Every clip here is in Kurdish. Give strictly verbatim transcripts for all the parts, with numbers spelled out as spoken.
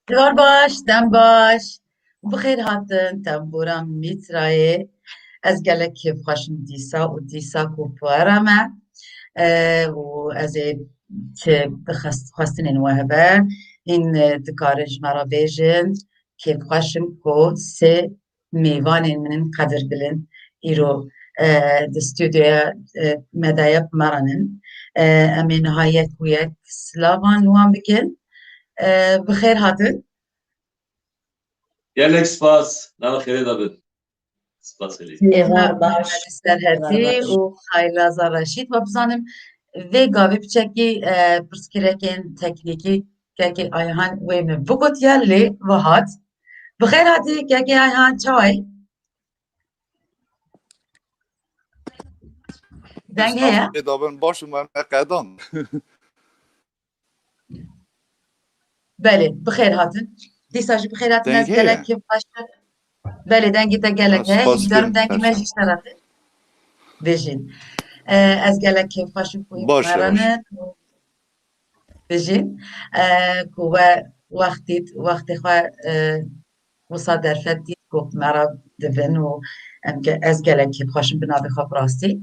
Cihar baş, dem baş. Bi xêr hatin tembûra Mîtrayê. Ez gelek kêfxweş im dîsa û dîsa ku para me, e, û ez ê ti bi xest-, xwestinên we hebe hîn, e, dikarin ji me re bêjin. Kêfxweş im ku sê mêvanên min in qedirbilind îro, e, di stûdyoya, e, me de ye, bi me re nin. E, em ê niha yek û yek silavan li wan bikin. E, bi xêr hatin. Gelek spas. Nava xêrê de bin. Spas gelek. Êvar baş. Serhetî û Xaylaza Reşîd. We bizanim vê gavê piçekî, e, pirsgirêkên teknîkî kekê Ayhan wê min bigotiye lê ve hat. Bi xêr hatî kekê Ayhan, çawa yî? Deng heye? Pêdabin baş û me qedan. Belê, bi xêr hatin. Dîsa jî bi xêr hatin, ez gelek kêfxweş im. Belê, dengê te gelek heye. Hîvdarim dengê me jî ji te re tê. Bijîn. E, ez gelek kêfxweş im ku hîn me re ne. Bijîn. E, ku we wext dît, wextê xwe, e, wisa derfet dît ku me re dibin û em ge-, ez gelek kêfxweş im bi navê xwe bi rastî.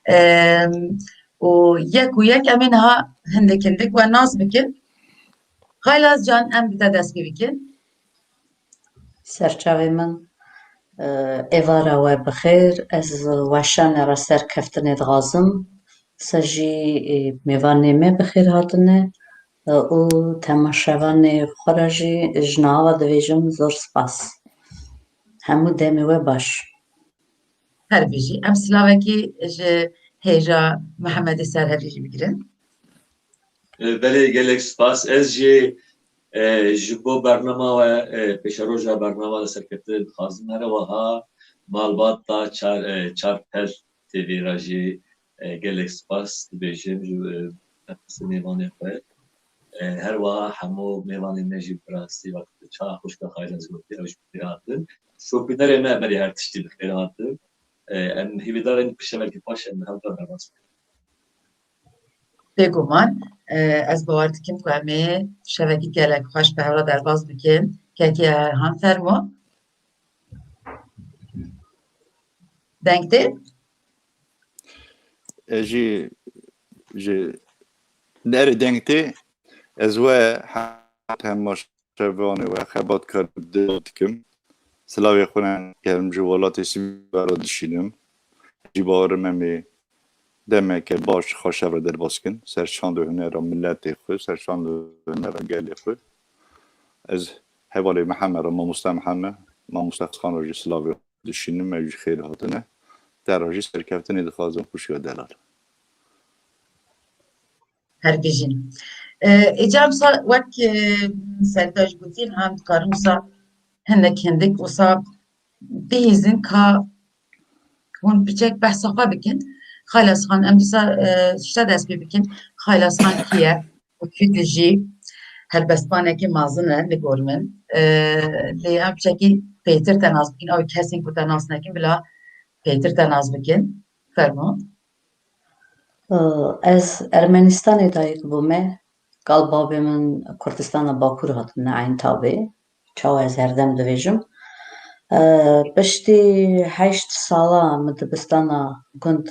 Em, û yek û yek em ê niha hindik hindik we nas bikin. Xaylaz can, em bi te dest pê bikin. Serçavê min, e, êvara we bi xêr. Ez weşanê re serkeftinê dixwazim. Dîsa jî, e, mêvanê me bi xêr hatine, e, û temaşevanê xwe re jî ji nava divêjim zor spas. Hemû demê we baş. Her bijî. Em silavekî ji hêja Mihemedê Serhevî jî bigirin. E, belê, gelek spas. Ez jî, e, ji bo bernama we, e, pêşeroja bernama de serkeftinê dixwazim. Here wiha malbata çar, e, Çarpel T V re jî, e, gelek spas dibêjim ji, e, nefesê mêvanê xwe. E, her wiha hemû mêvanên me jî bi rastî wek çawa xwişka Xayla ez gotiye, ew jî bi xêr hatin. Şopînerê me berî her tiştî bi xêr hatin. E, em hîvîdar in ku şevekî baş em li hev re derbas bikin. Bêguman, e, ez bawer dikim ku em ê şevekî gelek xweş bi hev re derbas bikin. Kekê Ayhan, fermo. Deng tê? Ez jî ji derê deng tê. Ez we hemû temaşevanê we, xebatkarê dil dikim. Silavê xwe germ ji welatê Sîbê re dişînim. Jî bawerim em ê demeke baş xweş hev re derbas kin. Ser şand û hunera miletê xwe, ser şand û hunera gelê xwe. Ez hevalê Mihemed re, mamoste Mihemed, mamoste Xan re jî silavê dişînim, ew jî xêr hatine. Te re jî serkeftinê dixwazim xwişka delal. Her bijîn. E, êca wisa wek, e, Serdaş gotî, em dikarin wisa hinek hindik wisa bihîzin ka hûn piçek behsa xwe bikin. Xaylaz Xan, em dîsa, e, ji te dest pê bikin. Xaylaz Xan kî ye? Û kî dijî? Helbestvanekî mezin e li gor min. E, lê em piçekî pêtir te nas bikin. Ew kesên ku te nas nekin, bila pêtir te nas bikin. Fermo. Ez Ermenistanê dayik bûme. Kal babê min Kurdistana Bakur hatine Eyntabê. Çawa ez herdem divêjim. Piştî heşt sala min dibistana gund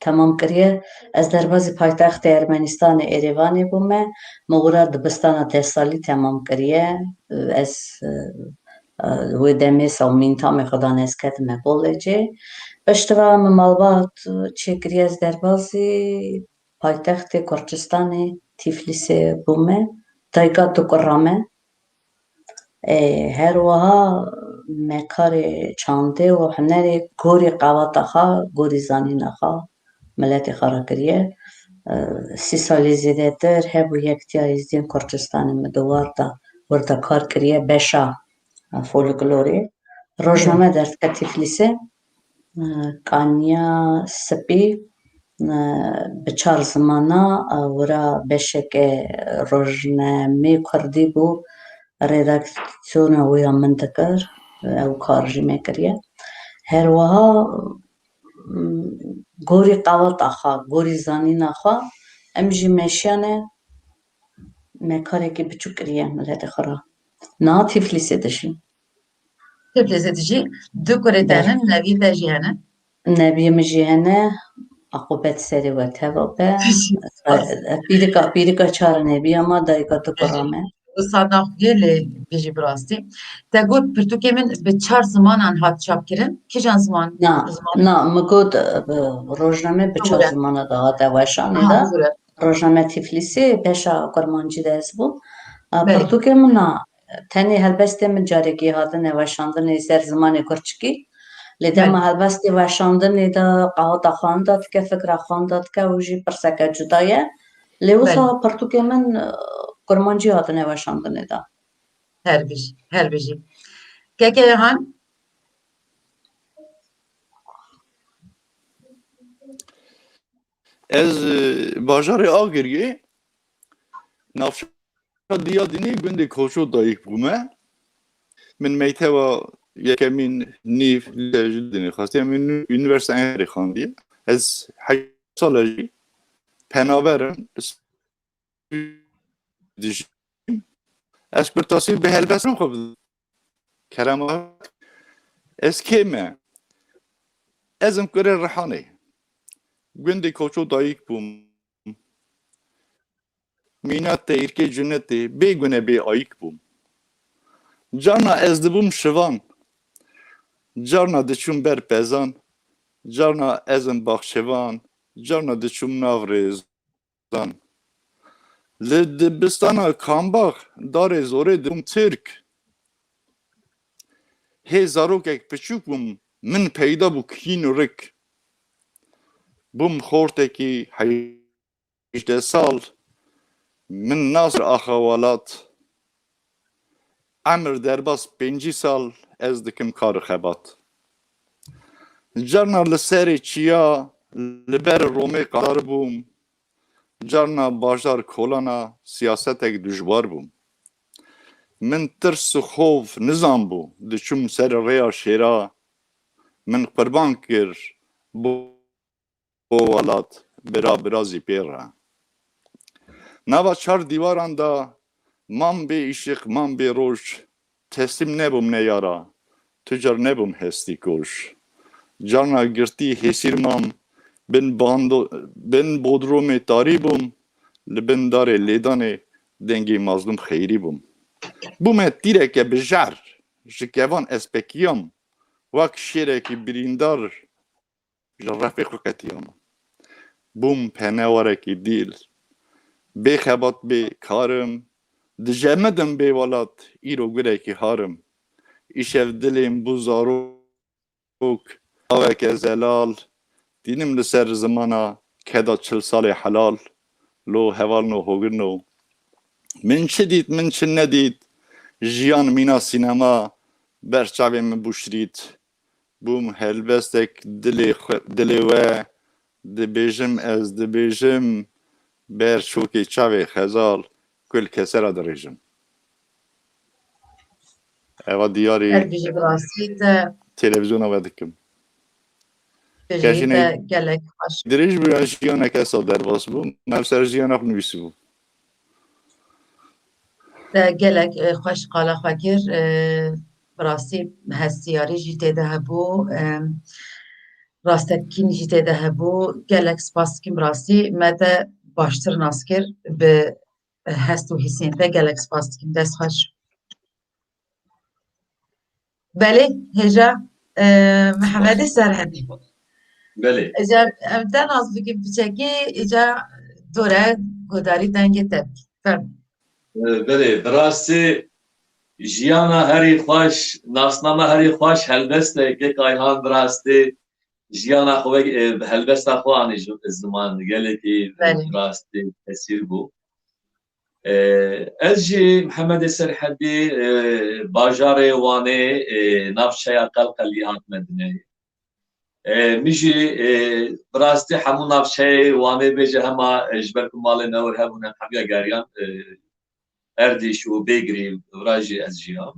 temam kiriye. Ez derbazî paytextê Ermenistanê Êrêvanê bûme. Min wira dibistana deh salî temam kiriye. Ez, e, e, wê demê sewmîn tamê xwe dan ez ketime kolejê. Piştre min malbat çêkiriye, ez derbazî paytextê Kurdistanê Tîflîsê bûme. Dayika du kura me. Ê, her wiha me karê çandê û hunerê gorî qewata xwe, gorî zanîna xwe, miletê xwe re kiriye. Ê, sî salî zêdetir hebû Yekitiya Êzidiyên Kurdistanê min di war de, wir de kar kiriye, beşa, e, folklorê. Rojname derdike Tîflîsê, e, Kaniya Spî, e, bi çar zimana, e, wira beşeke rojnameyê kurdî bû, redaksiyona wê ya min dikir, ew kar jî me kiriye. Her wiha, m, gorî qewata xwe, gorî zanîna xwe, em jî meşiyane me karekî biçûk kiriye miletê xwe re. Niha Tîflîsê dijî. Tîflîsê dijî, du kurê te Ber- hene, neviyê te jî hene. Neviyê min jî hene, aqûbet serê we teva be. Pîrika, pîrika çar nebiya ma, dayika du kura me. Wisa naxuye lê bijî bi rastî. Te got pirtûkê min bi çar zimanan hat çapkirin. Kîjan ziman? Na, na, min got, e, rojname bi çar zimana de hate weşanê de. Rojname Tîflîsê, beşa kurmancî de ez bûm. A, Belê. Pirtûkê min na, tenê helbestê min carekê hatine weşandinê ser zimanê kurçikî. Lê dema Belê. helbestê weşandinê de qewata xwenda dike, fikra xwenda dike, ew jî pirseke cuda ye. Lê wisa Belê. pirtûkê min, e, kurmancî hatine weşandinê de. Her bijî, her bijî. Keke Yehan? Ez, e, bajarê Agiriyê, navçeya Diyadinê gundê Koço dayik bûme. Min meytewa yekemîn nîv lise ji Diyadinê xwestiye. Min unîversîteya Enqerê xwendiye. Ez heşt sal e jî penaber im. Dijîm. Ez kurtasî bi helbestan xwe bidim. Kerema. Ez kê me? Ez im kurê Rihanê. Gundê Koço dayik bûm. Mîna teyîrkê cunetê, bê gune bê ayik bûm. Carna ez dibûm şivan. Carna diçûm ber pezan. Carna ez im baxçevan. Carna diçûm nav rêz. Zan. Li dibistana Kambax darê zorê dibûm Tirk. Hê zarokek piçûk bûm, min peyda bû kîn û rik. Bûm xortekî hejdeh sal, min nas axa welat. Emir derbas pêncî sal ez dikim kar û xebat. Carna li serê çiya li ber Romê qadar bûm. Carna bajar kolana siyasetek dijwar bûm. Min tirs û xof nizanbû, diçûm ser rêya şêra. Min qurban kir bo bo welat, bira bira zî pê re. Nava çar dîwaran de mam bê îşiq, mam bê roj, teslîm nebûm ne yara, tu car nebûm hestî koş. Carna girtî hêsîr mam, bin bando-, bin bodromê tarî bûm, li bin darê lêdanê dengê mazlûm xeyrî bûm. Bûme tîreke bi jehr, ji kevan ez pekiyam, wek şêrekî birîndar, ji refê xwe qetiyam. Bûm penewarekî dîl. Bê xebat bê karim, dijemidim bê welat, îro gurekî harim. Îşev dilêm bû zarok, aweke zelal, tînim li ser zimana keda çil salê helal, lo hevalno hogirno. Min çi dît, min çi nedît, jiyan mîna sînema, ber çavê min bû şirît. Bûm helbestek dilê xwe, dilê we, dibêjim ez, dibêjim, ber çokê çavê xezal, kul kesera dirêjim. Eva diyarî Her bijî bi rastî te televîzyona we dikim. Bijî Kejî te ney- gelek xweş. Dirêj bû ya jiyaneke sa derbas bû, me ser jiyana xwe nivîsî bû. Te gelek, e, xweş qala xwe kir, e, bi rastî hestiyarî jî tê de hebû. E, rastekîn jî tê de hebû. Gelek spas dikim, rastî me te baştir nas kir, bi hest û hîsên te gelek spas dikim. Dest xweş. Belê, hêja, e, Mihemedê Serhedî. Belê. Hêja, em te nas bikin piçekî, îca dore guhdarî dengê te bikî. Fermo. E, belê, bi rastî jiyana herî xweş, nasname herî xweş, helbestekê Kayhan bi rastî jiyana xwe, e, bi helbesta xwe anî ji, ziman gelekî, e, Belê. bi rastî tesîr bû. E, ez jî Mihemedê Serhedî, e, bajarê Wanê, e, navçeya Qelqelî hatime dinê. E, min jî, e, bi rastî hemû navçeyê Wanê bêje hema, e, ji ber ku malê me wir hebûne hemiya geriyan, e, Erdîş û Bêgirî, vira jî ez jiyam.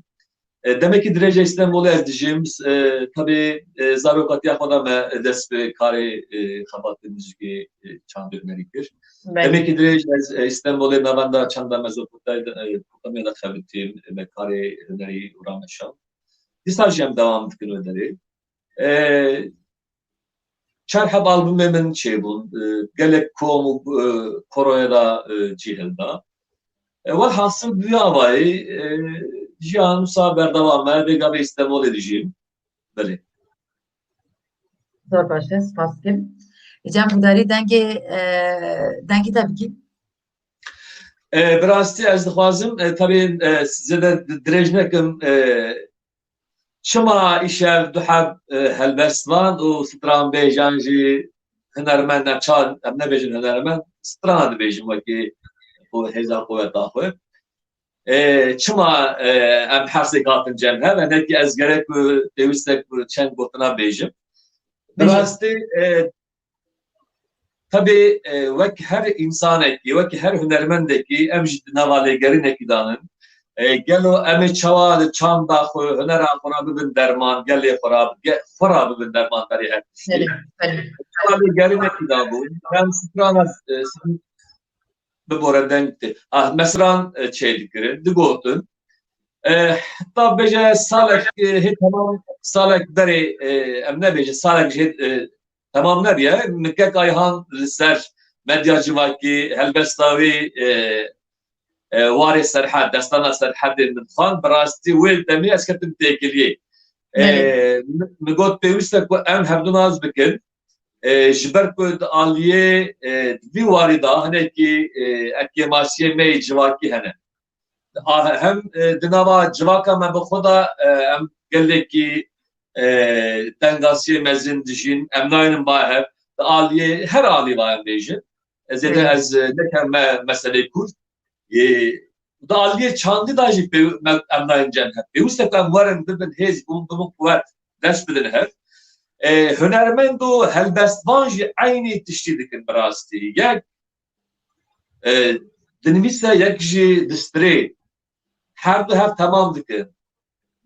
E, demekî dirêj e Îstanbulê ez dijîm. E, tabî, e, zarokatiya xwe de me dest bi karê, e, xebatê muzîkê, e, çandê hunerî kir. Belê. Demekî dirêj ez, e, Îstanbulê navenda çanda Mezopotamya de, e, Potamya de xebitîm, e, me karê hunerî û rameşand. Dîsa jî em dewam dikin wê derê. E, çar heb albumê min çêbûn. E, gelek kom û, e, koroya da, e, cî hilda. E, welhasil bi vî avayî, e, jiyan wisa berdewam e, vê gavê Îstanbulê dijîm. Belê. Zor baş e, spas dikim. Îca em guhdarî dengê, e, dengê te bikî. E, bi rastî ez dixwazim, e, tabî, e, zêde di-, dirêj nekim, e, çima îşev du heb, e, helbestvan û stranbêjan jî hunermend, ne çar, em nebêjin hunermend, strana dibêjin wekî xwe hêza quweta xwe. E, çima, e, em her sêk hatin cem hev? Hinekî ez gerek ku pêwîst e ku çend gotina bêjim. Bi Bêje. rastî, e, tabî, e, wek her însanekî, wek her hunermendekî em jî di nava lêgerînekî de nin. E, gelo em ê çawa li çanda xwe, hunera xwe re bibin derman, gelê xwe re, ge-, xwe re bibin derman berê her tiştî? Belê, belê. Çawa lêgerînekî de bûn? Em strana, e, bibore deng tê. Ah, mesran, e, çêdikirin, digotin. E, heta bêje salek, e, hê temam, salek berê, e, em nebêjin, salek jê, e, temam nebiye. Min kek Ayhan li ser medya civakî helbesta wî, e, e, warê Serhed, destana Serhedê min xwend, bi rastî wê demê ez ketim têkiliyê. E, Belê. min, min got pêwîst e ku em hevdu nas bikin. E, ji ber ku di aliyê, e, di vî warî de hinekî, e, kêmasiyê me yê civakî hene. A, hem, e, di nava civaka me bi xwe de, e, em gelekî, e, tengasiyê mezin dijîn, em naynin ba hev, di aliyê, her alî va em bêjin. Ez êde Hı. ez, e, nekem me meselê kurt. Ê, di aliyê çandî de jî pê-, me, em nayên cem hev. Pêwîst e ku em werin bibin hêz, bûn bibin quwet, dest bidin hev. E, hunermend û helbestvan jî eynî tiştî dikin bi rastî. Yek, e, dinivîse, yek jî distirê. Her du hev temam dikin.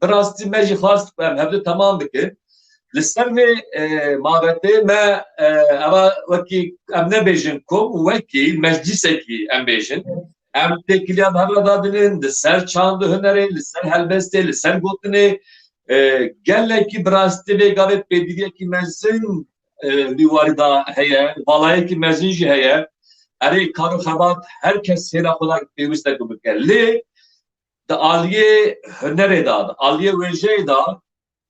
Bi rastî me jî xwest ku em hevdu temam bikin. Li ser vê, e, mabetê me, e, eva wekî em nebêjin kom, wekî meclîsekî em bêjin. Em têkiliya bi hev re dadinin, li ser çand û hunerê, li ser helbestê, li ser gotinê, e, gelekî bi rastî vê gavê pêdiviyekî mezin, e, li warî de heye, valayekî mezin jî heye. Erê, kar û xebat her kes hêla xwe de pêwîst e ku bike. Lê di aliyê hunerê de, di aliyê wêjeyê de,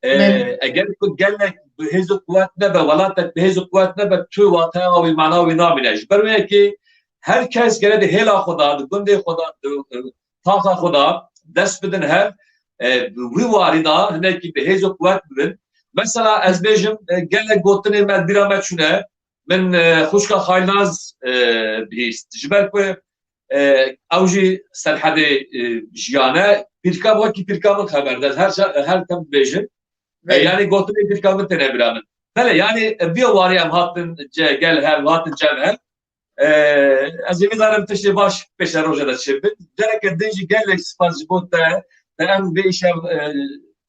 e, Belê. eger ku gelek bi hêz û quwet nebe, welatek bi hêz û quwet nebe, tu wateya wî, mana wî namîne. Ji ber wê yekê her kes gere di hêla xwe de, di gundê xwe de, di, e, taxa xwe de dest bidin hev, e, bi wî warî de hinekî bi hêz û quwet bibin. Mesela ez bêjim, e, gelek gotinê me bîra me çûne, min, e, xwişka Xaylaz, e, bihîst. Ji ber ku, e, ew jî Serhedê, e, jiyane, pîrka wekî pîrka min xeber de. Her ca-, her dem dibêjin. E, Belê. yanî gotinê pîrka min têne bîra min. Belê, yanî, e, bi warî em hatin ce-, gel hev, hatin cem hev. E, ez ê bizanim tiştê baş pêşerojê de çêbin. Careke din jî gelek spas ji bo te, te em vê îşev, e,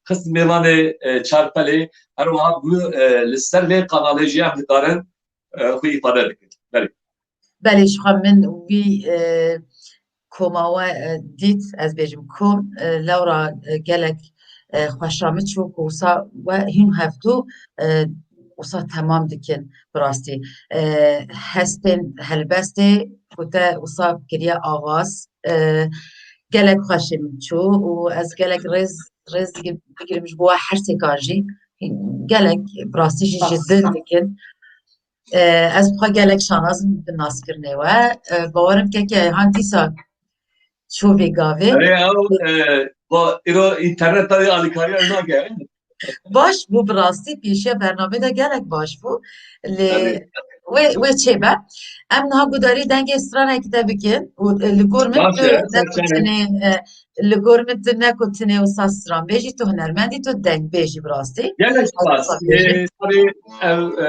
xist mêvanê, e, Çarpelê, her wiha bi, e, li ser vê kanalê jî em dikarin, e, xwe îfade dikin. Belê. Belê, ji xwe min wî, e, koma we, e, dît, ez bêjim kom, e, lewra, e, gelek, e, xweşa min çû ku wisa we hîn hevdu, e, wisa temam dikin bi rastî. E, hestên helbestê ku te wisa kiriye avaz, e, gelek xweşê min çû û ez gelek rêz, rêz digirim ji bo we her sêkan jî. Gelek bi rastî jî ji dil dikin. E, ez bi xwe gelek şanaz im bi naskirinê we. E, bawerim keke han dîsa çû vê gavê. Erê, ew, e, ba, îro înterneta wê alîkariya nake. Baş bû, bi rastî pêşiya bernamê de gelek baş bû. Lê Erê. wê, wê çêbe. Em niha gudarî dengê stranekî te bikin û, e, li gor min Baş tu e, ne ser çavê. Kutinê, e, li gor min tu ne kutinê û saz stranbêjî, tu hunermendî, tu dengbêjî bi rastî. Gelek spas. Spas bêjî. E, tabii ev, e,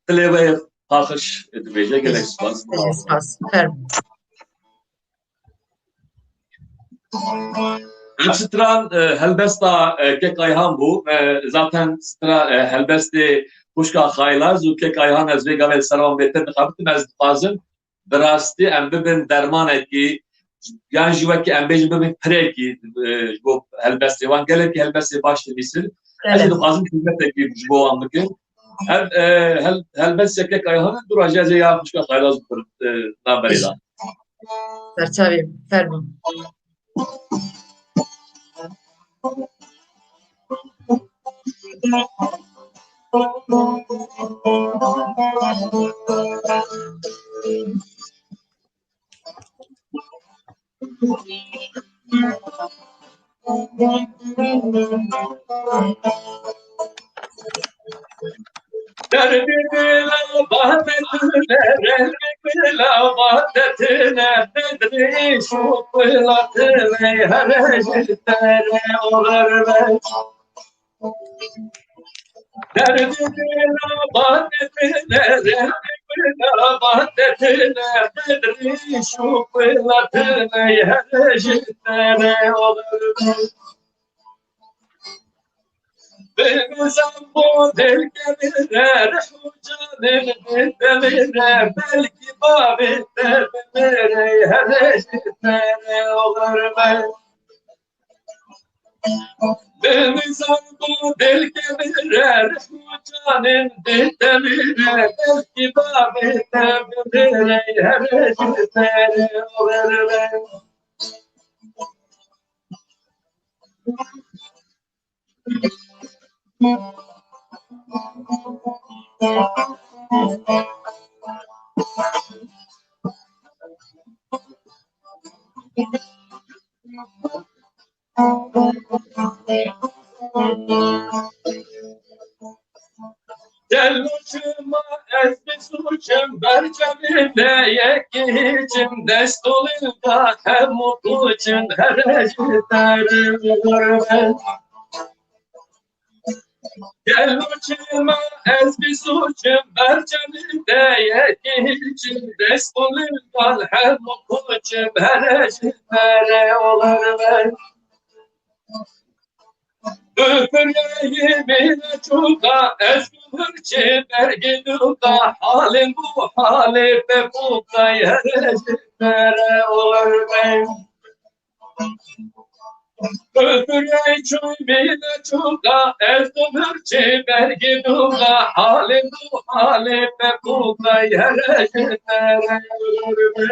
dilê we paqij dibêje. Gelek spas. Gelek spas. Fermo. Ev stran, e, helbesta, e, Kek Ayhan bû. E, zaten stra, e, helbestê xwişka Xaylaz û Kek Ayhan ez vê gavê li ser wan bêtir dixebitim. Ez dixwazim bi rastî em bibin dermanekî, yan jî wekî em bêjin bibin pirekî, e, ji bo helbestê wan. Gelekî helbestê baş dinivîsin. Ez jî Gelek. dixwazim xizmetekî ji bo wan bikim. Ev, e, hel-, helbesteke Kek Ayhan e, dûra jî ez ê ya xwişka Xaylaz bixwim, e, navberê de. Serçavê, fermo. Derdê dila badetine, derdê dila badetine, bedrî şûqilatine, here ji te re oxir be. Derdê dila badetine, derdê dila badetine, bedrî şûqilatine, here ji te re oxir be. Bimizan bo dilkevire, rih û canê bidemire, belkî bavê te bimire, here ji te re oxir be. Bimizan bo dilkevire, rih û canê bidemire, belkî bavê te bimire, here ji te re oxir be. Gel û çima ez bi sûçim, ber çavê te yekê hiçim, destolê da hemû pûçim, here ji te re oxir be. Gel û çima ez bi sûçim, ber çavê te yekê hiçim, destolê da hemû pûçim, here ji te re oxir be. Bifireyî mîna çûka, ez bi hirçê bergê dûka, halê bû halê pepûka, here ji te re oxir be. Bifireyî çû mîna çûka, ez bi hirçê bergê dûka, halê bû halê pepûka, here ji te re oxir be.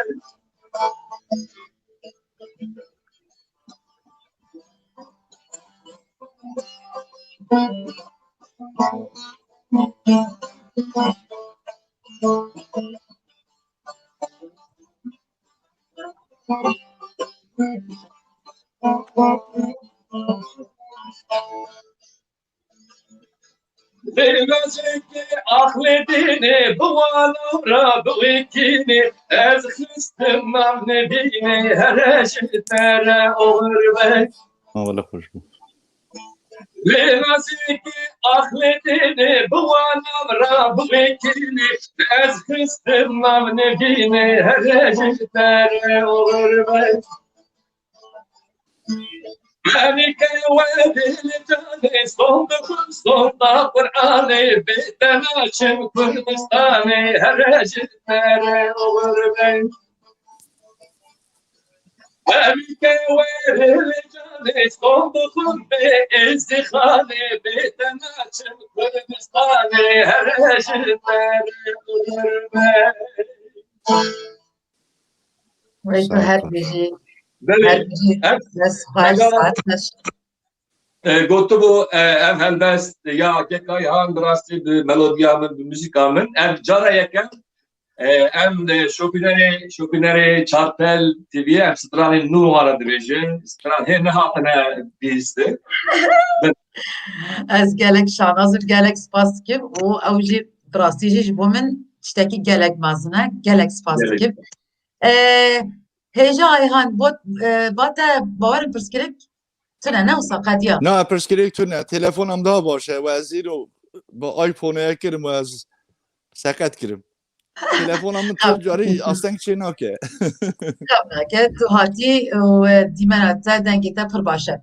Lê nazikê axlê dînê, bi wan ra bi wê kînê, ez xistim nav nivînê, here ji te re oxir be. Ha, wele xweş bû. Lê nazikê axlê dînê, bi wan ra bi wê kînê, ez xistim nav nivînê, here ji te re oxir be. Melîkê we dîlê canê, sonda xwe sonda Qur'anê, bê te naçim Kurdistanê, here ji te re oxir be. Em ke werê canê xwe bixwin bê êzdîxanê, bê te naçim Kurdistanê, here ji te re qurbe. Wê tu Sağ ol. her bijî, Belê, her bijî. Em, Dest xweş, saet xweş. E, gotibû, e, ev helbest ya Kek Ayhan bi rastî bi melodiya min, bi muzîka min. Ev cara yekem, e, em, e, şopînerê, şopînerê Çartel T V'yê em stranên nû wana dibêjin. Stran hê nehatine bihîstin. Ez gelek şanaz û gelek spas dikim û ew jî bi rastî jî ji bo min tiştekî gelek mezin e. Gelek spas Gelek. dikim. E, Hêja Ayhan, bo, e, ba te bawer pirsgirêk tune, ne wisa qediya? Na, pirsgirêk tune. Telefona min daha baş e. We ez îro bi iPhone-ê kirim û ez seqet kirim. Telefona min çend carî asteng çê nake. Xewnake, tu hatî û, e, dîmena te, dengê te pir baş e.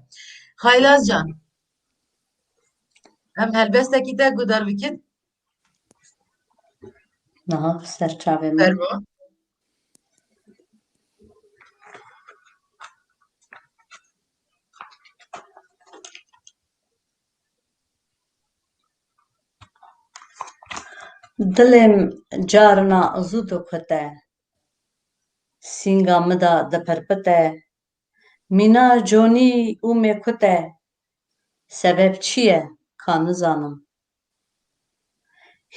Xaylaz can, em helbestekî te guhdar bikin. Niha ser çavê min. Fermo. Dilê min carna zû dikute, sînga min de dipirpite, mîna conî û mêkute, sebeb çi ye, ka nizanim.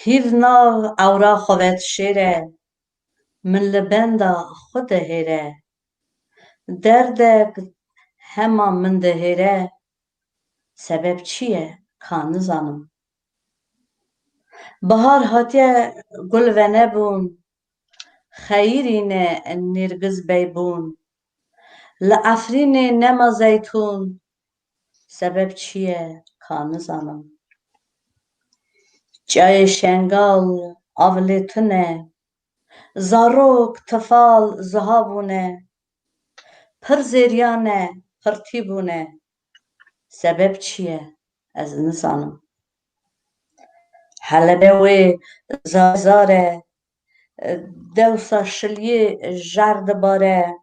Hîv nav ewra xwe vedişêre, min li benda xwe dihêre. Derdek hema min dihêre, sebeb çi ye, ka nizanim. Bihar hatiye gul venebûn, xeyirîne nêrgiz beybûn. Li Efrînê nema zeytûn, sebeb çi ye, ka nizanim. Çiyayê Şengal av lê tune, zarok, tifal ziha bûne, pir zêriya ne, pirtî bûne. Sebeb çi ye, ez nizanim. Helebe wê zar zar e, dewsa şiliyê jer dibare,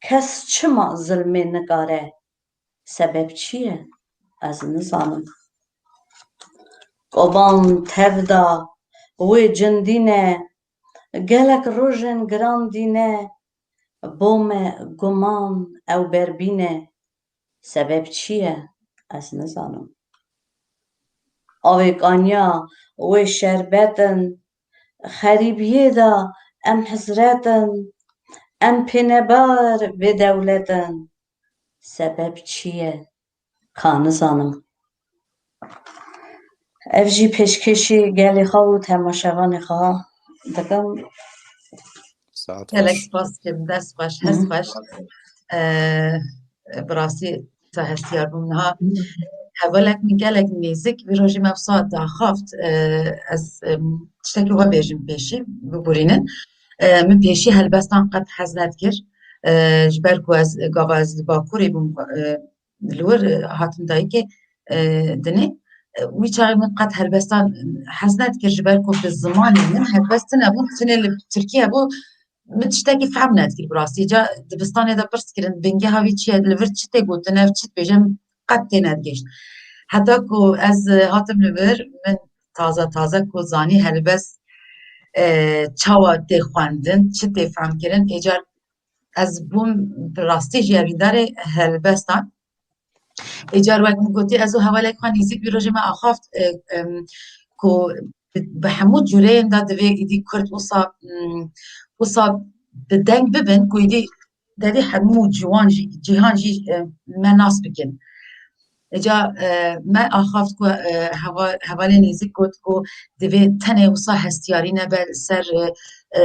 kes çima zilmê nikare, sebeb çi ye, ez nizanim. Koban tev da wê cindî ne, gelek rojên giran dîne, bo me guman ew berbîne, sebeb çi ye, ez nizanim. Avê kaniya wê şerbet in, xerîbiyê de em hizret in, em pênebar bêdewlet in, sebeb çi ye, ka nizanim. Ev jî pêşkêşî gelê xwe û temaşevanê xwe dikim. Saet Gelek xweş. spas dikim, dest xweş, Hı. hez xweş. Ee, bi rastî te hestiyar bûm niha. Hevalek min gelek nêzik, vî rojî me wisa daxaft. Ee, ez, em, tiştekî xwe bêjim pêşî, biborînin. Ee, min pêşî helbestan qet hez nedikir. Ee, ji ber ku ez, gava ez li Bakurê bûm, ee, li wir, e, hatim dayikê, e, dinê, e, wî çaxê min qet helbestan hez nedikir, ji ber ku bi zimanê min helbest tune bû, tune li Tirkiye bû, min tiştekî fehm nedikir bi rastî. Ca dibistanê de pirs kirin, bingeha vî çi ye, li vir çi tê gotin, ev çi dibêje, min qet tê nedigihîşt. Heta ku ez, e, hatim li vir, min taze taze ku zanî helbest, e, çawa tê xwendin, çi tê fehmkirin, êcar ez bûm bi rastî jî evîndarê helbestan. Êcar wek min gotî, ez û hevalek xwe nêzîk vî rojê me axaft, e, em, ku bi, bi hemû cûreyên de divê êdî Kurd wisa, mm, wisa bi deng bibin ku êdî devê hemû ciwan jî, cîhan jî, e, me nas bikin. Îca, e, me axaft ku, e, heva-, hevalê nêzîk got ku divê tenê wisa hestiyarî nebe li ser, e, e,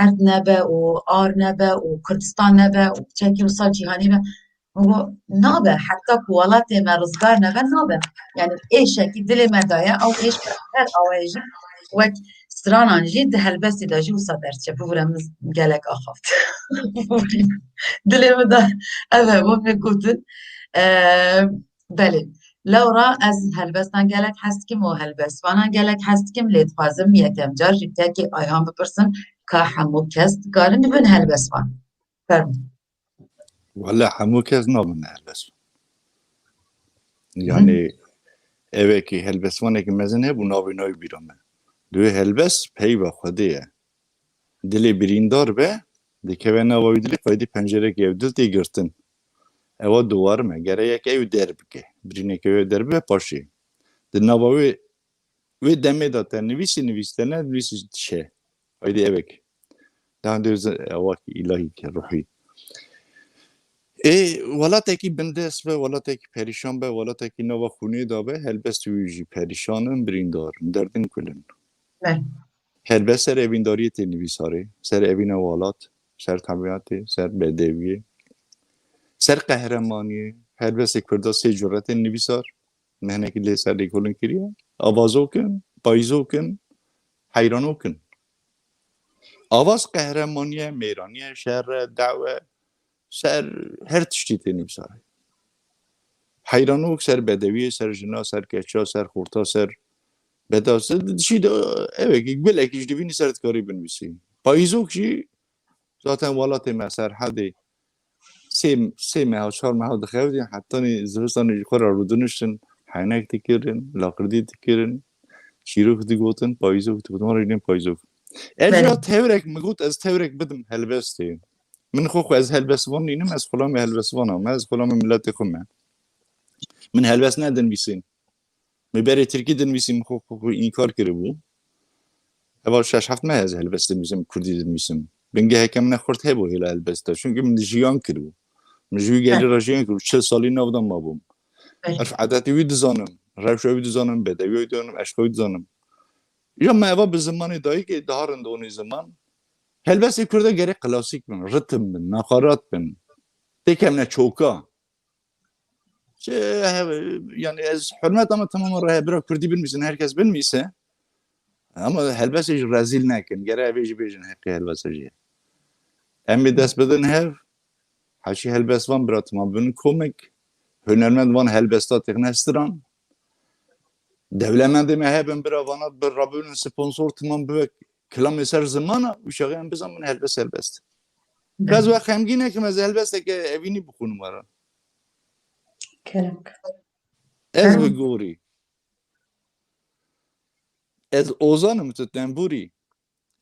erd nebe û ar nebe û Kurdistan nebe û çekî wisa cîhanî be. Min got, nabe, heta ku welatê me rizgar nebe, nabe. Yani êşekî dilê me daye, ew êş her awayê jî wek stranan jî di helbestê de jî wisa derçe. Bibûre min gelek axaft. Dilê min de ev hebû min gotin. E, belê. Lewra ez helbestan gelek hez dikim û helbestvanan gelek hez dikim, lê dixwazim yekem car ji kekê Ayhan bipirsim ka hemû kes dikarin bibin helbestvan. Fermo. Wele hemû kes nabin helbestvan. Yanî evekî helbestvanekî mezin hebû navê nayê bîra me. Divê helbest peyva Xwedê ye. Dilê birîndar be, dikeve nava wî dilê, qaydî pencerekî ew dil tê girtin. Ewa duwarim e, gere yek ew der bike. Birîneke wê der bibe paşê. Di nava wê, wê demê de te nivîsî, nivîs te ne, nivîsî dişe. Qaydî evek. Daha dê ewa îlahî ke, ruhî. Ê, welatekî bindest be, welatekî perîşan be, welatekî nava xûnê de be, helbest wî jî perîşan in, birîndar in, derdin kulin. Ne. Helbest ser evîndariyê tê nivîsarê, ser evîna welat, ser tebîatê, ser bedewiyê, ser qehremaniyê. Helbestê Kurda sê curetên nivîsar, me hinekî lê ser lêkolin kiriye. Avazok in, payîzok in, heyranok in. Avaz qehremanî ye, mêranî ye, şer e, dew e, ser her tiştî tê nivîsarê. Heyranok ser bedewiyê, ser jina, ser keça, ser xorta, ser beda, ser dişî de evekî gulekî ji divînî ser dikarî binivîsî. Payîzok jî zaten welatê me Serhedê sê, sê meha, çar meha dixebitin, hetanî zivistanê ji xwe re rûdiniştin, heynek dikirin, laqirdî dikirin, çîrok digotin, payîzok digotin, wan re jî payîzok. Ez Belê. Ya tewrek, min got, ez tewrek bidim helbestê. Min xwe xwe ez helbestvan nînim, ez xulamê helbestvan am, ez xulamê miletê xwe me. Min helbest nedinivîsîn. Min berê tirkî dinivîsî, min xwe, xwe, xwe înkar kiribû. Heval şeş heft meh ez helbest dinivîsim, kurdî dinivîsim. Bingeheke min ne xurt hebû hêla helbesta. Çunke min jiyan kiribû. Min ji wî gelî Heh. Re jiyan kiribû. Çil salî nav de mabûm. Heh. Erf edetê wî dizanim. Rewşa wî dizanim, bedewiya wî dizanim, eşqa wî dizanim. Ya me eva bi zimanê dayikê daha rind onî ziman. Helbestê Kurda gerek klasîk bin, ritim bin, nakarat bin. Têkevne çoka. Çi, he, yani ez hurmet ama tamam re bira Kurdî binivîsin, her kes binivîse. Ama helbestê jî rezîl nekin. Gere evê jî bêjin heqê helbestê jî. Em ê dest bidin hev. Heşî helbestvan bira tamam bin komik. Hunermend van helbesta têxine stiran. Dewlemendê me hebin bira vana bi rabûnin sponsor tamam bibe kilamê ser zimana, û şaxê em bizanin helbest helbest. Belê. Ez we xemgîn nekim, ez helbesteke evînî bixwînim we re. Kerem. Ez Kerem. Bi gorî. Ez ozan im, tu tembûrî.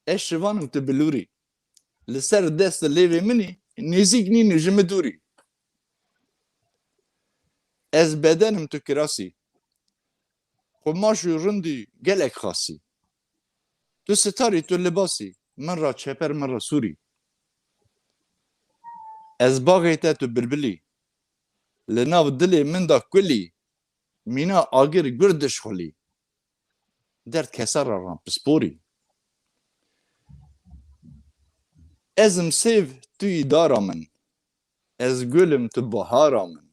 Ez şivan im, tu bilûrî. Li ser dest û lêvê min î, nêzîk nînî ji min dûrî. Ez beden im, tu kirasî. Qumaş û rindî gelek xasî. Tu sitarî, tu libasî, min ra çeper, min ra sûrî. Ez baxê te, tu bilbilî. Li nav dilê min de kulî, mîna agir gur dişxulî. Derd kesa ra ran pisporî. Ez im sêv, tu yî dara min. Ez gul im, tu bahara min.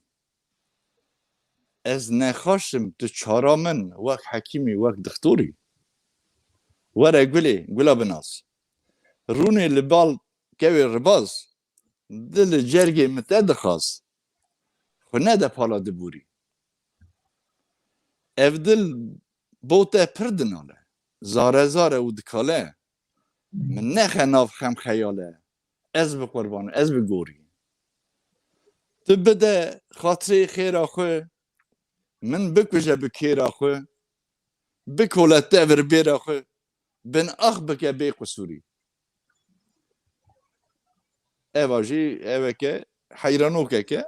Ez nexaş im, tu çara min, wek hekîmî, wek dixtorî. Were gulê, gula binaz. Rûnê li bal kewê ribaz, dil li cergê min te dixaz. Xwe nede pala dibûrî. Ev dil bo te pir dinale, zare zare û dikale. Min nexe nav xem xeyale. Ez bi qurban, ez bi gorî. Tu bide xatirê xêra xwe, min bikuje bi kêra xwe, bikole tevir bêra xwe, bin ax bike bê qusûrî. Eva jî eveke heyranokeke,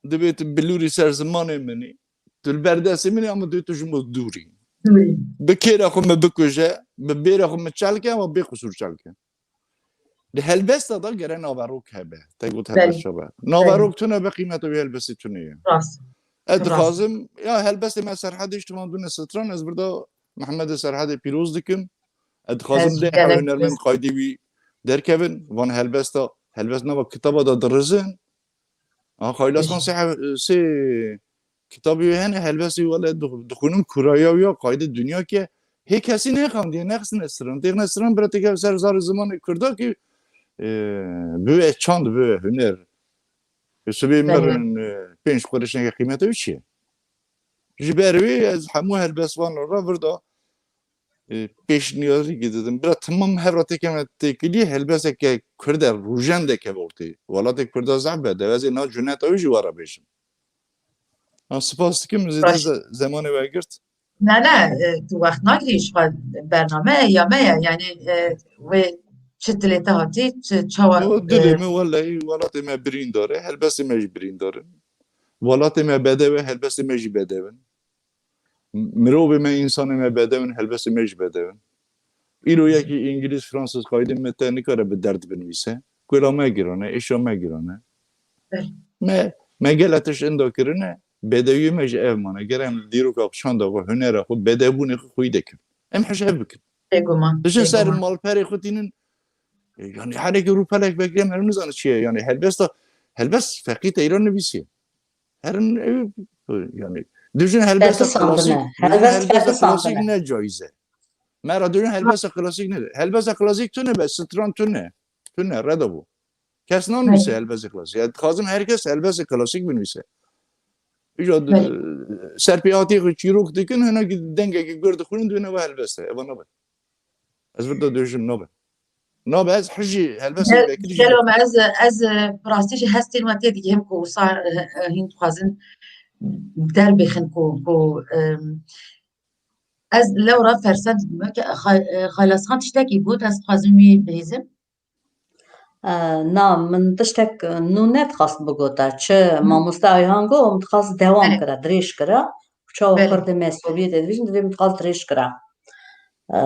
dibê tu bilûrî ser zimanê min î, tu li ber destê min î, ama dibê tu ji min dûr î. Dûr î. Bi kêra xwe min bikuje, bi bêra xwe min çelke, ama bê qusûr çelke. Di helbesta de gere naverok hebe. Te got Belê. Helbest çabe. Naverok Belê. Tune be, qîmeta wî helbestê tune ye. Rast. Ez Rast. Dixwazim, ya helbestê me Serhedê ji timan dune stran, ez birda Mehmedê Serhedê pîroz dikim. Ez dixwazim Ez lê gelek hunermend pîroz. Qaydî wî derkevin. Van helbesta, helbest nava kitaba de dirizin. Aha, Xaylaskan sê, sê kitabê wê hene, helbestê wele dix-, dixwînim kuraya ya qaydê dinya ke hê kesî nexandiye, nexistine stran. Têxine stran bira têke ser zarê zimanê Kurda ki, e, bibe çand, bibe huner. E, sibê Belê. Mirin, e, pênc qurişineke qîmeta wî çi ye? Ji ber wê ez hemû helbestvan re virda e, pêşniyarîkî didim. Bira, temam hev re têkeve têkiliyê helbesteke Kurd e, rûjen dekeve ortê. Welatê Kurda zehf bedew e, ez ê na cuneta wî jî we re bêjim. Ha, spas dikim, zêde Baş. ze-, zemanê we girt. Ne, ne, e, tu wext nagirî, ji xwe bername ya me ye. Yani, e, wê çi dilê te hatî, çi çawa, O dilê e, me, wellahî, welatê me birîndar e, helbestê me jî birîndar in. Welatê me bedew e, helbestê me jî bedew in. Mirovê me, însanê me bedew in, helbestê me jî bedew in. Îro yekî îngilîz, fransîz qaydê me te nikare bi derd binivîse. Kula me giran e, êşa me giran e. Belê. Me, me gele tişt inda kirine, bedewiyê me ji ev mane. Gere em dîroka xwe, çanda xwe, hunera xwe, bedewbûnê xwe xweyî dekin. Em hişev bikin. Bêguman, Dijin ser bêguman. malperê xwe tînin, e, yani herekî rûpelek vekirem, em nizane çi ye. Yani helbesta, helbest feqî teyran nivîsiye. Herin ew, yani, dijin helbesta Fetisandine. klasîk, dijin Helbest helbesta klasîk fetisandine. ne caiz e. Me re dijin helbesta klasîk ne. Helbesta klasîk tune be, stran tune. Tune, reda bû. Kes nanivîse Evet. helbesta klasîk. Yani, dixwazim her kes helbesta klasîk binivîse. Îca Evet. serpêhatî xwe çîrok dikin, hinek dengekî gur dixwînin, dûne ve helbeste. Eva nabe. Ez vir de dijin nabe. Nabe, ez hijî helbestê Gel-, Bekirî jî gelo me ez, ez, e, bi rastî jî hestên we tê digihim ku wisa, e, e, hîn dixwazin derbêxin ku, ku, em, ez lewra fersa didime ke Xay-, e, Xaylasxan tiştekî got, ez dixwazim wî bihêzim. E, na, min tiştek nû nedixwast bigota. Çi Hı. mamoste Ayhan got, min dixwast dewam Belê. kira, dirêj kira. Çawa Belê. Kurdê me Sovyetê dibêjin, divê min dixwast dirêj kira. E,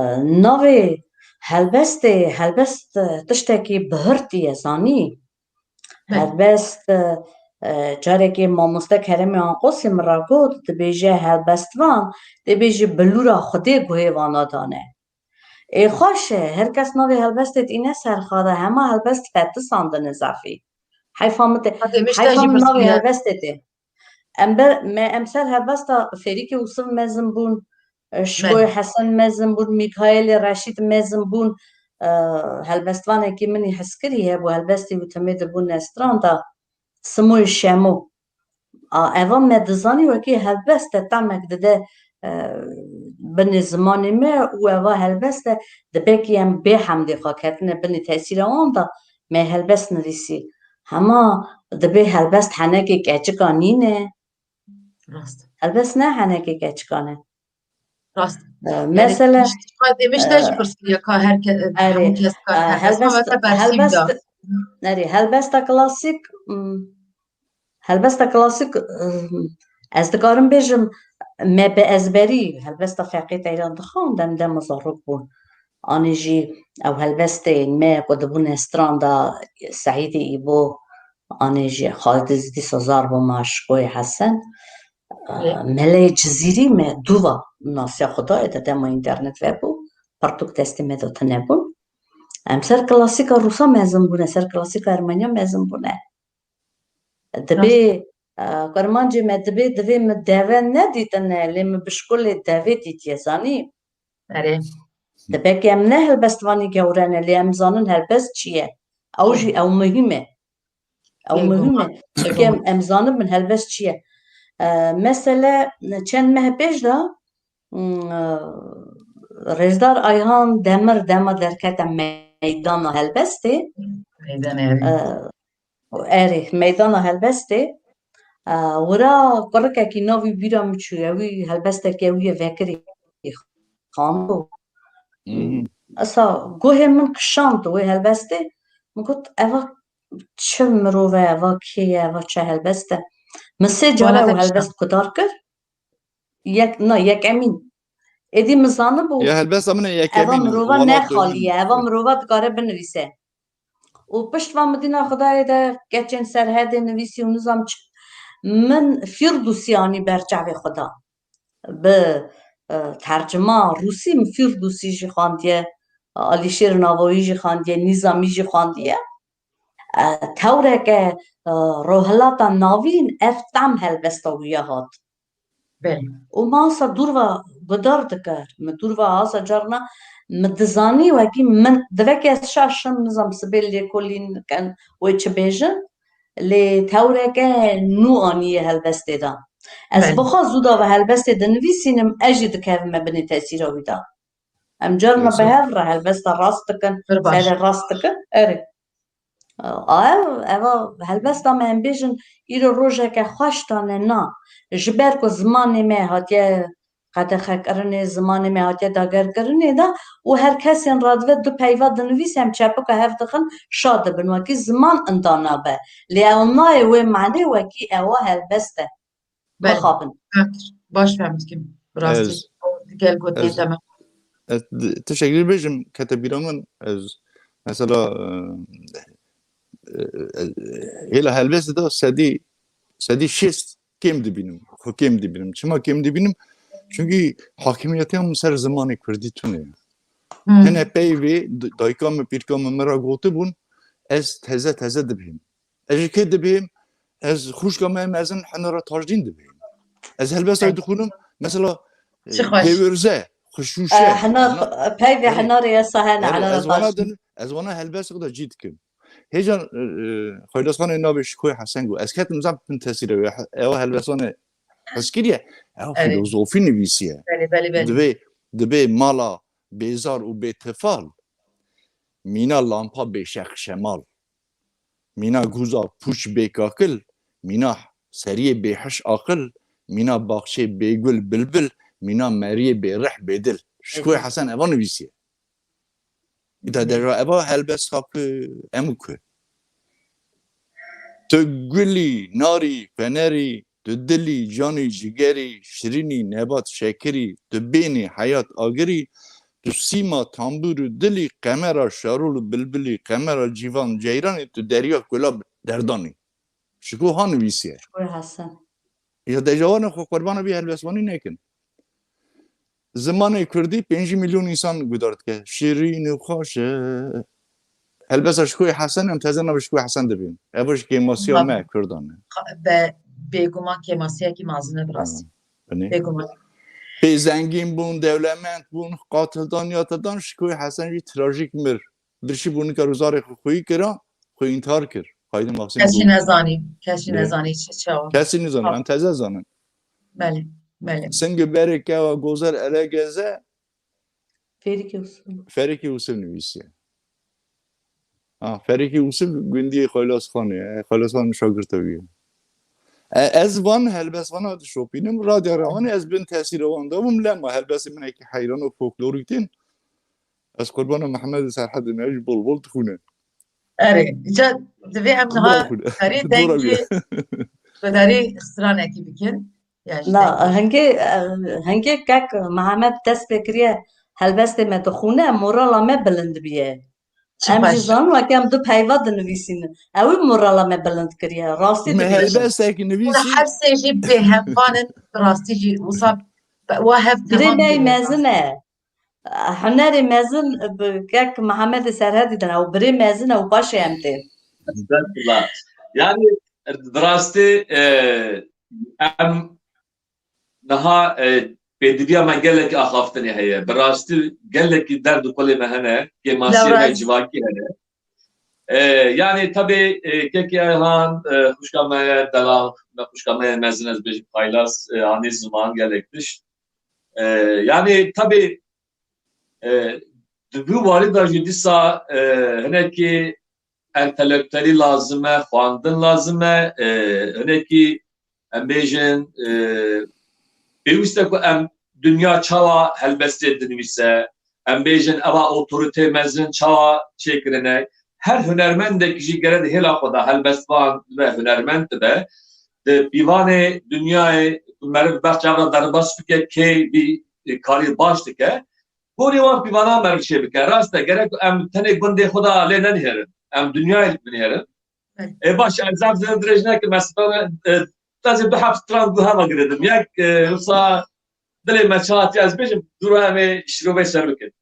navê helbestê, helbest, e, tiştekî bihurtî ye, zanî? Belê. Helbest, e, e, carekê mamoste Keremê Anqosî min re got, dibêje helbestvan, dibêje bilûra Xwedê guhê vana dane. Ê xweş e, her kes navê helbestê tîne ser xwe de, hema helbest fetisandine zafî. Heyfa min tê, Hadi, mişte heyfa jî min navê pirsîne. helbestê tê. Em ber, me, em ser helbesta Fêrîkê Ûsiv mezin bûn, e, Şikoyê Belê. Hesen mezin bûn, Mîkaelê Reşîd mezin bûn, e, helbestvanekî min î heskirî hebû, helbestî û timê dibûn stranda, Simoyê Şemo. A, eva me dizanî wekî helbest e, temek dide, e, binê zimanê me û eva helbest e, dibe kî em bê hemdê xwe ketine binê tesîra wan de, me helbest nivîsî. Hema dibê helbest henekê keçika nîne. Rast. Helbest ne henekê keçikan e. Rast. E, Yani, mesele, işte, işte, işte, e, işte, işte, her ke-, erê, hemû kes e, kar, her kes helbest, kar, her helbest, da. Erê, helbesta klasîk, m, helbesta klasîk, m, ez dikarim bêjim, me bi ezberî helbesta Feqî Teyran dixwand, em dema zarok bûn. Anî jî ew helbestên me ku dibûne stranda Seîdê Îbo, anî jî Xalid Zîdî Sazar bo ma Şikoyê Hesen. Lê Meleyê Cizîrî me dû va nasiya xwe dayê de dema înternet vebû, pirtûk destê me de tune bûn. Em ser klasîka Rûsa mezin bûne, ser klasîka Ermeniya mezin bûne. Dibê, Rast. e, kurmancê me dibê, divê min deve nedîtine, lê min bi şkolê devê dîtiye, zanî? Erê. Dibekî em ne helbestvanî gewre ne, lê em zanin helbest çi ye. Ew jî Erê. ew muhîm e. Ew Bêguman, muhîm e. Çimkî em, bêguman. em zanibin helbest çi ye. E, mesele çend meh pêş de, m, e, Rêzdar Ayhan Demir dema derkete meydana helbestê. Meydana, erê. E, erê, meydana helbestê. E, wira kurikekî navî bîra min çûye, wî helbesteke wî yê vekirî xando. Mhm. Esa guhê min kişand wê helbestê. Min got, "Eva çi mirov e, eva kê ye, eva çi helbest e?" Min sê cara Wala ew te helbest kişand. Guhdar kir. Yek, na, yekemîn. Êdî min zanibû, Ya helbesta min e yekemîn, eva mirova wala ne tu xalî ye, eva mirova dikare binivîse. Û pişt van min dîna Xwedayê de keçên Serhedê nivîsî û nizam çi. Min Fîrdûsî anî ber çavê xwe da. Bi, e, tercima rûsî min Fîrdûsî jî xwandiye, Alîşêr Navoyî jî xwandiye, Nîzamî jî xwandiye. E, tewreke, e, Rohilata Navîn ev tam helbesta wî ya hat. Belê. Û me asa dûr va guhdar dikir. Me dûr va asa carna me dizanî wekî min divekî ez şaş im, nizam sibê lêkolîn ken wê çi bêjin. Lê tewreke nû aniye helbestê de. Ez Belê. Bixwe zû da ve helbestê dinivîsînim, ez jî dikevime binê tesîra wî de. Em carna bi hev re helbesta rast dikin, serê rast dikin. Erê. A, ev, eva helbesta me em bêjin, îro rojeke xweş tane na. Ji ber ku zimanê me hatiye qedexekirinê, zimanê me hatiye dagerkirinê de û her kesên radive du peyva dinivîse em çepika hev dixin şa dibin. Wekî ziman inda nabe. Lê ew nayê wê manê wekî ewa helbest e. Belê. Mixabin. Baş fehm dikim. Bi rastî. Ez, gel gotiye ez, temam. Ez di-, tiştek jî bêjim, kete bîra min, ez mesela, e, e, e, hêla helbestê de sedî, sedî şêst kêm dibînim. Xwe kêm dibînim. Çima kêm dibînim? Çünkü hakimiyetiya min ser zimanê kurdî tune ye. Hmm. Hene peyvê d-, dayika min, pîrka min min re gotibûn, ez teze teze dibêm. Ez ji kê dibêm? Ez xwişka me mezin Hinara Tajdîn dibêm. Ez helbesta wî dixwînim, mesela, e, Çi xweş. Hêwirze, Xuşuşe. E, Hinar, Hina-, peyvê Hinarê esa hene, Hinara Tajdîn. Din, ez wana helbesta xwe de cî dikim. Hêcan, e, e, Xweylesxanê navê Şikoyê Hesen got. Ez ketim zam bin tesîre wê. Ewa helbestvanê hez kiriye. Ewa filozofî nivîsiye. Belê, belê, belê. Dibê, dibê mala bêzar û bêtifal. Mîna lampa bêşeq şemal. Mîna guza pûç bêkakil, mîna seriyê bêhiş aqil, mîna baxçê bêgul bilbil, mîna meriyê bêrih bêdil. Şikoyê Hesen eva nivîsiye. Îda deja eva helbest xapî em û ku. Tu gulî, narî, fenerî, Tu dilî, canî, cigerî, şirînî, nebat, şekirî, tu bênî, heyat, agirî, tu sîma, tambûr û dilî, qemera, şarol û bilbilî, qemera, cîvan, ceyranî, tu derya, kula, derdanî. Şiko ha nivîsiye. Şiko Hesen. Ya dejawan xwe qurbana vî helbestvanî nekin. Zimanê kurdî pêncî milyon însan guhdar dike. Şirîn û xweş e. Helbesta Şikoyê Hesen, em teze navê Şikoyê Hesen dibên. Ev ji kêmasiya me kurdan e. Be, bêguman kêmasiyekî mezin e bi rastî. Binê. Bêguman. Pê zengîn bûn, dewlemend bûn, qatildan ya te dan, Şikoyê Hesen jî trajîk mir. Birçî bû nika rûzarê xwe xweyî kira, xwe întihar kir. Xwedî Maxsîm Kesî nezanî, kesî nezanî çi çawa. Kesî nizanî, em teze zanin. Belê, belê. Singê berê kewa gozer ele geze. Ferîkê Usil. Ferîkê Usil nivîsiye. Ha, Ferîkê Usil gundiyê Xweylasxanê ye. Xweylasxan şagirta wî ye. E, ez van helbestvana dişopînim, radya rewanê ez bin tesîra wan de bûm, lema helbestê min eki heyran û folklorîk tên. Ez qurbana Mehemedê Serhedê me jî bol bol dixwîne. Erê, ca divê em niha berê dengê, gudarî stranekî bikin. Ya ji Na, dengê. Hingê, e, hingê kek Mihemed dest pê kiriye helbestê me dixwîne, morala me bilind biye. Em jî zanin weke em du peyva dinivîsînin. Ew ê morala me bilind kiriye. Rastî dibêjim. Helbestek nivîsî. Her sê jî bêhempan in, rastî jî wisa we hev Birê me yî mezin e. Hunerê mezin bi kek Mihemedê Serhedî din ew birê mezin e û paşê em tên. Estexfirullah. Yani bi rastî, e, em niha, e, pêdiviya me gelekî axaftinê heye. Bi rastî gelekî derd û qulê me hene, kêmasiyê me civakî hene. E, yani tabi, e, kekê Ayhan, e, xwişka me ye, delal, me xwişka me ye mezin ez bêjim Xweylas, e, anî ziman gelek tişt. E, yani tabi, e, di vî warî de jî dîsa, e, hinekî entelektuelî lazim e, xwendin lazim e, e, hinekî em bêjin, e, pêwîst e ku em dinya çawa helbestê dinivîse, em bêjin eva otorîteyê mezin çawa çêkirine. Her hunermendek jî gere di hêla xwe de helbestvan dibe, hunermend dibe. Di pîvanê dinyayê ku meriv bexçe re derbas bike, kê vî karî baş dike. Gorî wan pîvanan meriv çê bike. Rast e, gerek em tenê gundê xwe de lê nenihêrin. Em dinyayê binihêrin. Ê baş, ez zaf zêde dirêj nekim, ez stran, e, tezê du heft stran guha me girêdim. Yek, e, wisa dilê me çi hatiye ez bêjim, dûra em ê şîrovê ser bikin.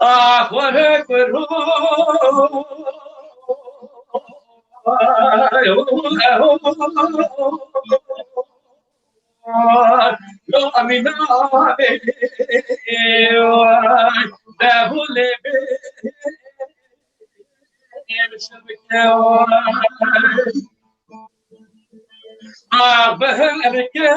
آخ ورک رو لو أمينا دهولي آخ بهركي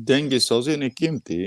Dengê sazê ne kêm tê.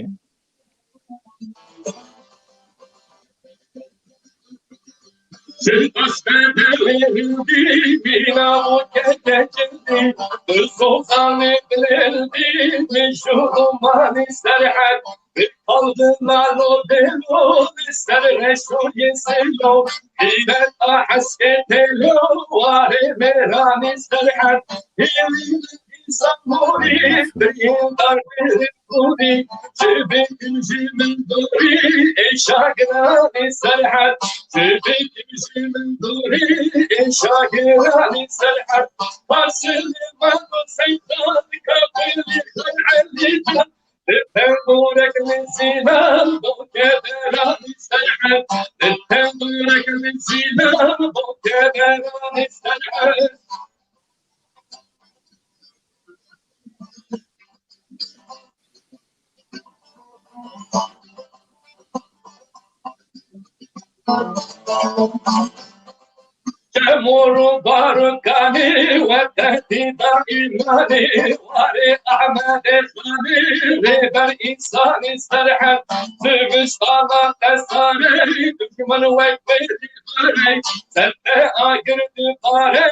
Çemûr û barukanî we tehdîda îmanî, warê Ehmedê Xanî, rêber însanî Serhed, zivistana qesarê, duşmen wek wê dîwarê, ser te agir dixare,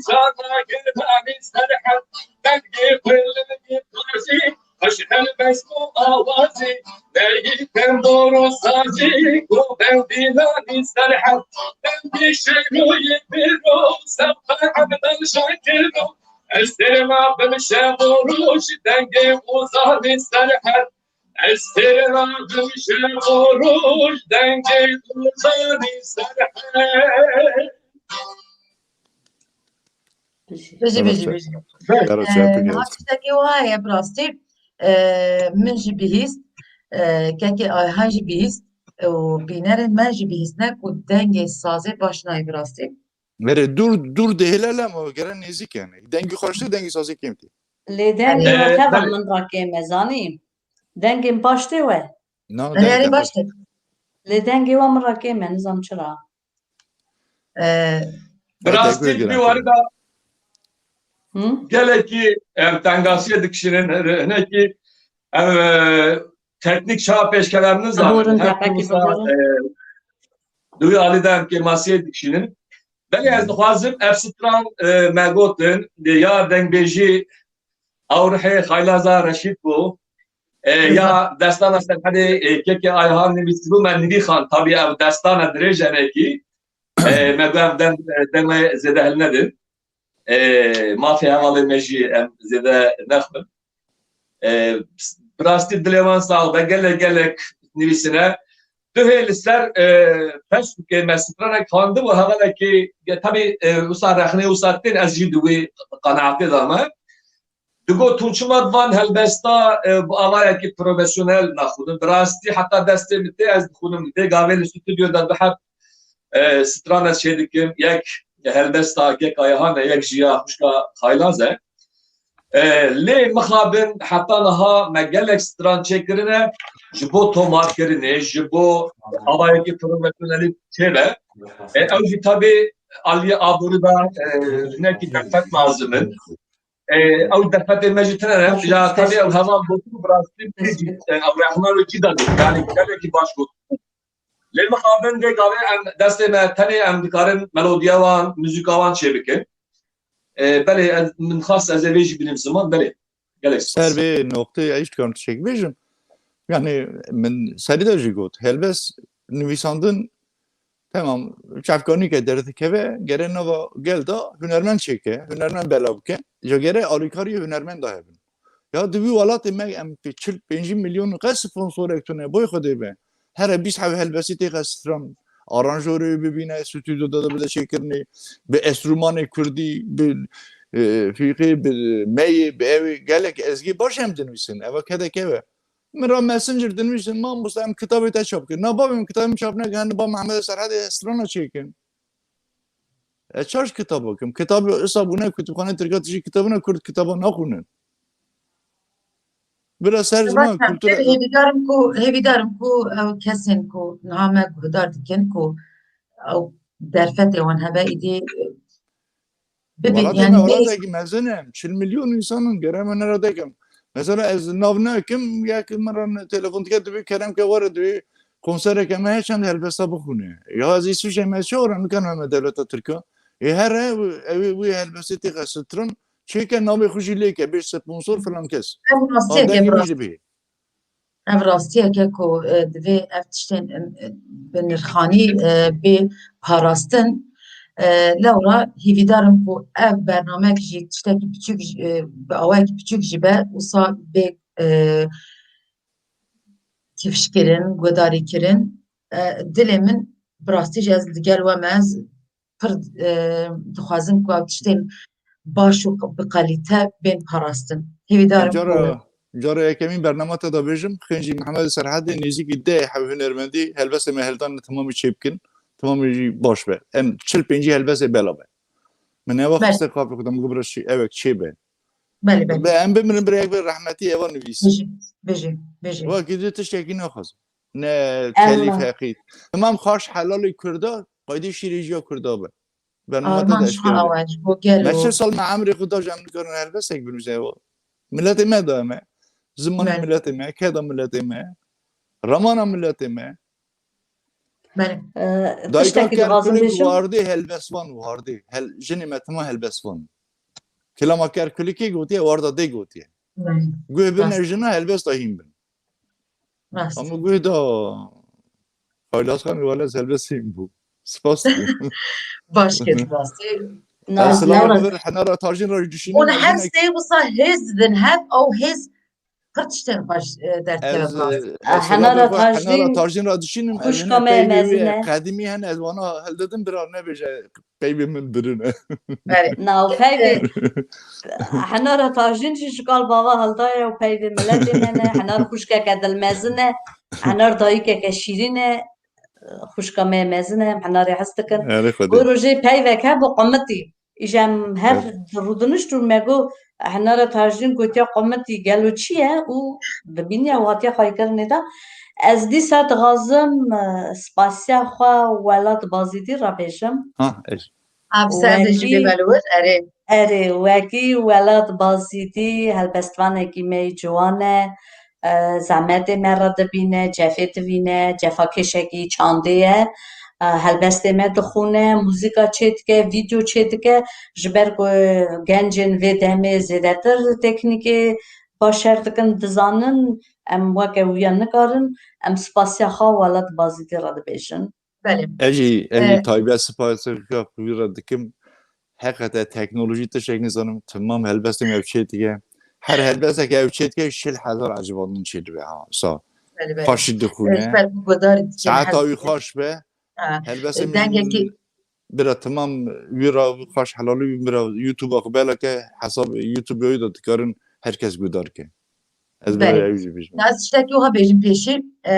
cana giranî Serhed, dengê xwe li dîwarî, Eşhel beşko awazî, dengî tembor û sazî, govendî nanî Serhed, dengî şêroyê pêro, Sewqe Ebdel Şakiro, ez têr nabim şev û roj, dengê ozanî Serhed, Ez têra dimşe xoroj dengê kozanî ser her. Bijî, bijî, bijî. Ee, niha tiştekî wiha ye bi rastî. Ee, min jî bihîst, ee, kekê Ayhan jî bihîst û bînerên me jî bihîstine ku dengê sazê baş nayê bi rastî. Merê dûr, dûr dihêle lem o gere nêzîk yani. Dengî xweş tê, dengî sazê kêm tê. Lê dengê Ee, we teva belê. Min re kêm e, zanî. Dengên baş tê we. Na, Erê, dengê erê, te baş xweş. Tê. Lê dengê we min re kêm e, nizam çira. Ee, Bi rastî, di vî warî de Hı? Gelekî, em tengasiyê dikişînin, hinekî, em, e, teknîk çawa pêşkever nizanin. Her tim wisa, e, di wî alî de em kêmasiyê dikişînin. Belê ez dixwazim ev stran, e, me gotin, ya dengbêjî Ewrihê Xaylaza Reşîd bû. E, ya destana Serhedê, e, kekê Ayhan nivîsîbû, me nivîxan. Tabî ev destana dirêj e hinekî. E, me got ev dem, e, dema zêde hilnedin. E, mafê hevalê me jî em zêde nexwin. E, bi rastî dilê wan sax be, gelek, gelek nivîsine. Duhê li ser, e, Facebookê me stranek xwendibû, hevalekî, ya tabî, e, wisa rexnê wisa tên, ez jî di wî qenaetê de me. Digot hûn çima di van helbesta, e, bi avayekî profesyonel naxwinin? Bi rastî heta destê min tê ez dixwînim. Vê gavê li stûdyo de du heb, e, stran ez çêdikim. Yek helbesta kek Ayhan e, yek jî ya xwişka Xaylaz e. E, lê mixabin heta niha me gelek stran çêkirine ji bo tomarkirinê, ji bo avayekî profesyonelî çêbe. E, ew jî tabî aliyê aborî de, e, hinekî derfet lazim in. E, ew derfetê me jî tune ne. Ya tabî ew heval gotin bi rastî pêjî, e, ew rehna wê cî de got. Yani gelekî baş got. Lê mixabin vê gavê em destê me tenê em dikarin melodiya wan, muzîka wan çêbikin. E, belê ez, min xwest ez ê vê jî binim ziman, belê. Gelek spas. Ser vê noqteyê ez dikarim tiştek bêjim. Yani min serî de jî got. Helbest nivîsandin Temam, çavkanî ke derdikeve, gere nava gel de hunermend çêke, hunermend bela bike. Ca gere alîkariyê hunermend de hebin. Ya di wî welatê me em pê çil pêncî milyon qe sponsorek tune, boy Xwedê be. Here bîst heb helbestî têxe stran, aranjorê bibîne, stûdyo de bide çêkirinê, bi enstrûmanê kurdî, bi, e, fîqê, bi meyê, bi ewê, gelek ezgî baş em dinivîsin. Eva kedeke ve. Min re Messenger dinivîsin, mamoste em kitabê te çap kir. Na bavê min kitabê min çap nekir, hani ba Mehmedê Serhedê strana çêkin. Ez çaş kitaba kim? Kitabê isa bûne kutubxanê Tirka tijî kitabine kurd kitaba naxwînin. Bila ser ziman kultura. Hêvîdarim ku, hêvîdarim ku ew kesên ku niha me guhdar dikin ku ew derfetê wan hebe îdî bibî, welatê me, yani welatekî mezin e, çil milyon însan in, gere me nera dekim. Mesela ez nav nekim, yek min re telefon dike, divê kerem ke were, divê konsereke me heye çend helbesta bixwîne. Ya ez Îsviçre me çi ora nikan me dewleta Tirka. Ê here, ew, ew, wî helbestê têxe stran, çêke navê xwe jî lêke, bêj sponsor filan kes. Ev rastiyeke bi rastî. Ev rastiyeke ku, e, divê ev tiştên, e, bi nirxanî, e, bê parastin. E, lewra hîvîdar im ku ev bernamek jî tiştekî piçûk jî, e, bi awayekî piçûk jî be, wisa bê, e, kifşkirin, guhdarîkirin. E, dilê min bi rastî jî ez li gel we me, ez pir, e, dixwazim ku ew tiştên baş û bi kalîte bên parastin. Hêvîdar im ku Cara, cara yekemîn bernama te de bêjim, xêncî Mehemedê Serhedê nêzîkî deh heb hunermendî helbestê me hildan temamî çê bikin, temamî jî baş be. Em çil pêncî helbestê bela be. Min eva Belê. Xiste kapê xwe de min got bira şî, ewek çê be. Belê, belê. Be, em bimirin bira yek be rehmetî eva nivîsî. Bijî, bijî, bijî. Wekî dî tiştekî naxwazim. Ne telîf heqî. Temam xaş helalê Kurda, qaydê şîrê jiya Kurda be. Bernama te de eşkere be. Me çi sal me emrê xwe da ji em nikarin helbestek binûse ewa. Miletê me da me. Zimanê miletê me, keda miletê me. Ramana miletê me. Belê. Ee, dayika tiştekî dixwazim bêjim. Wardê helbestvan, wardê. Hel, jinê me tima helbestvan. Kilama Kerkulikê gotiye, warda dê gotiye. Belê. Guh bine jina helbesta hîn bin. Rast. Ama guh da Xaylazxan wala helbest hîn bû. Spas. Baş kir rastî. Na, ez silav na, nivir hena ra tajîn ra dişînim. Hûn her sê wisa hêz didin hev, ew hêz pir tiştên xweş, e, derdikeve Ez, bi rastî. e, Ah, ez Henara silavê xwe Henara Tajîn, Tajîn re dişînim, ez xwişka hene me peyvê mezin wê e. Qedîmî hene, ez wana hildidim bira nebêje peyvê min birine. Belê. Na, û peyvê Henara Tajîn jî ji kal bava hildaye û peyvê miletê me ne. Henar xwişkeke dilmezin e. Henar dayikeke şîrîn e. Xwişka me mezin e. Em Henarê hez dikin. Erê Xwedê. Ku rojê peyvek hebû qumitî. Îja em hev rûdinişt û me got, Henara Tajîn gotiya qumitî gelo çi ye û dibîniya û hatiye xweykirinê de. Ez dîsa dixwazim, e, spasiya xwe welat Bazîdî re bêjim. Ha, ez. Em ser de jî bê belwer, erê. Erê, wekî welat Bazîdî helbestvanekî me yî ciwan e, e, zehmetê me re dibîne, cefê divîne, cefakêşekî çandê ye. E, helbestê me dixwîne, muzîka çêdike, vîdeo çêdike, ji ber ku gencên vê demê zêdetir teknîkê başer dikin, dizanin, em weke wî ya nikarin, em spasiya xwe welat Bazîdî re dibêjin. Belê. Ez jî, ez jî E, taybet spasiya xwe wî re dikim. Heqete teknolojî tiştek nizanim, temam helbestê me ew çêdike. Her helbestek ew çêdike, şil hezar ecibandin çêdibe ha. Sa. Belê, belê. Xweş jî Ez dixwîne. ber guhdarî dikêm, Saeta hez wî dikim. xweş be. Ha. Helbestê Dengekî min bira temam wî re xweş helalî wî bira YouTube axwe beleke hesab YouTube yoyî de dikarin her kes guhdar ke. Ez bira Belê. ew jî bijim. Ez tiştekî wiha bêjim pêşî. E,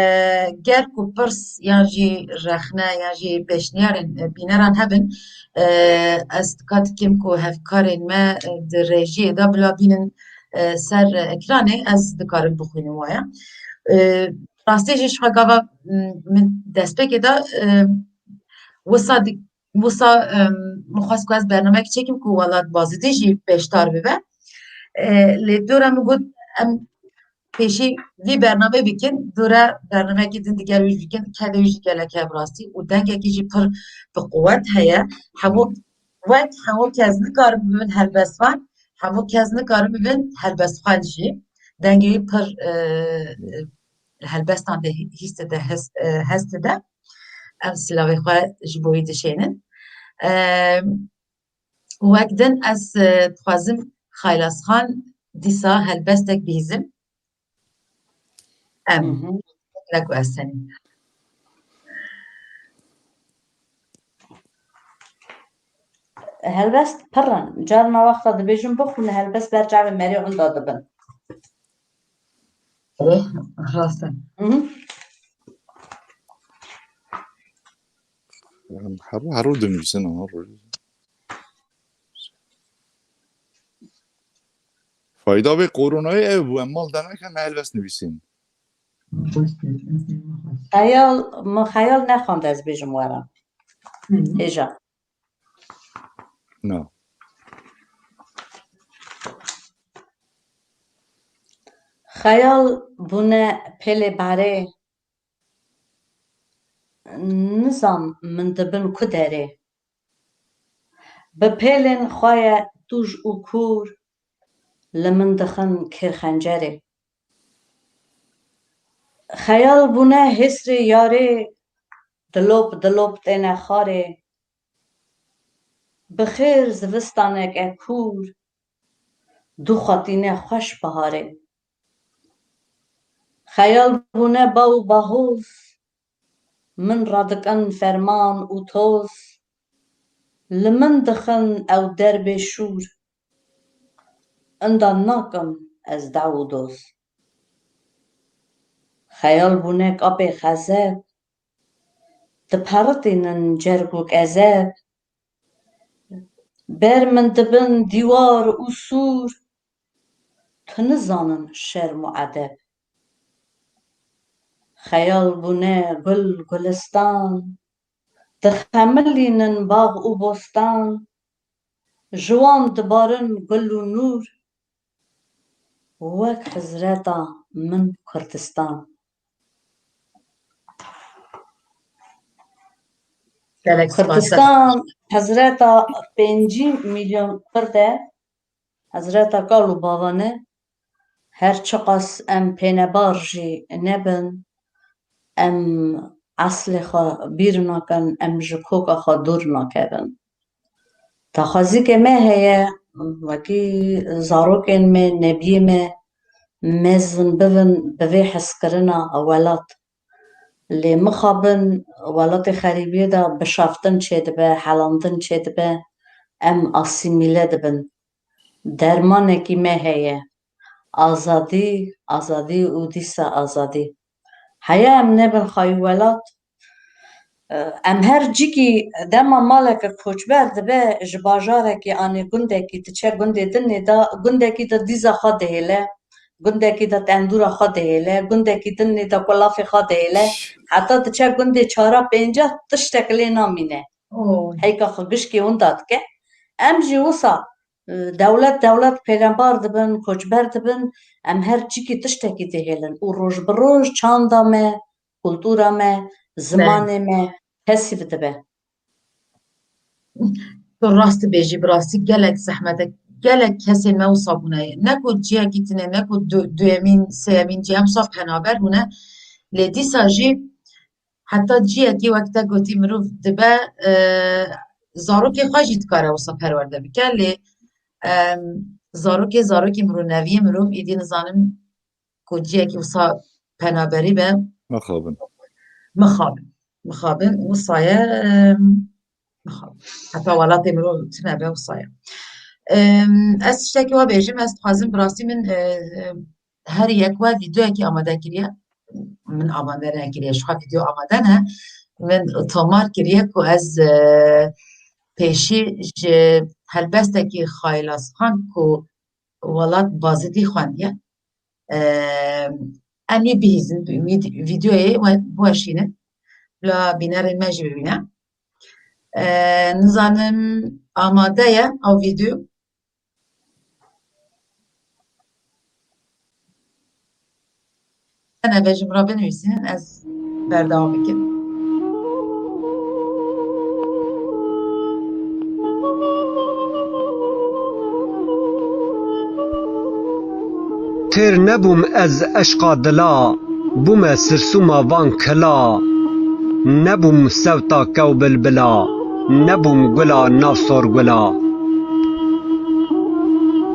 ger ku pirs yan jî rexne yan jî pêşniyarên, e, bîneran hebin, e, ez dika dikim ku hevkarên me, e, di rejiyê de bila bînin, e, ser ekranê, ez dikarim bixwînim waya. E, rastî jî ji xwe gava, m, min destpêkê de, e, wisa di-, wisa, em, min xwest ku ez bernameyek çêkim ku welat Bazîdî jî beşdar bibe. E, lê dora min got em pêşî vî bernameyê bikin, dora bernameyekî din digel wî bikin, kevê wî jî gelek hev rastî û dengekî jî pir bi quwet heye. Hemû wek hemû kes nikarin bibin helbestvan, hemû kes nikarin bibin helbestxwend jî. Dengê wî pir, e, e, helbestan de hî-, hîs dide, hes-, e, hes dide. Em silavê xwe ji bo wî dişênin. E, wek din ez, e, dixwazim Xaylasxan dîsa helbestek bihîzim. Em, Mhm. ne ku ez tenî. Helbest pir in. Carna wexta dibêjin bixwîne helbest ber çavê merê hunda dibin. Erê, rast e. Mhm. Em her, her roj dinivîsin, her roj. Fayda vê koronayê ew bû, em mal demek em helbest nivîsîn. Xeyal, min xeyal nexwend ez bêjim we re. Hêja. Na. Xeyal bûne pêlê barê, nizam min dibin ku derê. Bi pêlên xwe ye tûj û kûr, li min dixin kêrxencerê. Xeyal bûne hêsrê yarê, dilop dilop têne xarê. Bi xêr zivistaneke kûr, dû xwe tîne xweş biharê. Xeyal bûne ba û bahoz, min radikin ferman û toz, li min dixin ew derbê şûr, inda nakim ez daw û doz. Xeyal bûne kapê xezeb, diperitînin cerg û kezeb, ber min dibin dîwar û sûr, tu nizanin şerm û edeb. Xeyal bûne gul gulistan, dixemilînin bax û bostan, ji wan dibarin gul û nûr, wek hizreta min Kurdistan. Gelek spas. Kurdistan hizreta pêncî milyon Kurd e, hizreta kal û bavan e. Her çiqas em pênebar jî nebin, em eslê xwe bîr nakin, em ji koka xwe dûr nakevin. Daxwazîkê me heye, wekî zarokên me, nebiyê me, mezin bibin bi vê hezkirina welat. Lê mixabin welatê xerîbiyê de bişaftin çêdibe, helandin çêdibe, em asîmîle dibin. Dermanekî me heye. Azadî, azadî û dîsa azadî. Heya em nebin xayî welat, em her cikî dema maleke koçber dibe ji bajarekî anê gundekî diçe gundê dinê de, gundekî de dîza xwe dihêle, gundekî de tendûra xwe dihêle, gundekî dinê de kulafê xwe dihêle, heta diçe gundê çara pênca tiştek lê namîne. Oy. Heyka xwe gişkê winda dike. Em jî wisa, e, dewlet, dewlet pêlembar dibin, koçber dibin, em her çikî tiştekî dihêlin û roj bi roj çanda me, kultura me, zimanê me pesîv dibe. Tu rast dibêjî, bi rastî gelek zehmet e. Gelek kesên me wisa bûne. Ne ku ciyekî tune, ne ku du-, duyemîn, sêyemîn cî, em wisa penaber bûne. Lê dîsa jî heta ciyekî wek te gotî mirov dibe, e, zarokê xwe jî dikare wisa perwerde bike. Lê, em, zarokê, zarokî mirov, neviyê mirov, êdî nizanim ku ciyekî wisa penaberî be. Mixabin. Mixabin. Mixabin. Wisa ye, em, mixabin. Heta welatê mirov tune be wisa ye. Em, ez tiştekî we bêjim, ez dixwazim bi rastî min, e, e, her yek we vîdeoyekî amade kiriye. Min amade nekiriye, ji xwe vîdeo amade ne. Min tomar kiriye ku ez, e, pêşî ji helbestekî Xaylasxan ku welat Bazidî xwendiye. E, em ê bihîzin, vîd-, vîdeoyê we biweşînin. Bila bînerên me jî bibîne. E, nizanim amade ye ew vîdeo. Nebe ji min re binivîsînin, ez berdewam bikim. Têr nebûm ez eşqa dila, bûme sirsûma van kila. Nebûm sewta kew bilbila, nebûm gula nav sorgula.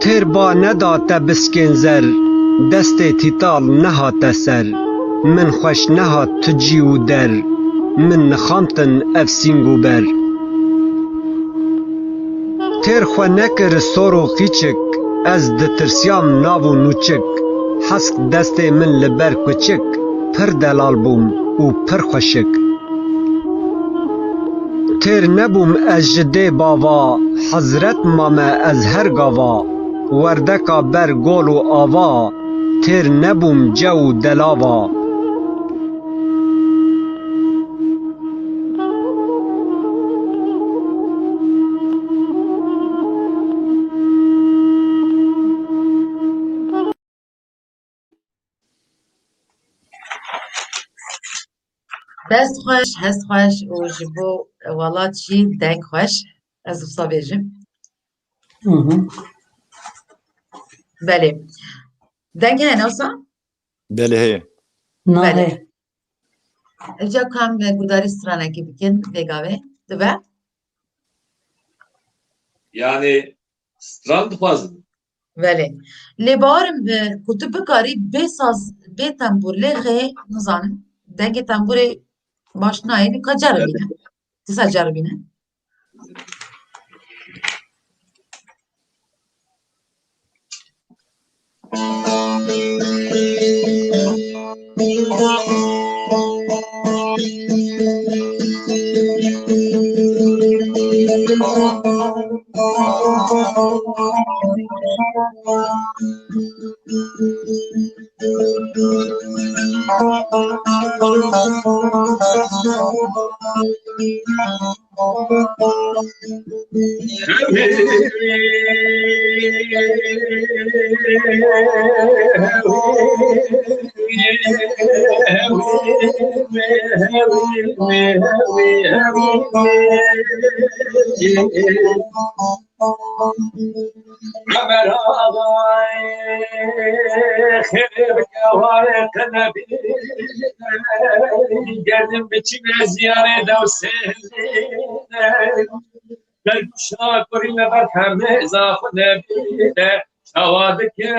Têr ba neda te biskên zer, destê tîtal nehate ser. Min xweş nehat tu cî û der, min nixamtin ev sîng û ber. Têr xwe nekir sor û qîçik, ez ditirsiyam nav û nûçik. Hesk destê min li ber kuçik, pir delal bûm û pir xweşik. Têr nebûm ez ji dê bava, hezret mame ez her gava. Werdeka ber gol û ava, têr nebûm cew û delava. Dest xweş, hest xweş û ji bo welat jî deng xweş. Ez wisa bêjim. Hı hı. Belê. Deng heye ne wisa? Belê heye. Belê. Nahê. Îca ka em gudarî stranekê bikin vê gavê. Dibe? Yani stran dixwazin. Belê. Lê bawerim bi ku tu bikarî bê saz, bê tembûr, lê xê nizanim. Dengê tembûrê baş nayê, lê ka ceribîne. Dîsa ceribîne. Ömer ağay, xêr bike, ware qenebî, geldim biçime ziyare dewsêne. Belguşa kurî me ber hemê zafine bîne. Çawa dike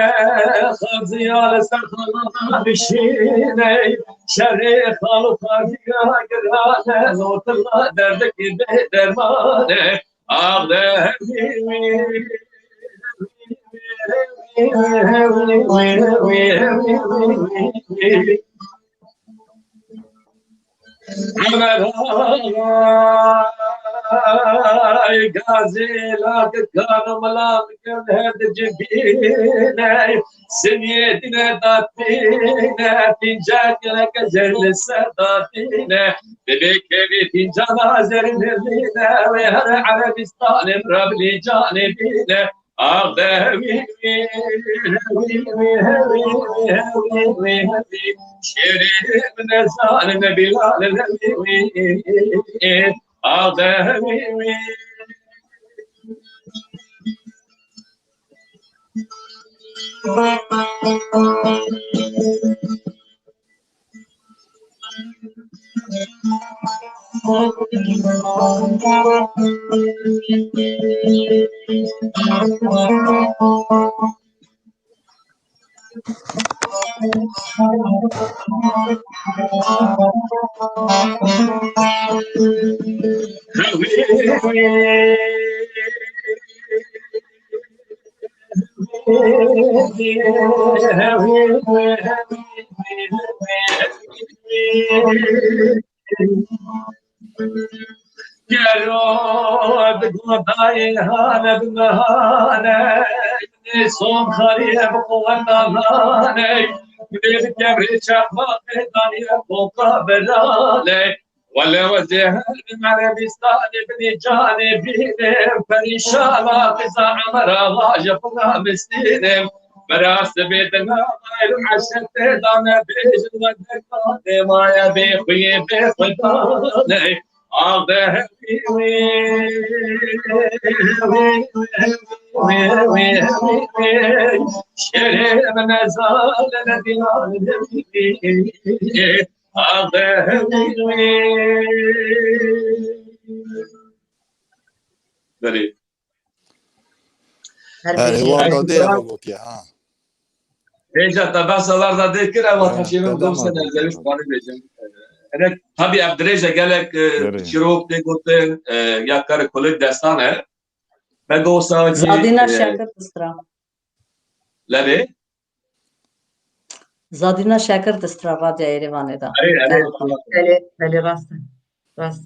xaziya li ser xalana bişîne, şerê xal û xaziya girane, zotila derdikî bê dermane. Ax de hevî wî, hevî wî, hevî wî, hevî wî, hevî wî, hevî wî. Emer Ağay gazê lak kan û milan kin her di cibîne. Siniyê dîne datîne, pînca gereke zer li ser datîne. Dibê kevî pîncana zer nirîne, wê here Erebîstanê rabî canê bîne. Ax de hevî wî, hevî wî, hevî wî, hevî wî, hevî wî. Şêrê min nezanin Bilal hevî wî. Ax de hevî wî. Gero bi godayê hane bi mehane, nê son xariyê bi quweta nane, nê bi kevê çaxmaqê daniye boka berale. Wele wezê her bin Erebîstanê binê canê bîne, perîşana qiza Emer Axa ji xwe mistîne. Bira sibê di navayê li eşetê de me bêjin we dermanê maye bê xuyê bê xwe dane. Ax de hevî wî, hevî wî, hevî wî, hevî wî, hevî wî. Şêrê min nezale ne dîlan hevî wî. Ax de hevî wî. Belê. Her Her bêjî. Êwan dadê eva gotiye, ha. Rêca te behsa lar dadê kir, ewa He, teşê min dede gom ma sene gotiye, zewij ha. Parê bêjim. Ene, tabii ev dirêje gelek, e, Gerê. Çîrok tê gotin, e, ya karê kulê destan e. Me go wisa wekî, Zadîna e, Şakir distra. Lebê? Zadîna Şakir distra Radya Êrêvanê de. Erê, erê. Belê, belê, rast e. Rast.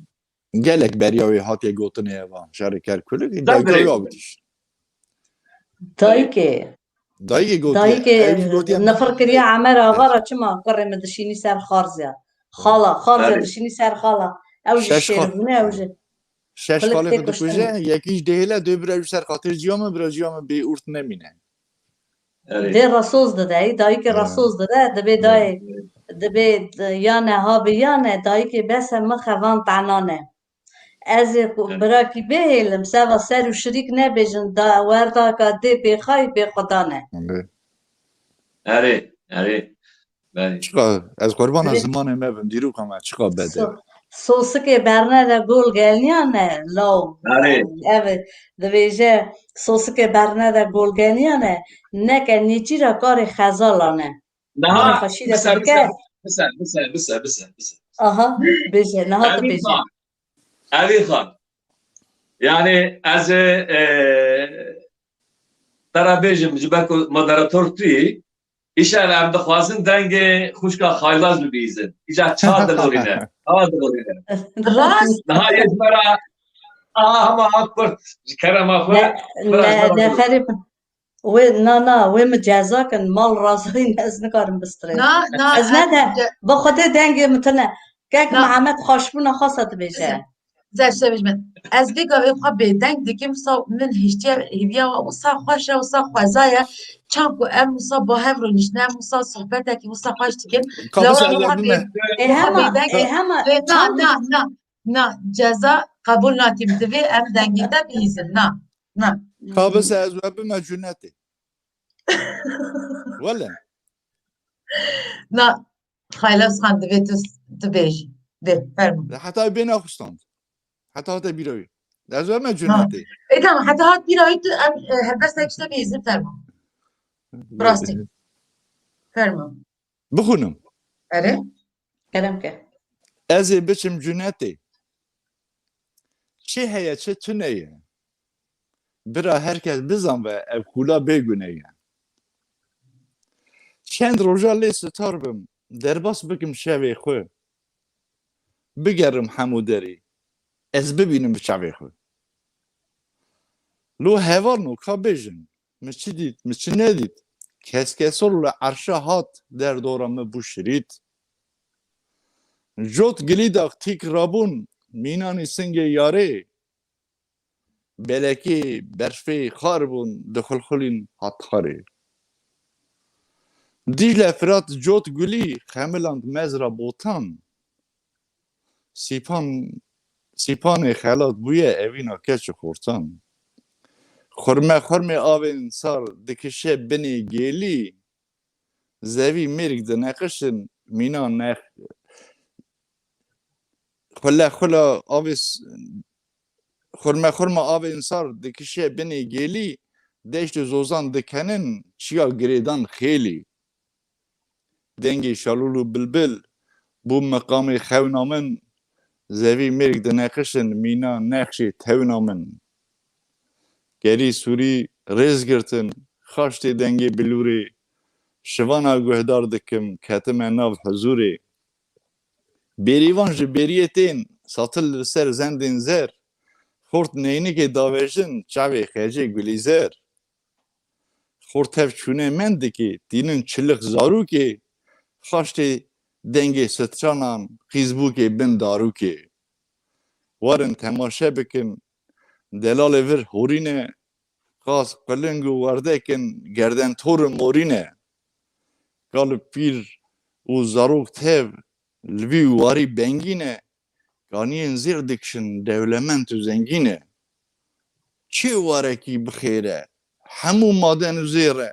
Gelek beriya wê hatiye gotinê eva. Şerê Kerkulik, Tabii. Dayika wî avitiş. Dayikê. Dayikê gotiye. Dayikê Ew jî gotiye nifir kiriye Emer Axa ra çima kurê min dişînî ser xarzya. Xala, xarzya Tabii. Dişînî ser xala. Ew jî Şeş xal-, şêribûne, ew jî Şeş xalê xwe dikuje, yekî ji dêhêle dê bira ji ser xatir ciya min, bira ciya min bê ûrt nemîne. Erê. Dê resoz dide, ey, dayikê He. Resoz dide, dibê He. Dayê, dibê, ya ne ha bi ya ne, dayikê bes e min xevan tenane. Ez ê ku He. Birakî bihêlim, seva ser û şirîk nebêjin, da werdaka dê bêxayî bêxudan e. Erê. Erê, erê. Belê. Çiqa, ez qurbana Belê. Zimanê me bim, dîroka me, çiqa bede. So-, sosikê berne de gol gelniyane, law. Erê. Ev dibêje, sosikê berne de gol gelniyane, neke nêçîra karê xezalan e. Niha, Niha xweşî de bise, bike. Bise, bise, bise, bise, bise, bise. Aha, bêje, niha tu Emîn bêje. Xan, Emîn Xan. Yani ez, e, te re bêjim, ji ber ku moderator tu yî, Îşev em dixwazin dengê xwişka Xaylaz bibîzin. Îca ça dilorîne. Ça dilorîne. Rast. Niha yê ji me re, aha, hema ha kurt. Ji kerema xwe, Ne, bira ji ne, me re neferê min. Wê, na, na, wê min ceza kin, mal razayîn ez nikarim bistrê. Na, na, Ez ne ez de, ce- bi xwedê dengê min tune. Kek Na. Mihemed xweşbûna xwe se dibêje. Zer şevij min. Ez vê gavê xwe bêdeng dikim, wisa min hiştiye hêviya we, wisa xweş e, wisa xweza ye. Çand ku em wisa ba hev rûniştin, em wisa sohbetekî wisa xweş dikin. Ka Lewra bise ez xwe bime. bê-, Ê xwe hema, bêdeng ê hema, Ê, na, çand na, na, na, ceza qebûl nakim. Divê em dengê te bihîzin. Na, na. Ka bise ez we bime cunetê. Wele. Na. Xaylaz Xan divê tu, tu bêjî. Dê, fermo. Heta bê nexustand. Heta hate bîra wî. Ez me Ha. cunetê. E, tamam, heta hat bîra wî tu, em, e, helbestek işte bêjin, fermo. Rastî. Fermo. Bixwînim. Erê. Kerem ke. Ez ê biçim cunetê. Çi heye çi tune ye. Bira her kes bizanve ev kûla bêgune ye. Çend roja lê sitar bim, derbas bikim şevê xwe. Bigerim hemû derî, ez bibînim bi çavê xwe. Lo hevalno ka bêjin, mi çi dît, mi çi nedît? Kes kesor li erşa hat, derdora mi bû şirît. Cot gilî dax tîk rabûn, mînanî singê yarê. Belekê berfê xar bûn, dixulxulîn hat xarê. Dîcle Firat cot gulî, xemiland mezra botan. Sîpan, sîpanê xelat bûye evîna keç û xortan. Xurme xurmê avên sar dikişe binê gêlî. Zevî mêrik dineqişin mîna nex. Xule xula avê s-, xurme xurma avên sar dikişe binê gêlî, deşt û zozan dikenin çiya girêdan xêlî. Dengê şalûl û bilbil bû miqamê xewna min, zevî mêrg dineqişin mîna nexşê tewna min. Gerî sûrî rêz girtin, xaştê dengê bilûrê, şivana guhdar dikim, ketime nav huzûrê. Bêrîvan ji bêriyê tên, satil li ser zendên zer, xort neynikê davêjin, çavê xecê gulîzer. Xort tev çûnê mendikê, tînin çilik zarokê, xaştê dengê sitranan, qîzbûkê bin darokê. Warin temaşe bikin, delalê vir horîne, qas qiling û werdekin, gerden tor û morîne. Kal û pîr û zarok tev, li vî û warî bengîne, kaniyên zêr dikişin, dewlemend û zengîn e. Çi warekî bi xêr e, hemû maden û zêr e.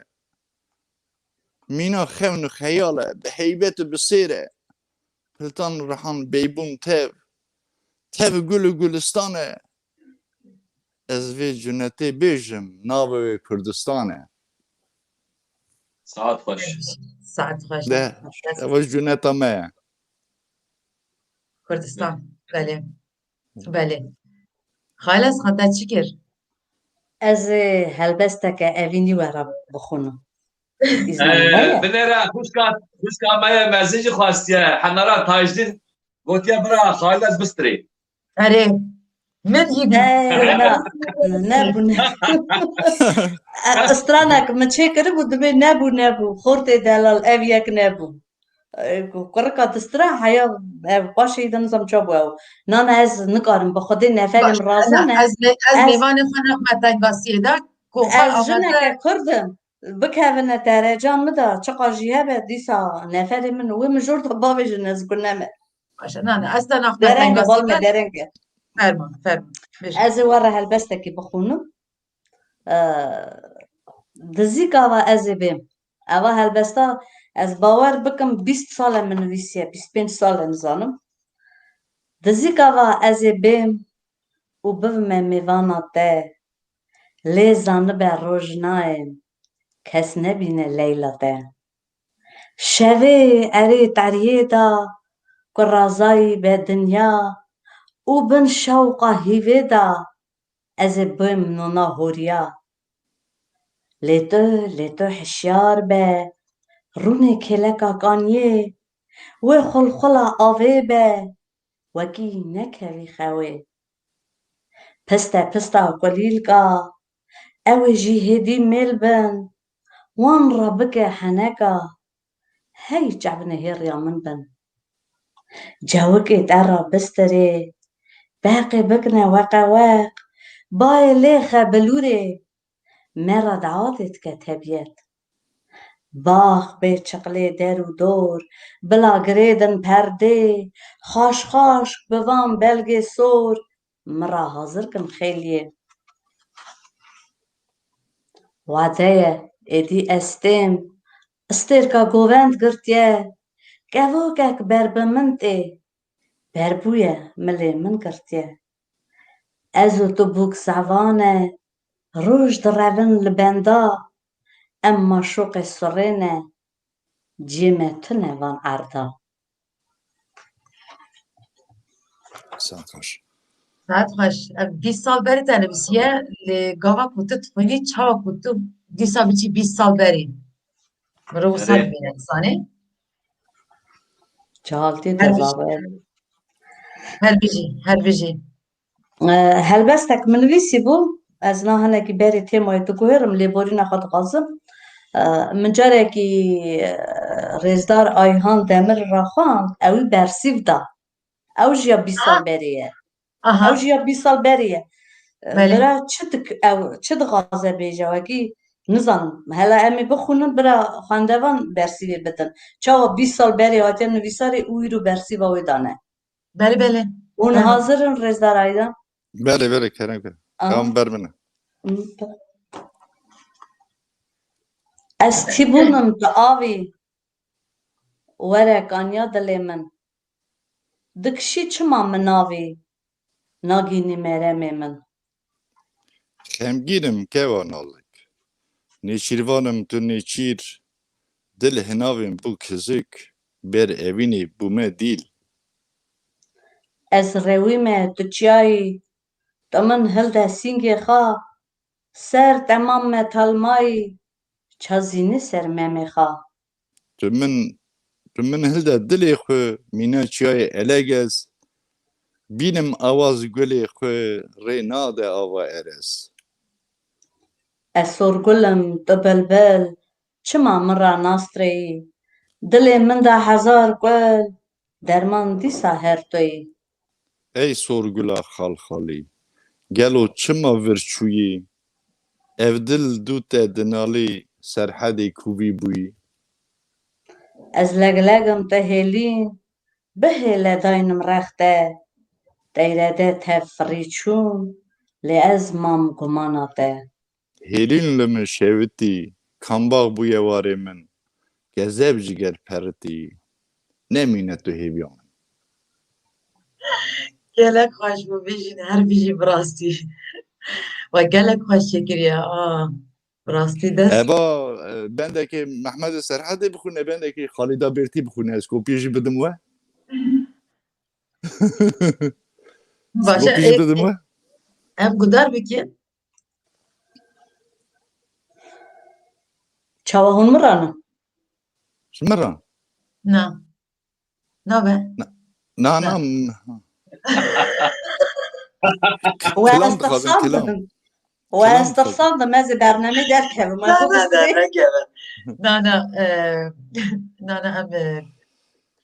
Mîna xewn û xeyal e, bi heybet û bi sêr e. Piltan rihan beybûn tev, tev gul û gulistan e. Ez vê cunetê bêjim, navê wê Kurdistan e. Saet xweş. Saet xweş. De, ev cuneta me ye. Kurdistan. Belê. Belê. Xayla, ez xata çi kir? Ez ê helbesteke evînî we re bixwînim. Ee, binêre xwişka, xwişka me ye mezin jî xwestiye. Henara Tajdîn gotiye bira Xayla ez bistirê. Erê. Min jî Ne, ne, nebû, ne. Stranek min çêkiribû, dibê nebû, nebû. Xortê delal, ev yek nebû. Kurika distira heya, ev paşê de nizam ça bû ew. Nana ez nikarim, bi xwedê neferê min razan e. Ez mêvanê xwe nexme tengasiyê de. Ez jineke Kurd im. Bikevine dereca min de, çiqa jî hebe, dîsa neferê min wê min jor de bavêjin, ez guneme. Baş e, nane, ez te naxme Derenge, tengasiyê bal me de. Derenge. Ferman, ferman. Bêje. Ez ê we re helbestekî bixwînim. Dizîka va ez ê bêm. Eva helbesta ez bawer bikim bîst sal e min nivîsiye, bîst pênc sal e nizanim. Dizîka va ez ê bêm û bivime mêvana te. Lê zanibe roj nayê, kes nebîne leyla te. Şevê erê teriyê de, ku razayî be dinya û bin şewqa hîvê de, ez ê bêm nona horiya. Lê tu, lê tu hişyar be, rûnê kêleka kaniyê, wê xulxula avê be, wekî nekevî xewê. Piste pista kulîlka, ew ê jî hêdî mêl bin, wan re bike heneka, hey çavnehêriya min bin. Cewikê te re bistirê, beqê bikine weqeweq, bayê lêxe bilûrê, me re deatê dike tebiyet. Bax bê çiqlê der û dor, bila girêdin perdê, xaş xaş bi van belgê sor, min re hazir kin xêliyê. Wade ye, êdî ez têm, istêrka govend girtiye, kevokek ber bi min tê, berbûye milê min girtiye. Ez û tu bûk zevan e, roj direvin li benda, em maşûqê surê ne, ciyê me tune van erda. Saet xweş. Saet xweş. Ev bîst sal berê te nivîsiye, lê gava ku tu dixwînî, çawa ku tu dîsa biçî bîst sal berê? Mirov wisa dibîne, dizanê? Çi hal tê te zaver? Her bijî, her bijî. Helbestek min nivîsî bû, ez na hinekî berê têmayê diguherim, lêborîna xwe dixwazim. Min carekî rêzdar Ayhan Demir re xwend, ewî bersîv da. Ew jî ya bîst sal berê ye. Ew jî ya bîst sal berê ye. Bira çi dik ew çi dixwaze bêje wekî nizanim. Hela em ê bixwînin bira xwendevan bersîvê bidin. Çawa bîst sal berê hatiye nivîsarê û îro bersîva wê dane. Belê belê. Hûn hazir in rêzdar Aydan? Belê belê kerem kerem. Tamam ber min e. Ez tîbûnim tu avî. Were kaniya dilê min. Dikişî çima min avî? Nagînî meremê min. Xemgîn im keva nalik. Nêçîrvan im tu nêçîr. Dil hinavên bû kizik. Ber evînê bûme dîl. Ez rewîme tu çiyayî. Tu min hilde sîngê xwe. Ser temam me talmayî. Çazînî ser memê xwe. Tu min, tu min hilde dilê xwe, mîna çiyayê elegez. Bînim awaz gulê xwe, rê nade ava erez. Ez sorgul im, tu bilbil, çima min ra nastreyî? Dilê min de hezar kul, derman dîsa her tu yî. Ey sorgula xalxalî, gelo çima vir çûyî? Ev dil dû te dinalî, serhedê kûvî bûyî. Ez legleg im te hêlî, bihêle daynim rex te. Teyrede te firî çûn, lê ez mam gumana te. Hêlîn li min şewitî, kambax bûye warê min. Kezeb jiger peritî, nemîne tu hêviya min. Gelek xweş bû, bijîn her bijî bi rastî. We gelek xweş çêkiriye. A, bi rastî dest. Eba, e, bendekê Mehmedê Serhedê bixwîne, bendekê Xalîda Bêrtî bixwîne, ez kopiyê jî bidim we. Baş e, Kopiyê jî bidim we. Em gudar bike. Çawa hûn min ra ne? Ji min ra? Na. Nabe. Na na. We estixsal didim. We estixsal didim, ez ê bernameyê derkevim. Na na na, derkeve. Na na, e, na na, em, e,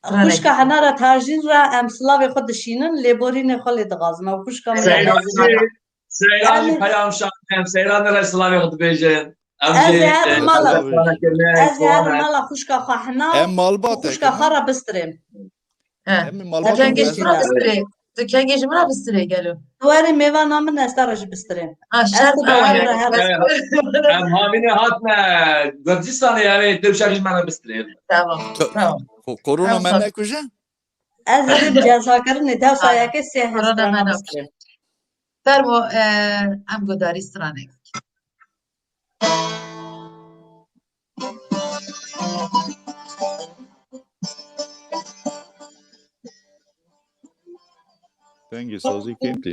Xwişka Henara Tajîn re em silavê xwe dişînin, lêborînê xwe lê dixwazin. Ew xwişka min e. Seyran jî peyam şandin, Seyran re silavê xwe dibêjin. Ez ê herim mala, ez ê herim mala xwişka xwe Hena. Em malbat xwişka xwe re bistirêm. Em malbat kengê ji min re bistirê. Tu kengê ji min re bistirê gelo. Tu werî mêvana min ez te re jî bistirêm. Ha, şer Em havînê hatine Gurcistanê, yani tevşa ji me re bistirê. Tamam, tamam. Korona me nekuje? Ez ê cezakirinê dewsa yekê sê hezar bistirim. Fermo, e, em gudarî stranek. Dengê sazî kêm tê.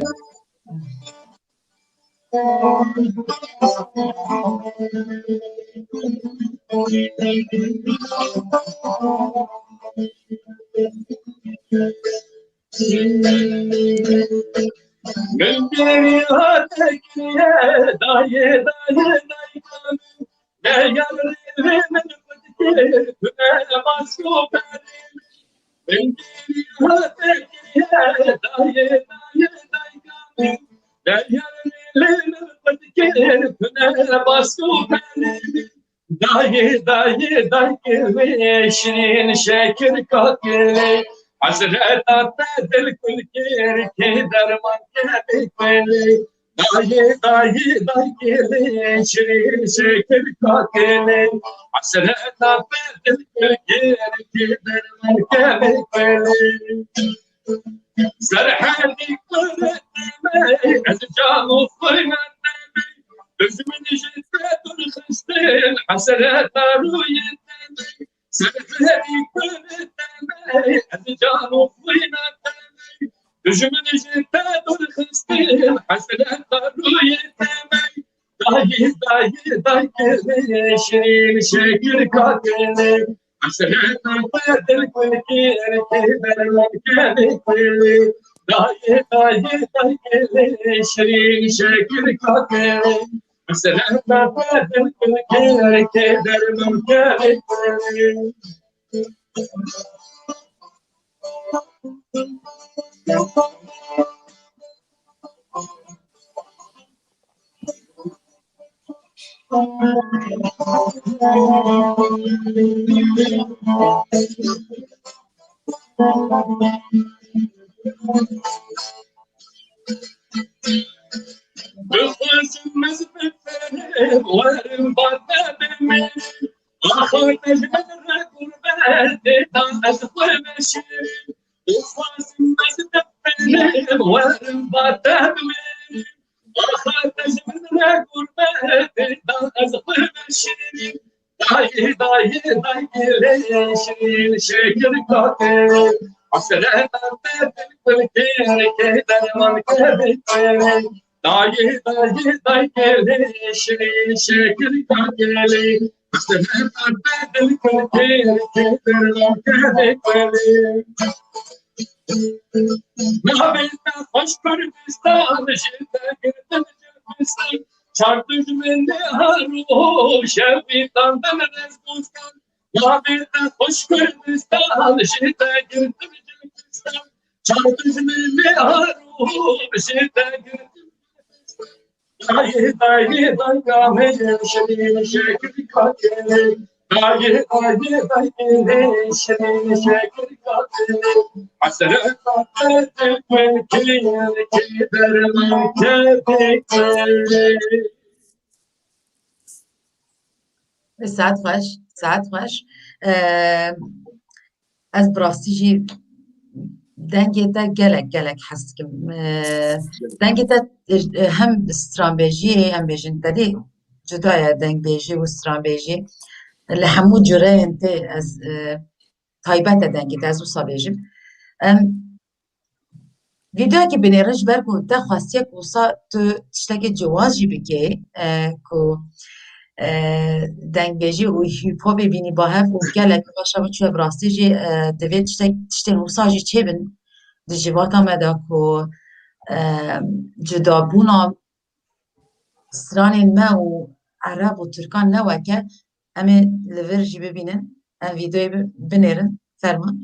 Min bêrî hate kiriye, dayê, dayê, dayka min, ne yar rê min xwe dikir, tu ne baş û berê min. Min bêrî hate kiriye, dayê, dayê, dayka min, ne yar rê min xwe dikir, tu ne baş û berê min. Dayê, dayê, dayê wê şirîn şekir kakê lê. Hesreta te dil kul kir, kê derman kevê kulê. Dayê, dayê, dayê lê şirîn şekir kakê lê. Hesreta te dil kul kir, kê derman kevê kulê. Serhedî kuretî me, ez can û xwîna te me. Dijmin ji te dûr xistin, hesreta rûyê te me. Ser herî kurê te me, ez can û xwîna te me. Dijmin ji te dûr xistin, hesreta rûyê te me. Dayê, dayê, dayê, şirîn şekir kakê. Hesreta te dil kir kê derman kerê. Dayê, dayê, dayê, şirîn şekir kakê. Hesreta te dil kir kê derman kerê. Bixwazim ez bifirim, werim ba te bimînim. Axa te ji min re gurbetê da ez xwe veşirim. Bixwazim ez bifirim, werim ba te bimînim. Axa te ji min re gurbetê da ez xwe veşirim. Dayê, dayê, dayê, lê şirîn şekir kakê. Hasreta te dil kir kê, derman kerê. Dayê, dayê, dayê, lê şirîn şekir kakê. Hasreta te dil kir kê, derman kerê. Navê te xweş Kurdistan, ji te girtin Kurdistan. Çar dijminê her roj şevîtan din rêz dostan. Navê te xweş Kurdistan, ji te girtin Kurdistan. Çar dijminê her roj ji te girtin Kurdistan. Dayê, dayê, dayka me şirîn şekir kakê. Dayê, dayê, dayê, şirîn şekir kakê. Hasreta te dil kir kê, derman kerê. Saet xweş, saet xweş. Ee, Ez bi rastî jî dengê te gelek, gelek hez dikim. Ee, dengê te, e, hem stranbêjiyê, em bêjin, te dî cuda ye, dengbêjî û stranbêjî. Li hemû cureyên tê ez, e, taybet e dengê te, ez wisa bêjim. Em, vîdeoyekî binêrin ji ber ku te xwestiye ku wisa tu tiştekê ciwaz jî bikê, e, ku, e, dengbêjî û hip hopê bînî ba hev û gelek baş e, çûye bi rastî jî, e, divê tiştek, tiştên wisa jî çêbin di civata me de ku, e, cudabûna stranên me û Ereb û Tirkan ne wek e, em ê li vir jî bibînin, em vîdeoyê bi-, binêrin, ferman.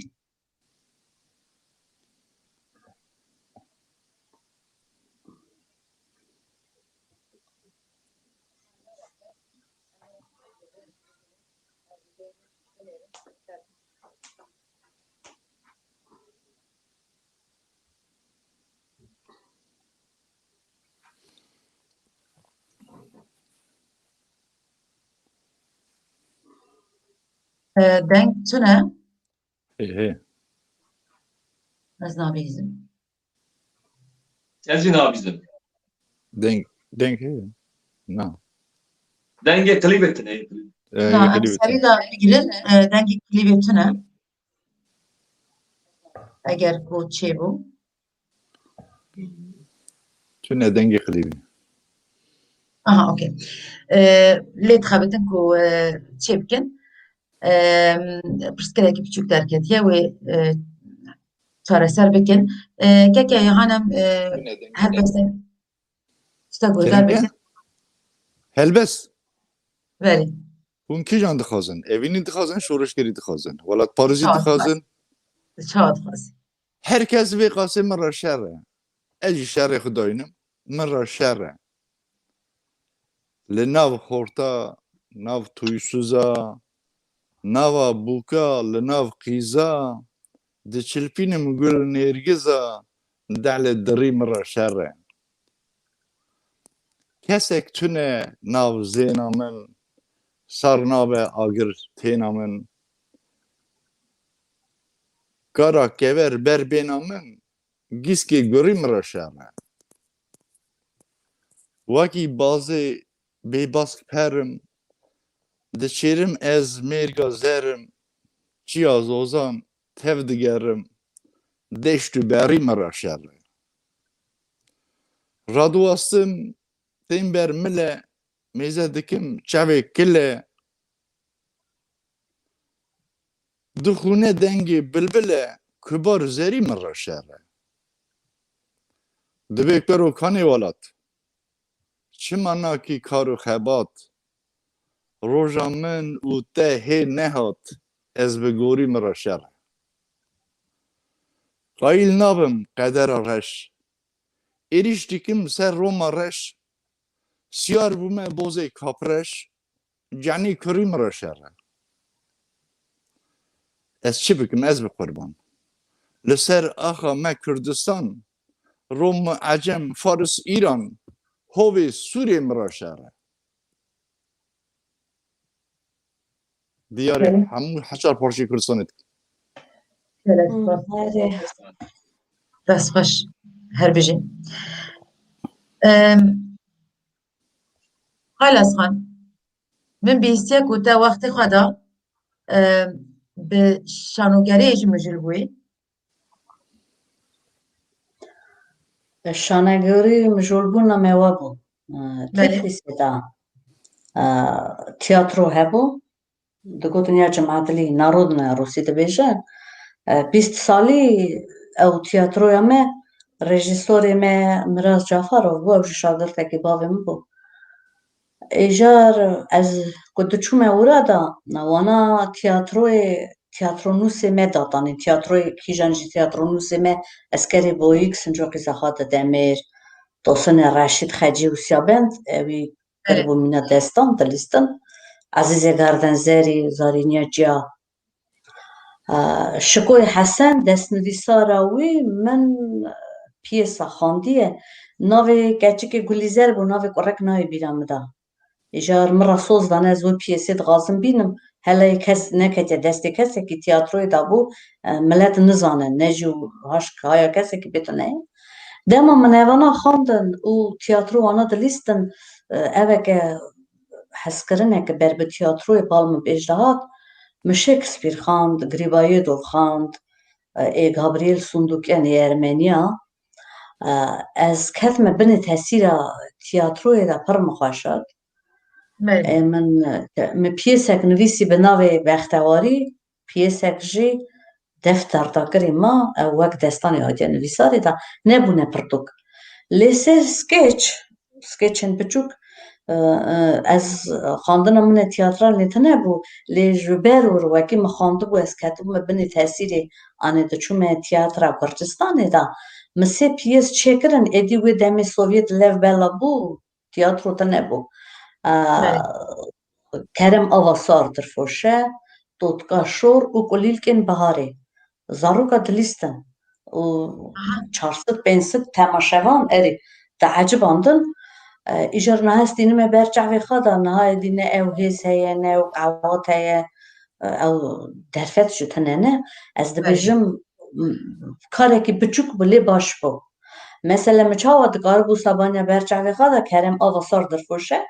E, deng tune. Hê, hê. Ez nabîzim. Ez jî nabîzim. Deng, deng heye. Na. Dengê klîbê tune ye. E, Na, yê em klîbê serî tune. De bigrin, e, dengê klîbê tune. Eger ku çêbû. Tune dengê klîbê. Aha, okey. E, lê dixebitin ku, e, çê bikin. E, pirsgirêkî piçûk derketiye, wê, e, çareser bikin. E, keke Hanem, e, Tune dengê. Helbestin. Tiştek guhdar Keke? Bikin. Helbest. Belê. Hûn kîjan dixwazin? Evînî dixwazin, şoreşgerî dixwazin, welatparêzî Çawa dixwazin? Çawa dixwazin? Her kes vê qasê min re şer e. Ez jî şerê xwe daynim. Min re şer e. Li nav xorta, nav tûysuza, nava bûka, li nav qîza, diçilpînim gul nêrgiza, dehlê dirî min re şer e. Kesek tune nav zêna min, sar nabe agir têna min. Kara kever ber bêna min, gîskê gurî min re şer e. Wekî bazê bêbask perim, diçêrim ez mêrga zerim, çiya zozan tev digerim, deşt û berî min re şer e. Radiwastim tên ber mile, mêze dikim çavê kile, dixûne dengê bilbile, kubar zerî min re şer e. Dibê kero kanê welat, çima nakî kar û xebat? Roja min û te hê nehat, ez bi gorî min re şer e. Qayîl nabim qedera reş, êrîş dikim ser Roma reş, siyar bûme bozê kapreş, canî kurî min re şer e. Ez çi bikim, ez bi qurban. Li ser axa me Kurdistan, Rom, Ecem, Faris, Îran, hovê Sûrê min re şer e. Diyarê Belê. Hemû heşar parçeyê Kurdistanê dikim. Gelek Hmm, spas. Hadi. Dest xweş. Her bijî. Em, Xelesxan, min bihîstiye ku te wextê xwe da, em, bi şanogeriyê jî mijûl bûyî. Şanegerî mijûlbûna me we bû. E, Belê. Tiflîsê de, e, tiyatro hebû. Digotin ya Cematilî, Narodnaya Rûsî dibêje. E, bîst salî ew tiyatroya me, rejîsorê me Miraz Cafarov bû, ew jî şagirtekî bavê min bû. Îcar ez ku diçûme wira de, wana tiyatroyê, tiyatronûsê me datanî, tiyatroyê kîjan jî tiyatronûsê me, Eskerê Boyîk, Sincoqî Zexate Demêr, Tosinê Reşîd, Xecî û Siyabend, ewî Erê. Kiribû mîna destan, dilîstin. Ezîzê Gardenzerî, Zarîniya Ciya, e, Şikoyê Hesen, destnivîsara wî min, e, piyêsa xandiye. Navê keçikê Gulîzer bû, navê kurek nayê bîra min de. Îcar min re soz dane, ez wê piyêsê dixwazim bînim. Hela yê kes neketiye destê kesekî tiyatroyê de bû, e, milet nizane, ne jî haşk haya kesekî bê tune ye. Dema min evana xwendin û tiyatro wana dilîstin, e, eveke hezkirineke ber bi tiyatroyê bal min pêş dihat, min Shakespeare xwend, Griboyedov xwend, e, ê Gabriel Sundukian ê Ermeniya. E, ez ketime binê tesîra tiyatroyê de pir min xweş hat. Belê. E, min, e, min piyêsek nivîsî bi navê Bextewarî, piyêsek jî defter de kirî ma, ew wek destanê hatiye nivîsarê de, nebûne pirtûk. Lê sê skeç, skeçên biçûk, e, e, ez xwendina min e tiyatral lê tune bû, lê ji ber wir wekî min xwendibû, ez ketibûme binê tesîrê anê diçûme tiyatra Gurcistanê de, min sê piyês çêkirin, êdî wê demê Sovyet lev bela bû, tiyatro tune bû. Aa, Kerem Ava Sar Dirfoşe, Totka Şor û Kulîlkên Biharê. Zaroka dilîstin û çar sed pênc sed temaşevan erê diecibandin. E, îcar niha ez tînime ber çavê xwe de, niha êdî ne ew hêz heye, ne ew qewat heye, e, ew derfet ji tune ne. Ez dibêjim, m, karekî biçûk bû lê baş bû. Mesele min çawa dikaribû sabaniya ber çavê xwe de Kerem Ava Sar Dirfoşe,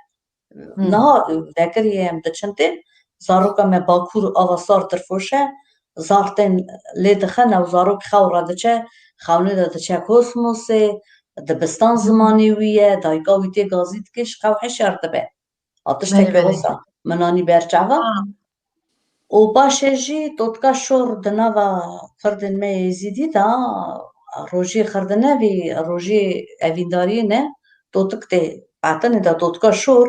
Hmm. Niha vekirî em diçin tê, zaroka me Bakur Ava Sar Dirfoşe, zar tên lê dixin, ew zarok xew re diçe, xewnê de diçe kosmosê, dibistan Hmm. zimanê wî ye, dayika wî tê gazî dike, ji xew hişyar dibe. A tiştekî Belê, belê. wisa min anî ber çava. Ha. Û paşê jî Totka Şor di nava Kurdên me Êzîdî de, rojê xirdinevî, rojê evîndariyê ne, totik tê, patinê de Totka Şor,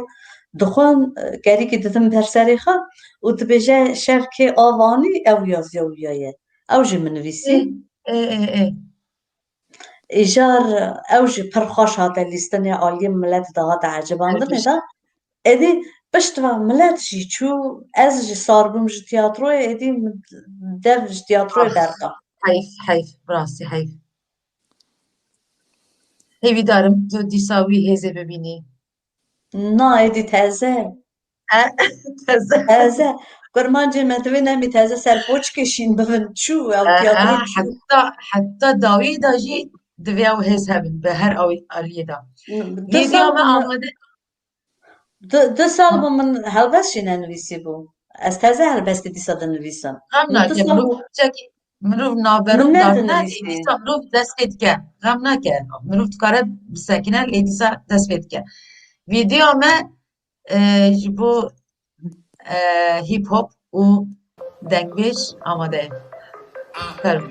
dixwin, kerîkî didin ber serê xwe û dibêje, şevkê av anî, ew yaziya wî ya ye. Ew jî min nivîsî. Ê, ê, ê, ê. Îcar ew jî pir xweş hate lîstinê, aliyê milet de hate ecibandinê de. Êdî pişt ve milet jî çû, ez jî sar bûm ji tiyatroyê, êdî min dev ji tiyatroyê Ah, berda. Heyf, heyf, bi rastî heyf. Hêvîdarim tu dîsa wî hêzê bibînî. Na, êdî teze. E, teze. Teze. Kurmancê me divê nemî teze ser poçikê şîn bibin. Çû, ew E, tiyatroyê e, çû. Heta, heta dawî de jî divê ew hêz hebin, bi her ew aliyê de. Hêviya me amade, Du, du sal bû min helbest jî nenivîsî bû. Ez teze helbestê dîsa dinivîsim. Xem nake, mirov çekî, mirov naverok darine, êdîsa mirov dest pê dike. Xem nake. Mirov dikare bisekine, êdîsa dest pê dike. Vîdeo me, e, ji bo, e, hip hop û dengbêj amade ye. Fermo.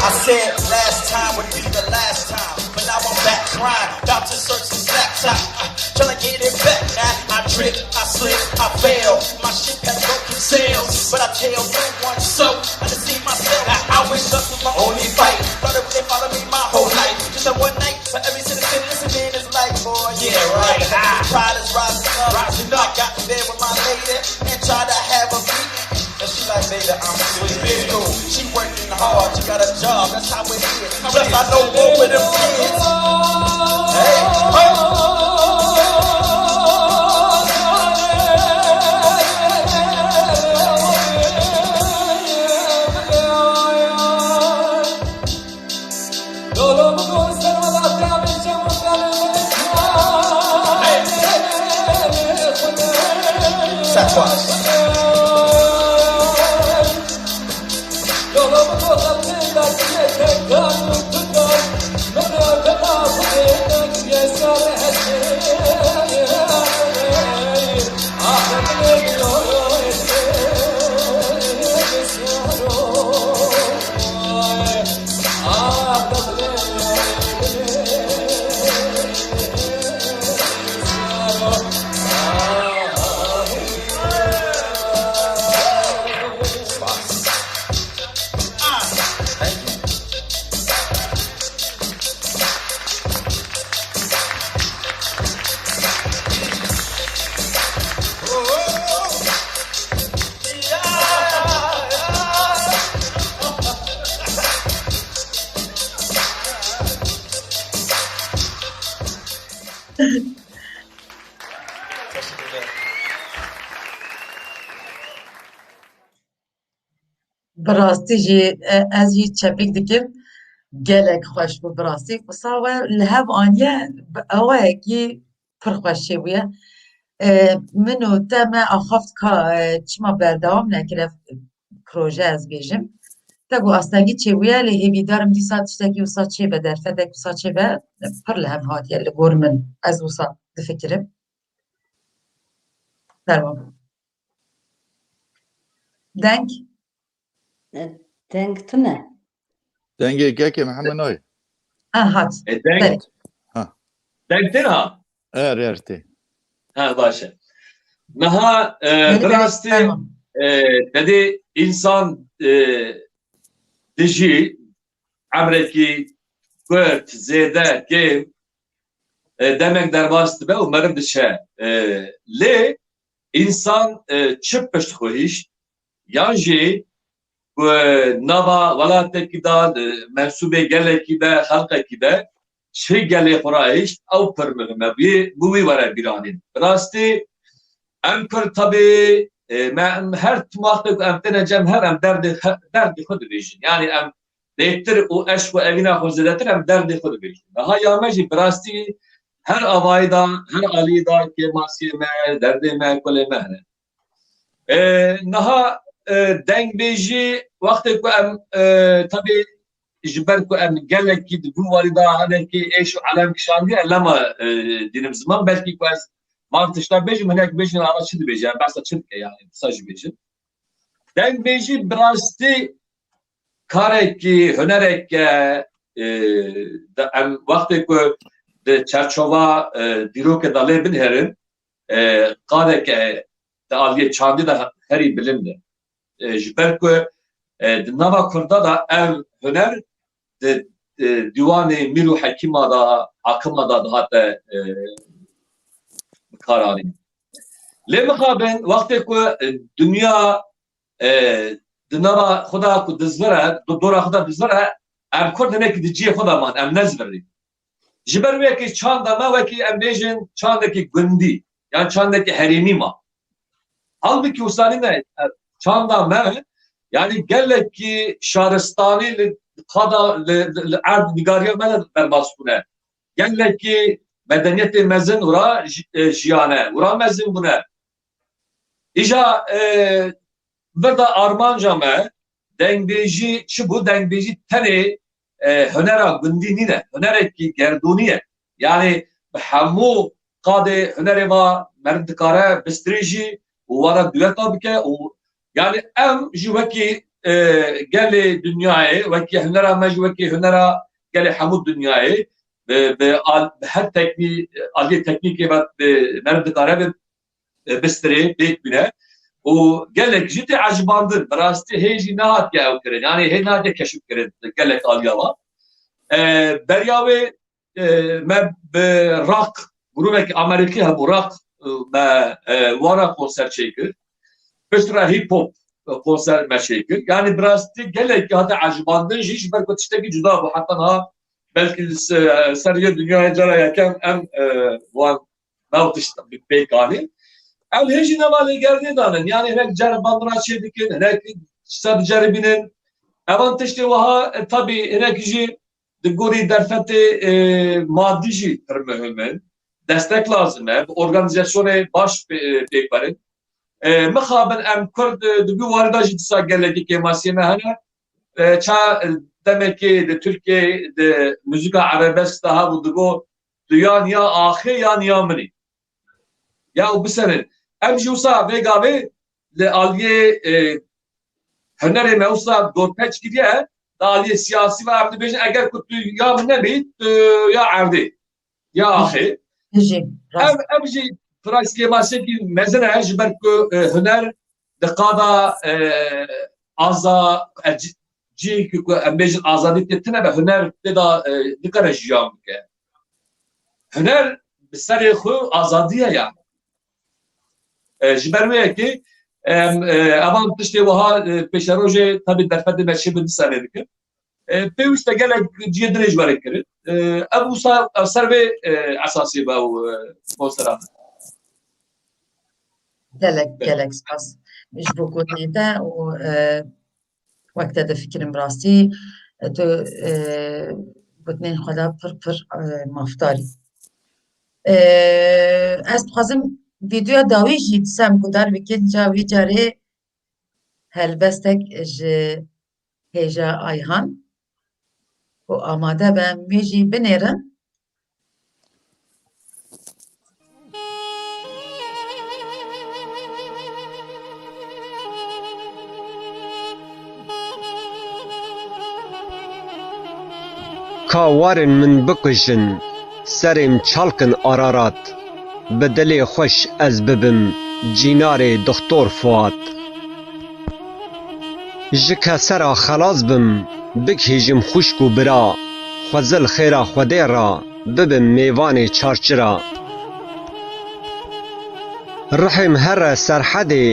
I said last time would be the last time, but now I'm back crying, about to search this laptop, uh, tryna get it back. Now I trip, I slip, I fail. My ship has broken sails, but I tell no one. So I deceive myself. I, I wish up was my only fight. Thought it would follow me my whole life. Just that one night, for every citizen listening is like, boy, yeah, right. Ah, pride is rising up. Rising up. I got in bed with my lady and tried to have a meeting. And she like, baby, I'm sweet. It's cool. She working hard. She got a job. That's how it is. Just I know more with them kids. Hey, hey. Bi rastî jî, e, ez jî çepik dikim. Gelek xweş bû bi rastî. Wisa we li hev aniye, bi awayekî pir xweş çêbûye. E, min û te me axaft ka, e, çima berdewam nekire proje ez bêjim. Te ku astengî çêbûye, lê hêvîdar im dîsa tiştekî wisa çêbe, derfetek wisa çêbe, pir li hev hatiye li gor min. Ez wisa difikirim. Fermo. Deng? E, deng tune. Dengê kekê Mihemed nayê. Ha, hat. E, deng, Serê. Ha. Deng tê niha? Er, er tê. Ha, baş e. Niha e, Yeni bi bir rastî tamam. e, te dê însan e, dijî emrekî kurt, zêde, kêm e, demek derbas dibe û meriv diçe. E, lê însan e, çi pişt xwe hişt, yan jî ku nava welatekî de, di mensûbê gelekî de, xelqekî de çi gelê xwe rahişt, ew pir muhim e. Wî, bi wî were bîranîn. Bi rastî em Kurd tabî, e, me, em her wextê ku em têne cem hev, em derdê xe-, derdê xwe dibêjin. Yanî em lêtir û eşq û evîna xwe zêdetir em derdê xwe dibêjin. Niha ya me jî bi rastî her avayî de, her alî de, kêmasiyê me, derdê me, kulê me hene. E, niha e, dengbêjî wextê ku em e, tabî ji ber ku em gelekî di vî warî de hinekî êş û elem kişandiye, lema e, dînim ziman, belkî ku ez van tişta bêjim, hinek bêjin, ana çi dibêje, em behsa çi dike, yani, qisa jî bêjin. Dengbêjî bi rastî karekî, hunereke e, de em wextê ku di çerçova e, dîrokê de lê binêrin, e, qadeke di aliyê çandî de herî bilind e. E, ji ber ku e, di nava Kurda de ev huner di e, dîwanê mîr û hekîma de, hakima de dihate e, bikaranîn. Lê mixabin wextê ku e, dinya e, di nava xwe de ku dizvire, di dora xwe de dizvire, em Kurd hinekî di cihê xwe de man, em nezvirî. Ji ber wê yekê çanda me wekî em bêjin çandekî gundî, yan çandekî herêmî ma. Halbikî wisa nîne, çanda me, yani gelekî şaristanî li qada, li, li, li erd nigariya me de derbas bûne. Gelekî medeniyetê mezin wira ji-, e, jiyane, wira mezin bûne. Îja e, vir de armanca me, dengbêjî çi bû? Dengbêjî tenê e, hunera gundî nîne, hunerekî gerdûnî ye. Yani bi hemû qadê hunerê va meriv dikare bistirê jî û wara dueta bike û yani em jî wekî e, gelê dinyayê, wekî hunera me jî wekî hunera gelê hemû dinyayê bi, bi, al, bi her teknî, aliyê teknîkê ve bi meriv dikare bi e, bistirê pêk bîne. Û gelek jî tê ecibandin. Bi rastî hê jî nehatiye ew kirin. Yani hê nehatiye keşif kirin gelek aliya wa. E, beriya wê e, me bi rak, grûbekî Amerîkî hebû, rak e, me e, wana konser çêkir. Piştre hip hop e, konser me çêkir. Yani bi rastî gelek hate ecibandin jî ji ber ku tiştekî cuda bû. Heta niha belkî li se-, ser yê dinyayê cara yekem em e, wan nav tişt bi pêk anîn. Em hê jî nava lêgernê danin. Yani hinek ceribandina çê dikin, hinek tişta diceribînin. Evan tiştê wiha e, tabî hinek jî di gorî derfetê e, madî jî pir muhim in. Destek lazim e. Bi organîzasyonê baş pê-, pêk werin. E, mixabin em Kurd e, di vî warî de jî dîsa gelekî kêmasiyê me hene. E, ça demekê di Tirkiyeyê di muzîka erebesk de hebû digot, tu yan ya axê yan ya min î. Ya û biserin. Em jî wisa vê gavê li aliyê e, hunerê me wisa dorpeç kiriye, di aliyê siyasî ve em dibêjin, eger ku tu ya min nebî, tu ya erdê, ya axê. Jî, rast. Ev, ev jî firayskê başekî mezin e, ji ber ku e, huner di qada e, aza, e, cî-, cî ku, ku em bêjin azadî tê tine be, huner tê de e, nikare jiyan bike. Huner bi serê xwe azadî ye yani. E, ji ber wê yekê em e, evan tiştê wiha e, pêşerojê tabî derfetê me çê bi dîsa lê dikin. E, pêwîst e gelek cihê dirêj were kirin. E, ev wisa ev ser vê e, esasê be ew e, konsera me. Gelek, gelek spas ji bo gotinê te û e, wek te difikirim rastî e, tu e, gotinên xwe de pir pir e, mafdar î. E, ez dixwazim vîdeoya dawî jî dîsa em guhdar bikin, ca vî carê helbestek ji hêja Ayhan ku amade be, em wê jî binêrin. Ka warin min bikujin, serêm çalkin Ararat, bi dilê xweş ez bibim cînarê Dixtor Fuat. Ji kesera xelas bim, bigihîjim xwişk û bira, xwezil xêra Xwedê ra, bibim mêvanê çarçira. Rihêm here Serhedê,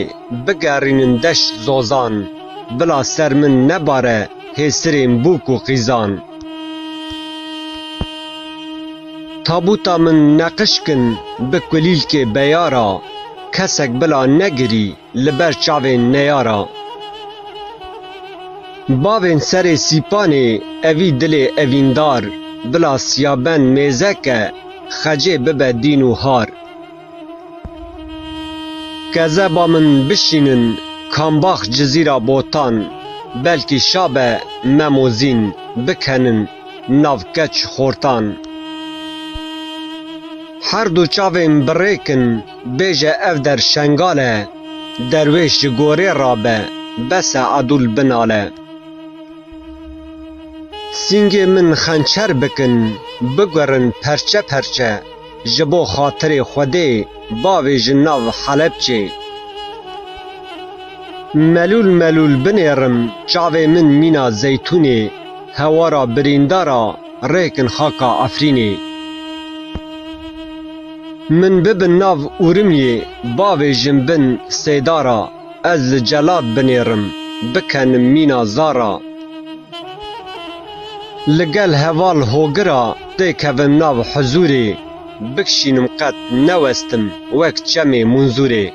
bigerînin deşt zozan, bila ser min nebare hêsirên bûk û qîzan. Tabûta min neqişkin bi kulîlkê beyara, kesek bila negirî li ber çavên neyara. Bavên serê Sîpanê evî dilê evîndar, bila siyaben mêzeke, xecê bibe dîn û har. Kezeba min bişînin, Kambax Cizîra Botan, belkî şabe Memozîn bikenin nav keç xortan. Her du çavên birêkin, bêje ev der Şengal e, derwêş ji gorê rabe, bes e edûl binale. Sîngê min xençer bikin, bigurin perçe perçe, ji bo xatirê Xwedê bavêjin nav Helebçê. Melûl melûl binêrim, çavê min mîna zeytûnê, hewara birîndara, rêkin xaka Efrînê. Min bibin nav Urumiyê, bavêjin bin Sêdara, ez li Celad binêrim, bikenim mîna Zara. Li gel heval Hogira têkevim nav huzûrê, bikşînim qet newestim wek çemê Munzûrê.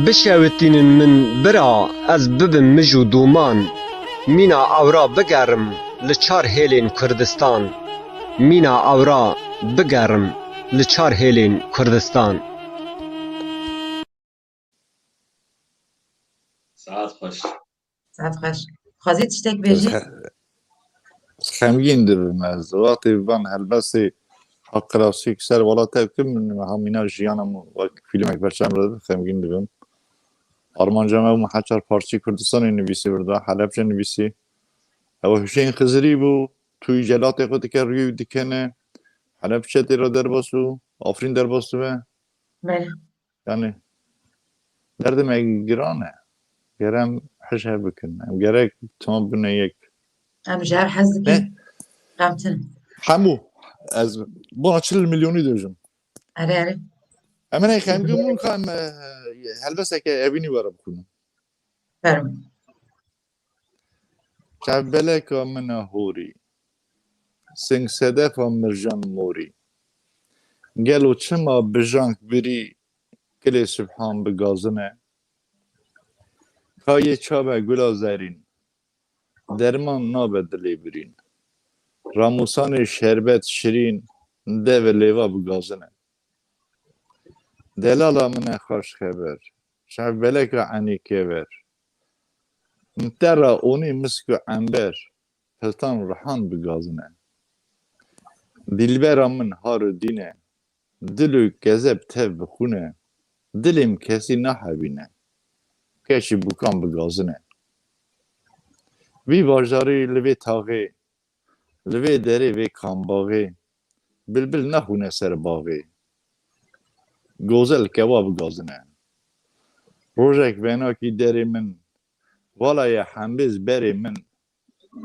Bişewitînin min bira, ez bibim mij û dûman, mîna ewra bigerim li çar hêlên Kurdistan, mîna ewra bigerim li çar hêlên Kurdistan. Saet xweş. Saet xweş. Xwezî tiştek bêjî? Xemgîn dibim ez. Wextê van helbestê klasîk ser welat tev kim, min hamîna jiyana min wek fîlmek berçem re xemgîn dibim. Armanca me û heçar parçî Kurdistanê nivîsî, birda Helebce nivîsî. Ew Huseyîn Xizirî bû, tu yî celatê xwe dike, rûyê wî dikene. Helebçe tê re derbas û Afrîn derbas dibe. Belê. Yani derdê me giran e. Gerek em hişê hev bikin. Em gerek tamam bine yek. Em ji hev hez dikin. Em tin. Hemû. Ez bona çil milyonî dojim. Erê erê. Em ê xemgin bûn ka em e, helbesteke evînî were bixwînin. Fermo. Çavbeleka min a horî, sing sedefa mirjan morî. Gelo çima bijank birî, kilê sibhan bi gazin e? Ka yê çav e gula zerîn, derman nabe dilê birîn. Ramûsanê şerbet şirîn, dev e lêva bi gazin e. Delala min e xweş xeber, çavbeleka enî kever. Min te ra onî misk û ember, piltan rihan bi gazin e. Dîlbera min har û dîn e, dil û kezeb tev bi xûn e. Dilê min kesî nahebîne, keçî bûkan bi gazin e. Vî bajarî li vê taxê, li vê derê vê kambaxê, bilbil naxwîne ser baxê. Gozel kewa bi gazin e. Rojek venakî derê min, vala ye hembêz berê min,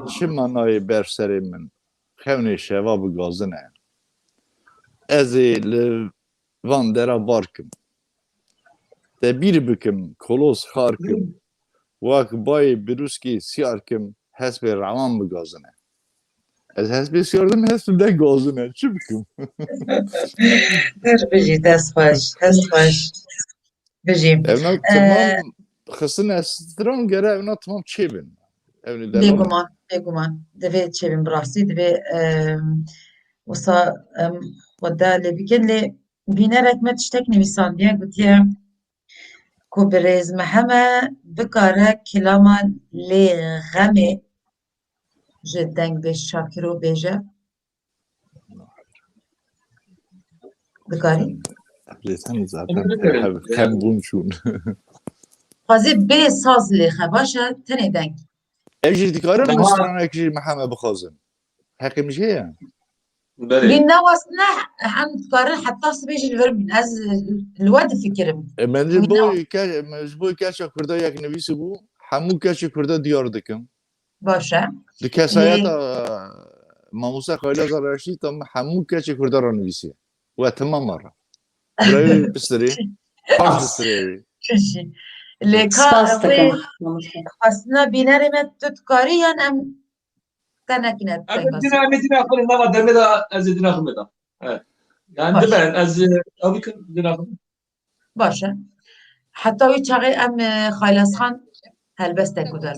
çima nayê ber serê min, xewnê şeva bi gazin e. Ez ê li van dera bar kim. Te bîr bikim, kolos xar kim. Wak bayê birûskî siyar kim, hespê rewan bi gazin e. Ez hespê siyar dim, hespê de gazin e. Çi bikim? Her bijî, dest xweş, dest xweş. Bijî. Evna tamam xistin ez stran gere evna tamam çêbin. Evni devam. Bêguman, bêguman. Divê çêbin bi rastî, divê em, wisa em, xwe de lê bikin. Lê bînerek me tiştek nivîsandiye, gotiye ku birêz Meheme bikare kilama lê xemê ji dengbêj Şakiro bêje. Dikarî? Lê sen zaten hem, hem bûn çûn. Xwezî bê saz lê xe, baş e, tenê deng. Ev jî dikarin Daha- min stranek jî Mihemed bixwazin. Heqê min jî heye. Belê. Lî newesne em dikarin heta sibê jî li vir bîn. Ez li we difikirim. E, min ji Wî bo ne- ke-, min ji bo keça Kurda yek nivîsî bû, hemû keçê Kurda diyar dikim. Baş e. Di kesayeta mamoste Xayla Zaraştî tam hemû keçê Kurda re nivîsiye. We timam re. Birayê pistirê. Baş pistirê wî. Çi jî. Lê ka Spas wê dikim. Mamoste. xwestina bînerê me tu dikarî yan em tenekine Ez peybas. dina, ez dina xwe nava demê de ez dina xwe da. Evet. Yani Baş. dibe ez ew bikim dina xwe. Baş e. Heta wî çaxê em e, Xaylesxan helbestek gudan.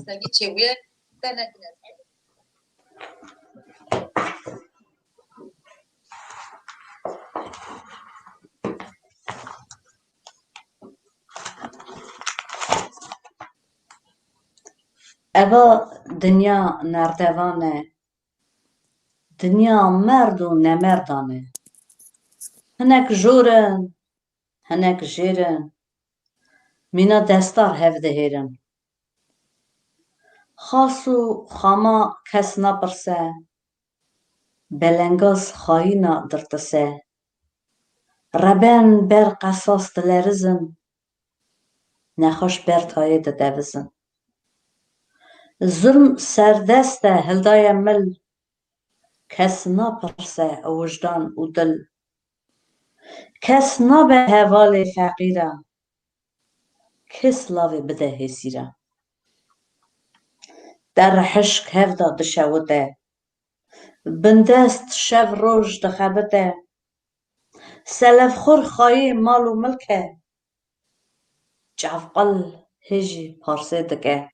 Eva dinya nerdevan e. Dinya merd û nemerdan e. Hinek jor in, hinek jêr in. Mîna destar hev dihêrin. Xas û xama kes napirse. Belengaz xayîna dirtise. Reben ber qesas dilerizin. Nexweş ber tayê didevizin. Zulm serdest e hildaye mil. Kes napirse wijdan û dil. Kes nabe hevalê feqîra. Kes lavê bide hêsîra. Der hişk hevda dişewite. Bindest şev roj dixebite. Selefxur xayê mal û milk e. Çavqil hêjî parsê dike.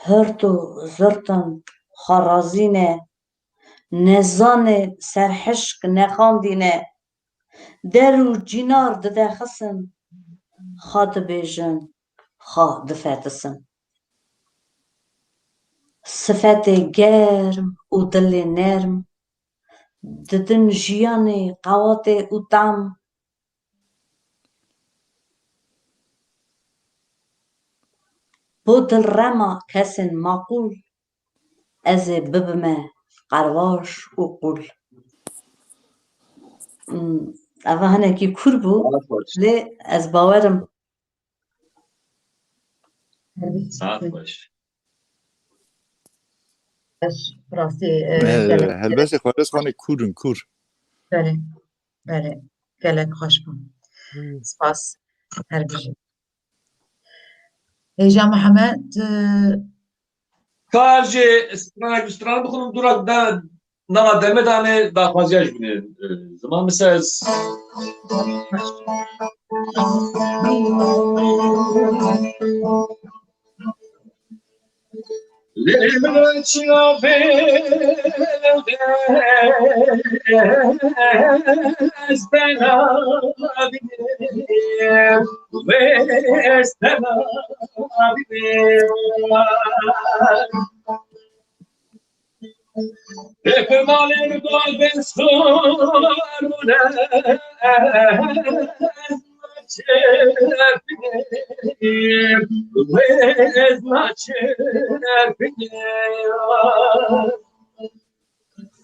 Hirt û zirtin xwe razî ne. Nezanê serhişk nexandîne. Der û cînar didexisin. Xwe dibêjin, xwe difetisin. Sifetê germ û dilê nerm. Didin jiyanê qewatê û tam. Bo dilrema kesên maqûl, ez ê bibime qervaş û qûl. Hmm, eva hinekî kûr bû, Daha hoş. lê ez bawerim. Daha hoş. Rastî e, He, gelek helbestê Xwelesxanê kûr in, kûr. Belê, belê. Gelek xweş bû. Spas. Her bijî. Hêja Mihemed, e, Kar jî stranek, stranek bixwim dûra da nava demê danê daxwaziya ji binê, e, ziman misez.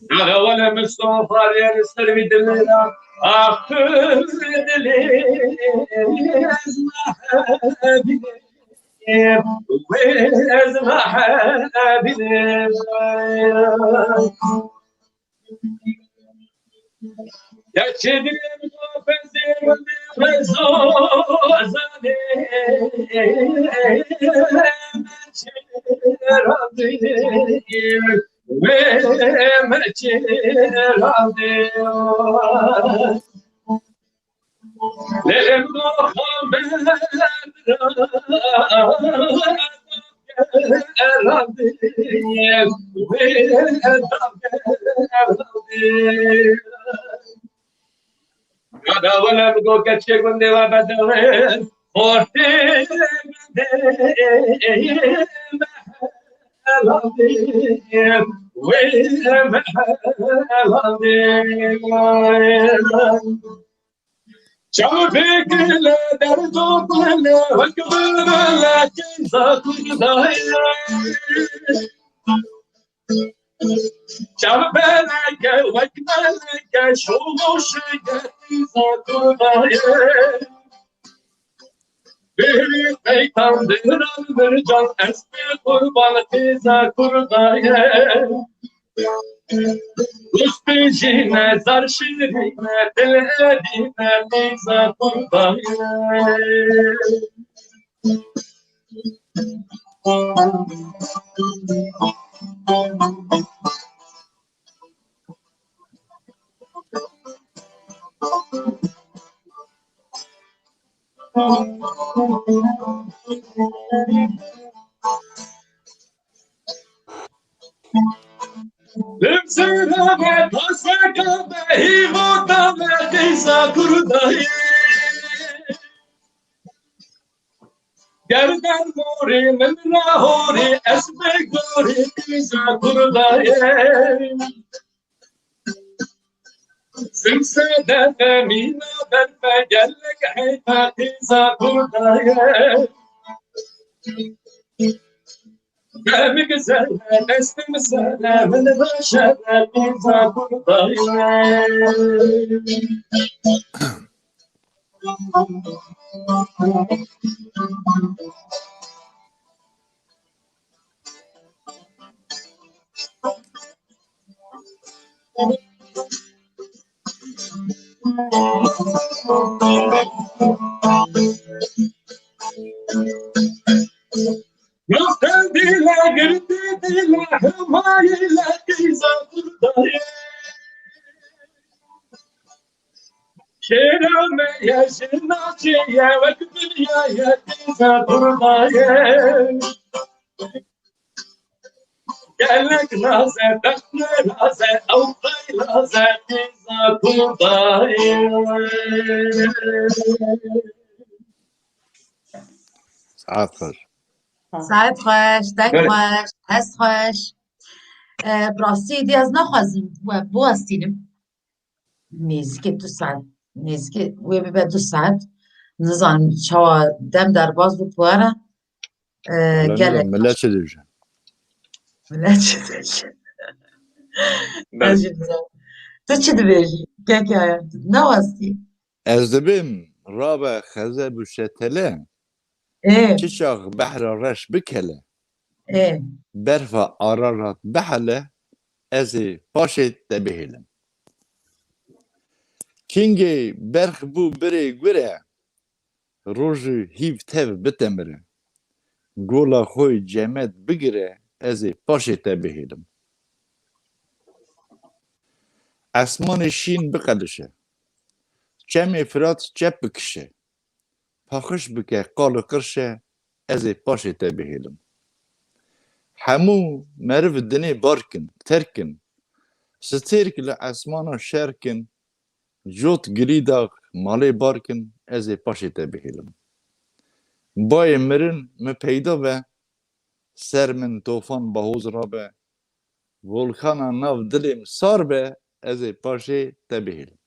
Karawana Mustafa yer ser bir dilera. Ah, dilê ez mahbî, wê ez mahbî. Ya çi dilê ez zanê, çi razî. Wê me çi radê. Lê Muhammed radê. Wê radê. Gada wele bi go keçê gundê we bedewê. Xortê gundê mehelandê. Wê mehelandê. Çavê gile derdo bile wek bile kêza kurdayê. Çavê beleke wek beleke şomo şege kêza kurdayê. Bêrî peytan diran mircan ez bê qurban kêza kurdayê. Dost bijîne zar şîrîne dil erîne qîza qurbayê. Limsera me, paseka me, hîvota me, qîza kurdayê. Gerden morî, min rahorî, ez bê gorî, qîza kurdayê. Simse defe mîna berfe gelek heyta qîza kurdayê. Demik zere destim zere min reşe qîza kurdayê. Naftel dile girdi dile hemayi le qîza kurdayê. Şêra me ye jina çê ye wek dinya ye qîza kurdayê. Gelek naze, bext naze, ew qey naze, qîza kurdayê. Saet xweş. Saet xweş, deng Belê. Xweş, hest xweş. E, bi rastî dî ez naxwazim we biwestînim. Nêzîkê du saet, nêzîkê wê bibe du saet. Nizanim çawa dem derbas bû bi we re. E, Wele gelek. Nizam, millet çi dibêje? Millet çi dibêje? Belê. Ez jî nizanim. Tu çi dibêjî? Kekaya, tu newestî? Ez dibêm, rabe xeze bû şetele. Ê. Çi çax behra reş bikele. Ê. Berfa Ararat bihele, ez ê paşê te bihêlim. Kingê berx bû birê gure, roj û hîv tev bitemire. Gola xwe cemed bigire, ez ê paşê te bihêlim. Esmanê şîn biqelişe. Çemê Firat çep bikişe. Paqij bike qal û qirşe, ez ê paşê te bihêlim. Hemû meriv dinê bar kin, terk kin. Stêrk li esmana şer kin, cot girîda malê bar kin, ez ê paşê te bihêlim. Bayê mirin mi peyda be, ser min tofan bahoz rabe, volkana nav dilê min sar be, ez ê paşê te bihêlim.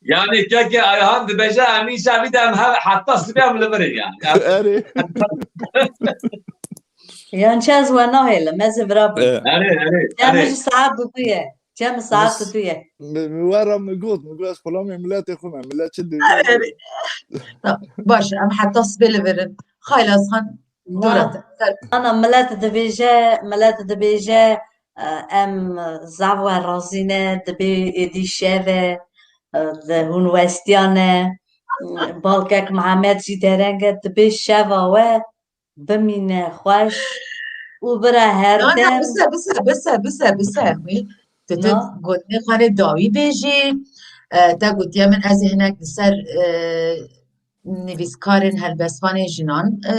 Yanî kekê Ayhan dibêje, em îşa vî de em hev heta sibê em li vir in yanî. Erê. Yan çi ez we nahêlim, ez ê vira bim. E. Erê, erê, Cem erê. Ji saet dudu ye. Cem saet Mis-, dudu ye. Mi, mi wera mi got, mi got ez xulamê miletê xwe me, milet çi dibêje? Erê. Tamam, baş, em heta sibê li vir in. Xayla ez xan Dora te. Ana milet dibêje, milet dibêje, e, em zaf we razî ne, dibê êdî şev e, e, di hûn westiya ne. Balkek Mihemed jî dereng e, dibê şeva we bimîne xweş û bira Na, na, herdem. Bise, bise, bise, bise, bise. Wî, tu, tu Na. Gotinê xwe rê dawî bêjî. E, te gotiye min ez ê hinek li ser, e, nivîskarên helbestvanên jinan, e,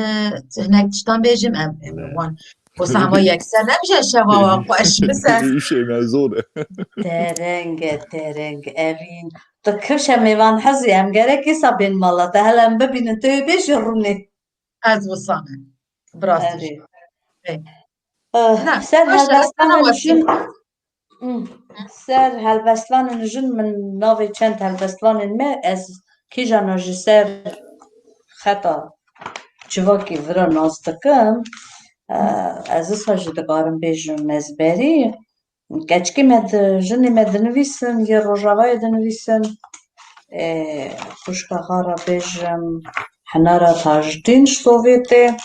hinek tiştan bêjim, em, em, Evet. wan. Wisa hema yekser nebije şeva wan xweş bise. Îşê me zor e. Tereng e, tereng, evîn. Tu kifşe mêvan hezî, em gerek îsa bên mala te, hele em bibînin, tu yê bêjî rûnê. Ez wisa me. Bi rastî Erê. jî. Ê. Eh, Na, ser baş e, ez helbestvanên sana jin, Hmm. Ser helbestvanên jin min navê çend helbestvanên me ez kîjana ji ser xeta civakî vira nas dikim, e, ez wisa jî dikarim bêjim ezberî. Keçikê me di, jinê me dinivîsin, yê Rojavayê dinivîsin. E, xwişka xwe re bêjim, Hinara Tajdîn ji Sovyetê.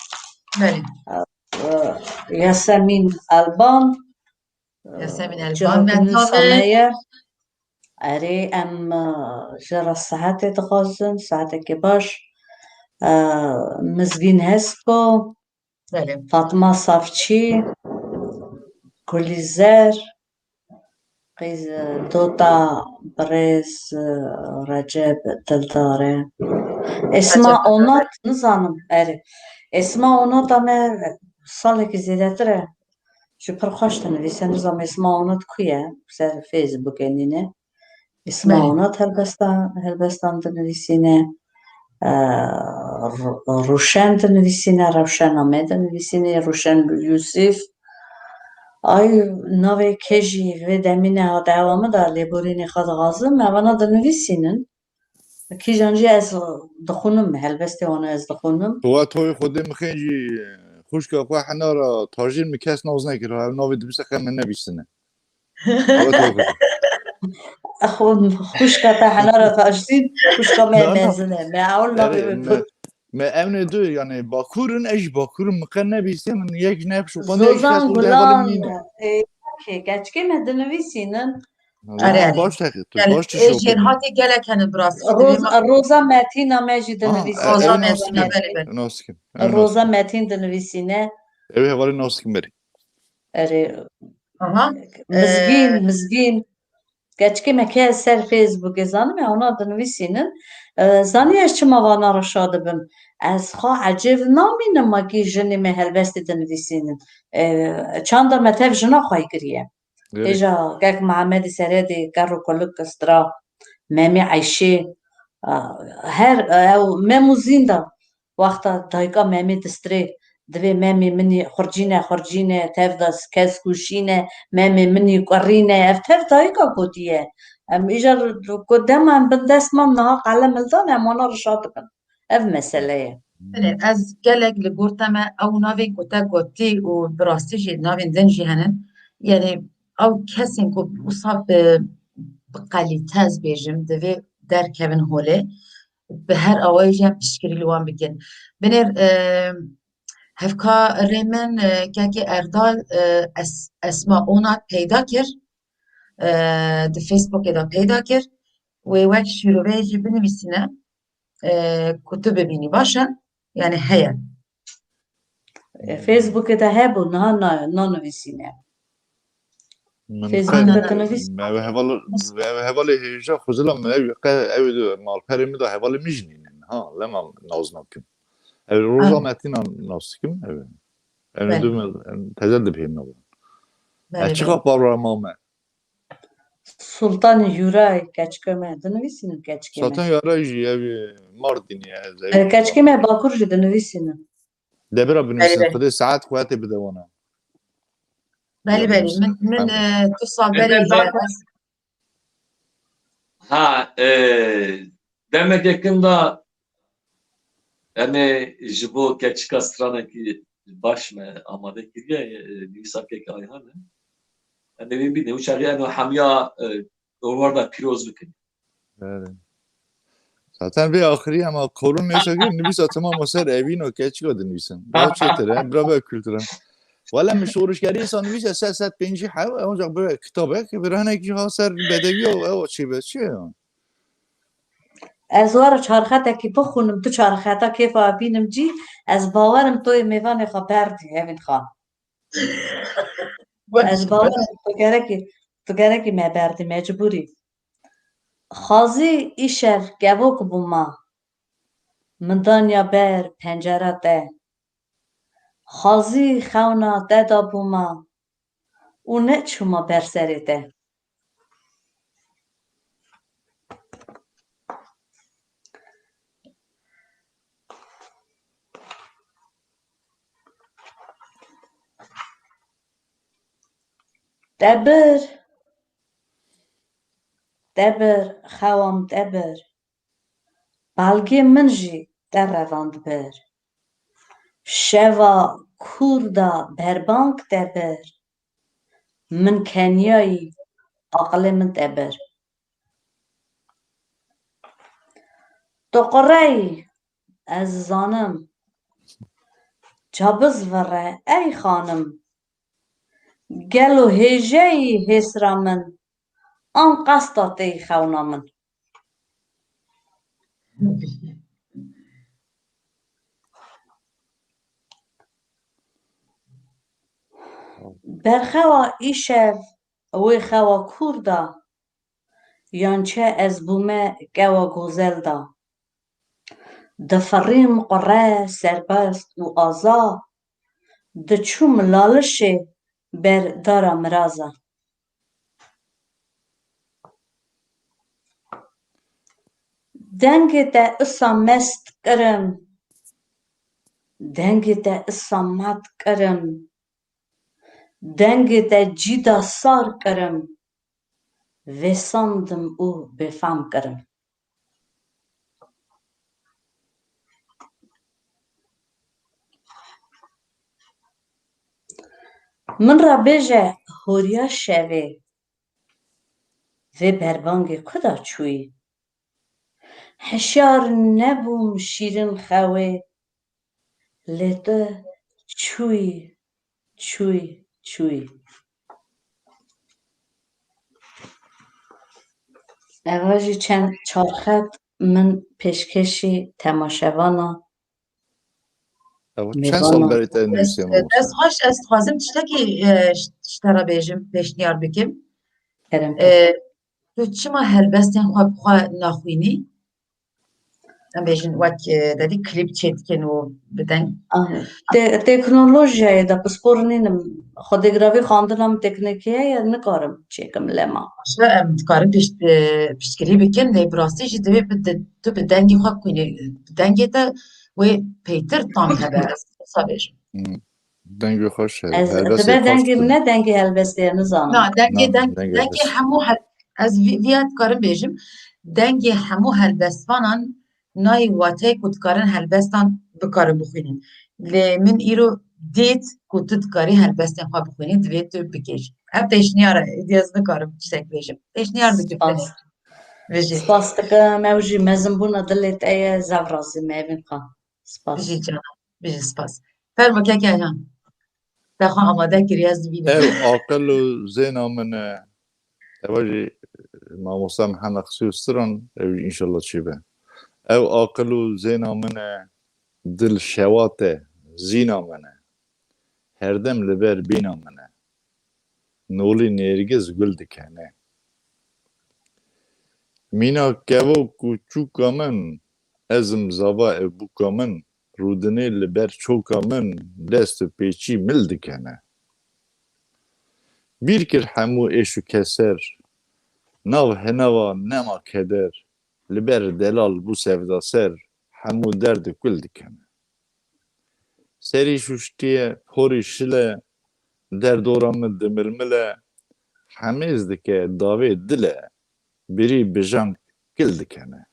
Belê. E, Yasemîn Elban. Yasemîn Elban, me tavê. Erê, em, e, ji re saetê dixwazin, saetekê baş. E, Mizgîn Hesko, Belê. Fatma Safçî, Gulîzer, qîz, e, Dota, birêz, e, Recep Dildar e. Esma Recep Dildar. Onat, nizanim, erê. Esma Onat a me salekî zêdetir e. Ji pir xweş dinivîse, nizam Esma Onat ku ye? Ser Facebookê nîne. Esma Belê. Onat helbesta-, helbestan dinivîsîne. E, Ru-, Rûşen dinivîsîne, Rewşena me dinivîsîne, Rûşen Yûsif. Ay, navê kê jî vê demîne hate hewa min de lêborînê xwe dixwazim, evana dinivîsînin. Kîjan jî ez dixwînim, helbestê wana ez dixwînim. Wa toyê Xwedê mixên jî, xwişka xwe Hinara Tajîn min kes nas nekir, ev navê dibise qe min nebîstine. Ew toyê Xwedê. Xwe-, xwişka te Hinara Tajîn, xwişka me Na, na. Mezin e. Me ew Erê, navê me, me, me ev ne du, yani Bakur in, ez jî Bakur im, min qe nebîstiye, min yek ji ne pişo xwe ne Zozan kes û Gulan, hevalê min nîne. E, ke-, keçikê me dinivîsînin. Erê, erê. Baş teqî, tu Yani, baş e, tişo jêr kir. Hatê gelek hene bi rastî. Roz-, Roza Metîna me jî dinivîsîne. Ha, Roza ew Metîna, nasıl belê, belê. Nasıl kim? Ew Roza nasıl kim? Metîn dinivîsîne. Ew hevalê nasıl kim berî? Erê. Aha. Mizgîn, e, Mizgîn. Keçikê me ke ser Facebookê zanime, ona dinivîsînin. E, zanî ez çima vana re şa dibim? Ez xwe ecêb namînim ma kî jinê me helbestê dinivîsînin. E, çanda me tev jina xwe kiriye. Erê. Hêja kek Mehemedê Seredê, ker û kulik kistra, Memê Eyşê, a, her, ew Mem û Zînda, wexta dayika Memê distirê, divê Memê min î xurcîne, xurcîne, tev de kes kuşîne, Memê min î kurîne, ev tev dayika gotiye. Em îcar ku dema em bin dest man niha qelem hildan, em wana rişa dibin. Ev mesele ye. Belê, ez gelek li gor te me ew navên ku te gotî û bi rastî jî navên din jî hene. Yanî ew kesên ku wisa bi, bi qelîte ez bêjim, divê derkevin holê, bi her awayî jî em piştgirî li wan bikin. Binêr, e, hevkarê min, e, kekê Erdal, e, Es-, Esma Onat peyda kir. E, di Facebookê de peyda kir. Wê wek şîroveyê jî binivîsîne. E, ku tu bibînî, baş e? Yani heye. E, Facebookê de hebû, niha na-, nanivîsîne. Min Facebookê qe-, de dinivîs- me ev heval, me ev hevalê hêja Xwezila min ev, qe-, ew di malperê min de hevalê min jî nînin. Ha, lema naz nakim. Ev Roza Ah. Metîna nas dikim, ev. Ev Belê. Du min, em, teze dibihêne. Belê, Ev çiqa belê. Programa me? Sultan Yuray keçikê me, dinivîsînim keçikê me. Sultan Yuray jî ev, e, Mardinî ye, ez ev E, keçikê me Bakur jî dinivîsînim. Debira binivîsin, Belê, belê. Xwedê saet quwetê bide wana. Belê, belê. Min, min, Tamam. E, tu sal berê Ebe, jî ez Ha, e, demeke kin da, yani, ji bo keçika stranekî baş me amade kiriye, e, nivîsa kek Ayhan e. Yani, wê bîne, û çaxê eno hemiya, e, dorwar da pîroz bikin. Evet. Zaten vê axirî ama kolon neyse ki nivîsa tamam o ser evîn o keçika dinivîsin. Daha çêtir e, bira be kültüre. Wala min şorişgerî insan nivîse sed, sed pêncî hev, ancak böyle kitabek, bir hanekî ha ser bedeviya, ew çê be çi ya? Ez were çarxetekî bixwînim, tu çarxeta kêfa bînim cî, ez bawerim tu yê mêvanê xwe berdî, Evîn Xan. Ez bawerim tu gerekî, tu gerekî me berdî, mecbûrî. Xazî îşev kevok bûma, min danya ber pencera te. Xazî xewna te dabûma û neçûma ber serê te. Te bir, te bir, xewam te bir. Belgê min jî te revand bir. Şeva kûr da berbang te bir. Min keniyayî, aqilê min te bir. Tu qureyî, ez zanim. Cabiz vire, ey xanim. Gelo hêjeyî hêsra min, an qesta tê xewna min? Berxewa îşev wê xewa kûr da, yan çe ez bûme kewa gozel da. Difirîm qure serbest û aza, diçûm lalişê ber dara miraza. Dengê te isa mest kirim, dengê te isa mat kirim, dengê te cîda sar kirim, vêsandim û bêfam kirim. Min re bêje horiya şevê, vê berbangê ku da çûyî? Hişyar nebûm şîrin xewê, lê tu çûyî, çûyî, çûyî. Eva jî çend çar xet min pêşkêşî temaşevana. Ew çend sal berê te nivîsê mamoste? Dest xweş, ez dixwazim tiştekî, e, ji te re bêjim, pêşniyar bikim. Kerem. E, tu çima helbestên xwe bi xwe naxwînî? Em bêjin wek, e, dedî klîp çêdikin û bi deng. Ah, te-, teknolojiyayê de pispor nînim. Xwedê giravî xwendina min teknîkî heye, nikarim çêkim lema. Başe em dikarin pişt-, e, piştgirî bikin, lê bi rastî jî divê bi de-, tu bi dengê xwe xwînî. Dengê te wê peytir tam hebe, ez wisa bêjim. Hmm. Dengê xweş e. Ez, helbestê dibe xweş dengê min e. Ne dengê helbestê ye, nizanim. Na, dengê, na, deng-, dengê dengê helbest. Hemû hel-, ez vî-, viya dikarim bêjim, dengê hemû helbestvanan nayê wateyê ku dikarin helbestan bikarin bixwînin. Lê min îro dît ku tu dikarî helbestên xwe bixwînî, divê tu bikêşî. Ev pêşniyar e, êdî ez nikarim tiştek bêjim. Pêşniyar dikim. Spas. Bijî. Spas dikim, ew jî mezinbûna dilê te ye, zaf razî me, evîn xwe. Spas. Bijî canan, bijî spas. Fermo keke Ayhan. Te xwe amade kiriye, ez dibînim. Ew aqil û zêna min e. Ew jî mamosta Mihemed Xisû Stiran, ew jî înşallah çêbe. Ew aqil û zêna min e, dil şewa te, zîna min e. Herdem li ber bîna min e. Nolî nêrgiz gul dikene. Mîna kevo kûçûka min, ez im zava ev bûka min, rûdinê li ber çoka min, dest û pêçî mil dikene. Bîr kir hemû êş û keser, nav hinava nema keder, li ber delal bû sevdaser, hemû derd û kul dikene. Serî şuştiye, porî şile, derdora min dimilmile, hemêz dike davê dile, birî bijang kil dikene.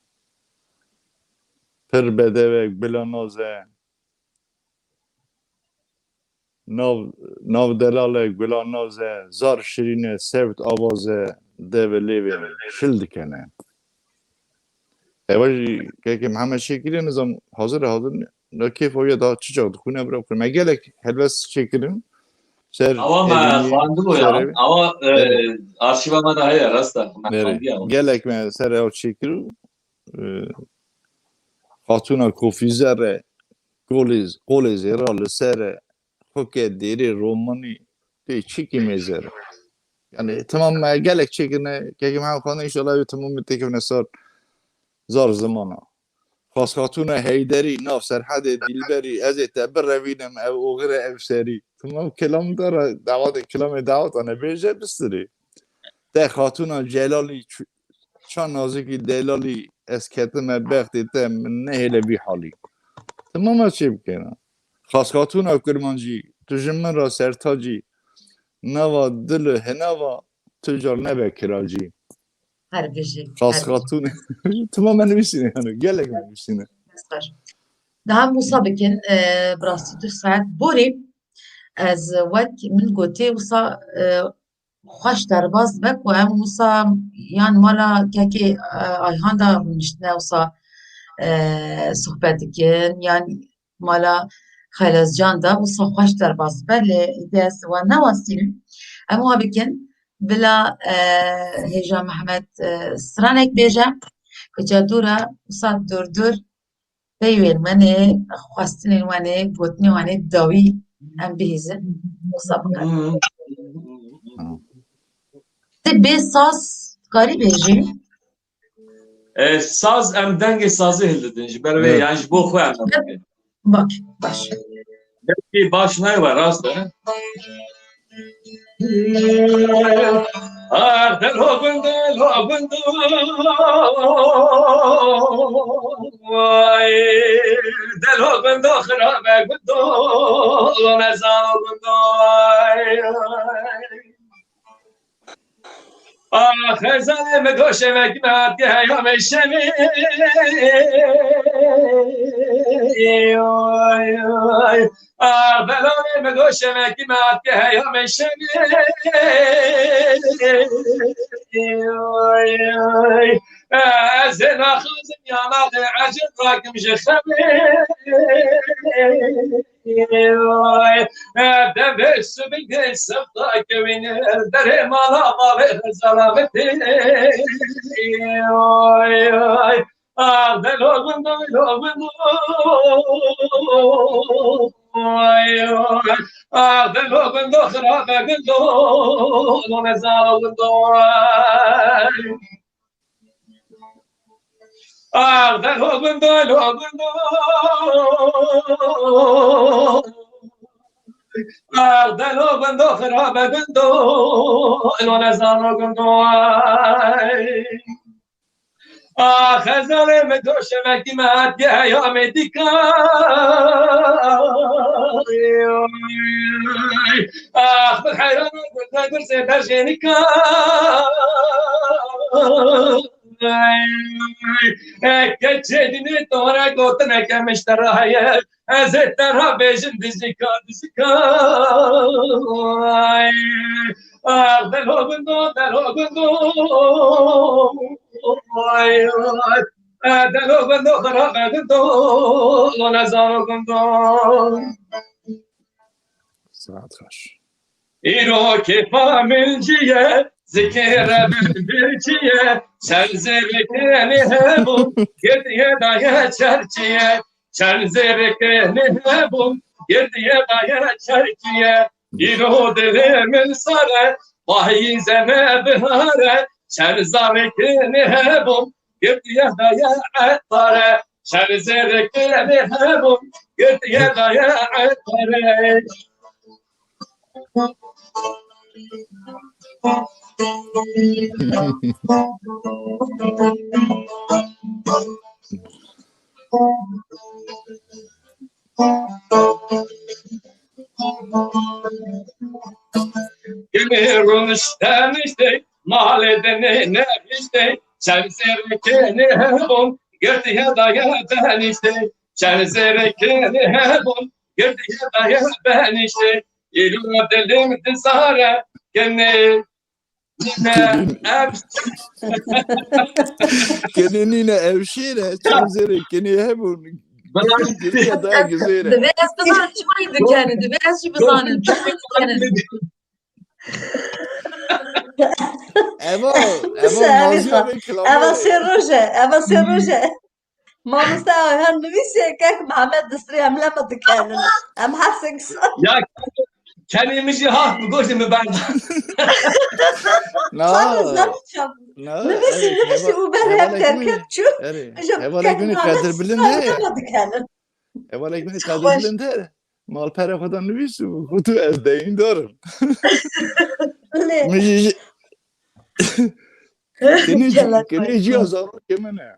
Pir bedev e, gula naz e, nav, nav delal e, gula naz e, zar şirîn e, sewt avaz e, dev e lêvê şil dikene. Eva jî kekê Mihemed Şekirê nizam hazir e, hazir ne? Ne kêf o ya da çi çax dixwîne bira bixwîne. Me gelek helbest çêkirin. Ser Awa me evînî, xwendibû ya. Ser evî. Awa, e, Evet. Arşîva me de heye, rast e. Me Nerê? Xwendiye. Gelek me ser ew çêkir û, e, Xatûna Kofîzer e, kolê, kolê zêra li ser e, xweke dêrê romanî tê çikî mêzer e. Yani tamam me gelek çêkirine, kekê me xwendin, înşallah ew tamamî têkevine sar zar zimana. Xasxatûna Heyderî, nav Serhedê Dîlberî, ez ê te birevînim, ev oxir e, ev serî. Tamam, kelam dara, dawatê, kelamê dawatane bêje bistirê. Te Xatûna Celalî, ç-, ça nazikî delalî, ez ketime bextê te, min nehêle vî halî. Tamam, ez çê bikena. Xasxatûna Kurmancî, tu ji min re sertacî, nava dil û hinava, tu car nebe kiracî. Her bijî. Xas Xatûnê. Temamen nivîsîne yani. Gelek nivîsîne. Mesxer. Daha Musa bikin, e, bi rastî tu saet borî. Ez wek min gotê wisa, e, xweş derbas dibe ku em wisa yan mala kekê, e, Ayhan da rûniştine wisa, e, sohbet dikin, yan mala Xelezcan da wisa xweş derbas dibe, lê îdî ez wan newastînim. Em wa bikin, bila, e, hêja Mehmet, e, stranek bêje, ku ca dûra wisa dûr dûr peyvên wenê, xwestinên wenê, gotinên wenê dawî em bihîzin. Wisa bikin. Ti bê saz karî bêjî? E, saz, em dengê sazê hildidin ji ber wê, evet, yani ji bo xwe em dikin. Bak, baş. Belkî baş nayê we, rast e. Ah, delo gundo, lo gundo. Ay, delo gundo, xirabe gundo, nezano gundo. Ay, ay. Ah, xezalê min goşe me kime hatiye heyamê şevê. Oy, oy. Ah, belalê min goşe me kime hatiye heyamê şevê. Oy, oy. Ez ê naxazim ya naxê ecêb rakim ji xevê. Oy, e, devê sibî dê sefta kewîne, derê mala bavê xezala min tê. Oy, oy, ah, delo gundo, lo gundo. Oy, oy, ah, delo gundo, xirabe gundo, lo nezalo gundo. Oy. Arde lo gundo, lo gundo. Arde lo gundo, xirabe gundo. Lo nezano gundo. Ah, xezalê me doşe me kime hatiye ya me dika. Ah, bi heyran gundo, gurzê berjê nika. Eke çêdinê tore gotineke min ji te re heye, ez ê te re bêjim dizika, dizika. Ay, ah, delo gundo, delo gundo. Ay, ay, delo gundo, xirabe gundo, lo nezano gundo. Saet xweş. Îro kêfa min ciye, zikê re bin birçiye, çend zêrikê nê hebû, girdiye daye çerçiye, çend zêrikê nê hebû, girdiye daye çerçiye. Îro dilê min sare, payîze ne bihare, çend zarikê nê hebû, girdiye daye etare, çend zêrikê nê hebû, girdiye daye etare. Gimê rûnişte nişte, malê dinê nehişte, çend zêrikê nê hebûn, girtiye daye benişte, çend zêrikê nê hebûn, girtiye daye benişte, îro dilê min dizare, gimê Ne, ev Kenê nîne, ev şêr e, çend zêrê kenê hebûn. Bela Giriya da gizêre. Divê ez bizanim çima dikene, divê ez jî bizanim çima dikene. Eva, Eva, Naziya ve kilamı. Eva sê roj e, eva sê roj e. Mamoste Ayhan nivîsê kek Mehmet Distrî em lema dikenin. Em her sê kisa. Ya, kenê min jî hat bi goşê min berda. Na. Çav, çav. Na, nivîsî, evet, nivîsî û ber hevalek min, terkep çû. Hevalek min Kadir Bilind e. Lema dikenin. Hevalek min Kadir Bilind e. Malpera xwe da nivîs û got, ez deyîndar im. Lê. Min jî, kenê jî, kenê jî ya zarokê min e.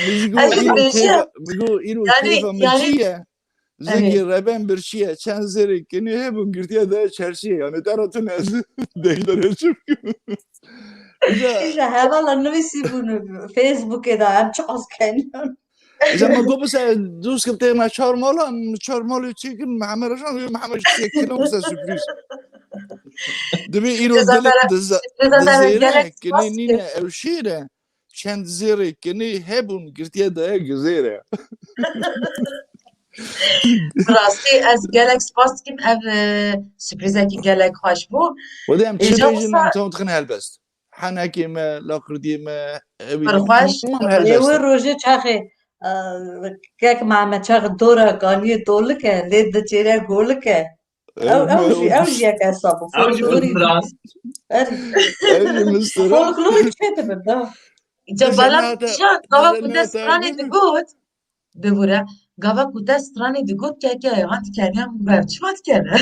Min ji got, îro kêfa, min got, îro kêfa min çi ye? Zekî Reben birçiye, çend zêrê kinî hebûn girtiye daye çerçiyê. Yani te re tune ez deydere çi bikim. Îja hevala nivîsî bûn Facebookê de, em çiqas keniyan. Îja me got bise dost kim tê me çar mala, em çar malê çêkin, Mihemed Reşan, Mihemed Reşan kilo bise sürpriz. Dibê îro gelek dize-, dizêre, kinê nîne ew şêre. Çend zêrê kinê hebûn, girtiye daye gizêre. Bi rastî ez gelek spas dikim, ev, e, sürprizekî gelek xweş bû. Wede em çi bêjin, em tam dixin helbest. Henekê me, laqirdiyê me, ew pir xweş, pir xweş. Ê wê rojê çaxê, e, kek Mehmet çaxê dora kaniyê tolik e, lê diçêre golik e. Ew, ew jî, ew jî yek hesab bû. Ew jî folklorî min stran. Erê. Ew jî min stran. Folklorî çê dibin da. Îca bala nate, nişan, gava ku te stranê digot, bibûre, gava ku te stranê digot, keke, han dikeniya min ber, çima dikene?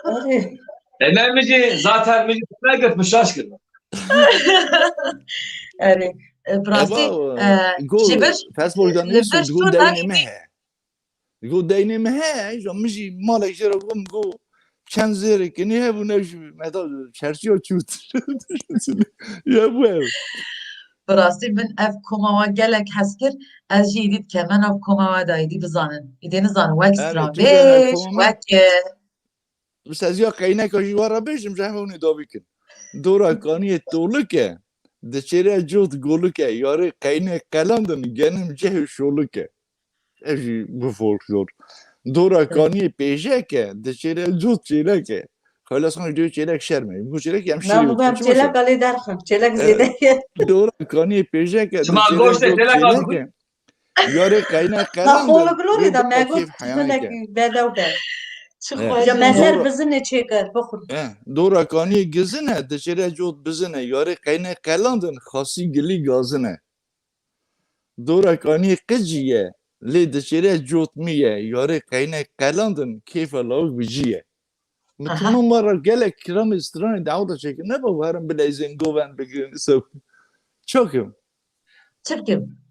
Erê. E, ne, min jî, zaten min jî ne girt, min şaş kir. Erê, e, bi rastî, e, ji vir, li vir şû nakî. Got deynê me he. Got deynê me he, ja min jî malek jê re got, min got, çend zêrê kinê hebûn, ew jî me da çerçiya çût. Ya bu ev. Bi rastî min ev koma wa gelek hez kir, ez jî îdî dikeme nav koma wa da, îdî bizanin. Îdî nizanin, wek stranbêj, wek, e, Bi seziya qeyneka jî we re bêjim, ji hevonê da bikin. Dora kaniyê tolik e, diçêre cot golik e, yarê qeynê qelandin, genim ceh û şolik e. Ev jî bi folklor. Dora kaniyê pêjek e, diçêre cot çêlek e. Xelasxan jî diyo çêlek şerm e. Bu çêlek em şêrê. Çêlek alê derxin. Çêlek zêde ye. Dora kaniyê pêjek e, diçêre cot çêlek e. Yarê qeyne qelan de. Folklorê de me got hinek bedew be. Çi xweş. Ya me ser bizine çêkir, bixwin. Dora kaniyê gizine, diçêre cot bizine. Yarê qeyne qelan din, xasî gilî gazine. Dora kaniyê qicî ye, lê diçêre cot mi ye. Yarê qeyne qelan din, kêfa lawik bi cî ye. Min tunu me re gelek kiramê stranê dawda çêkir. Ne baba herin bileyzên goven bigirin. Çakim. Çi bikim?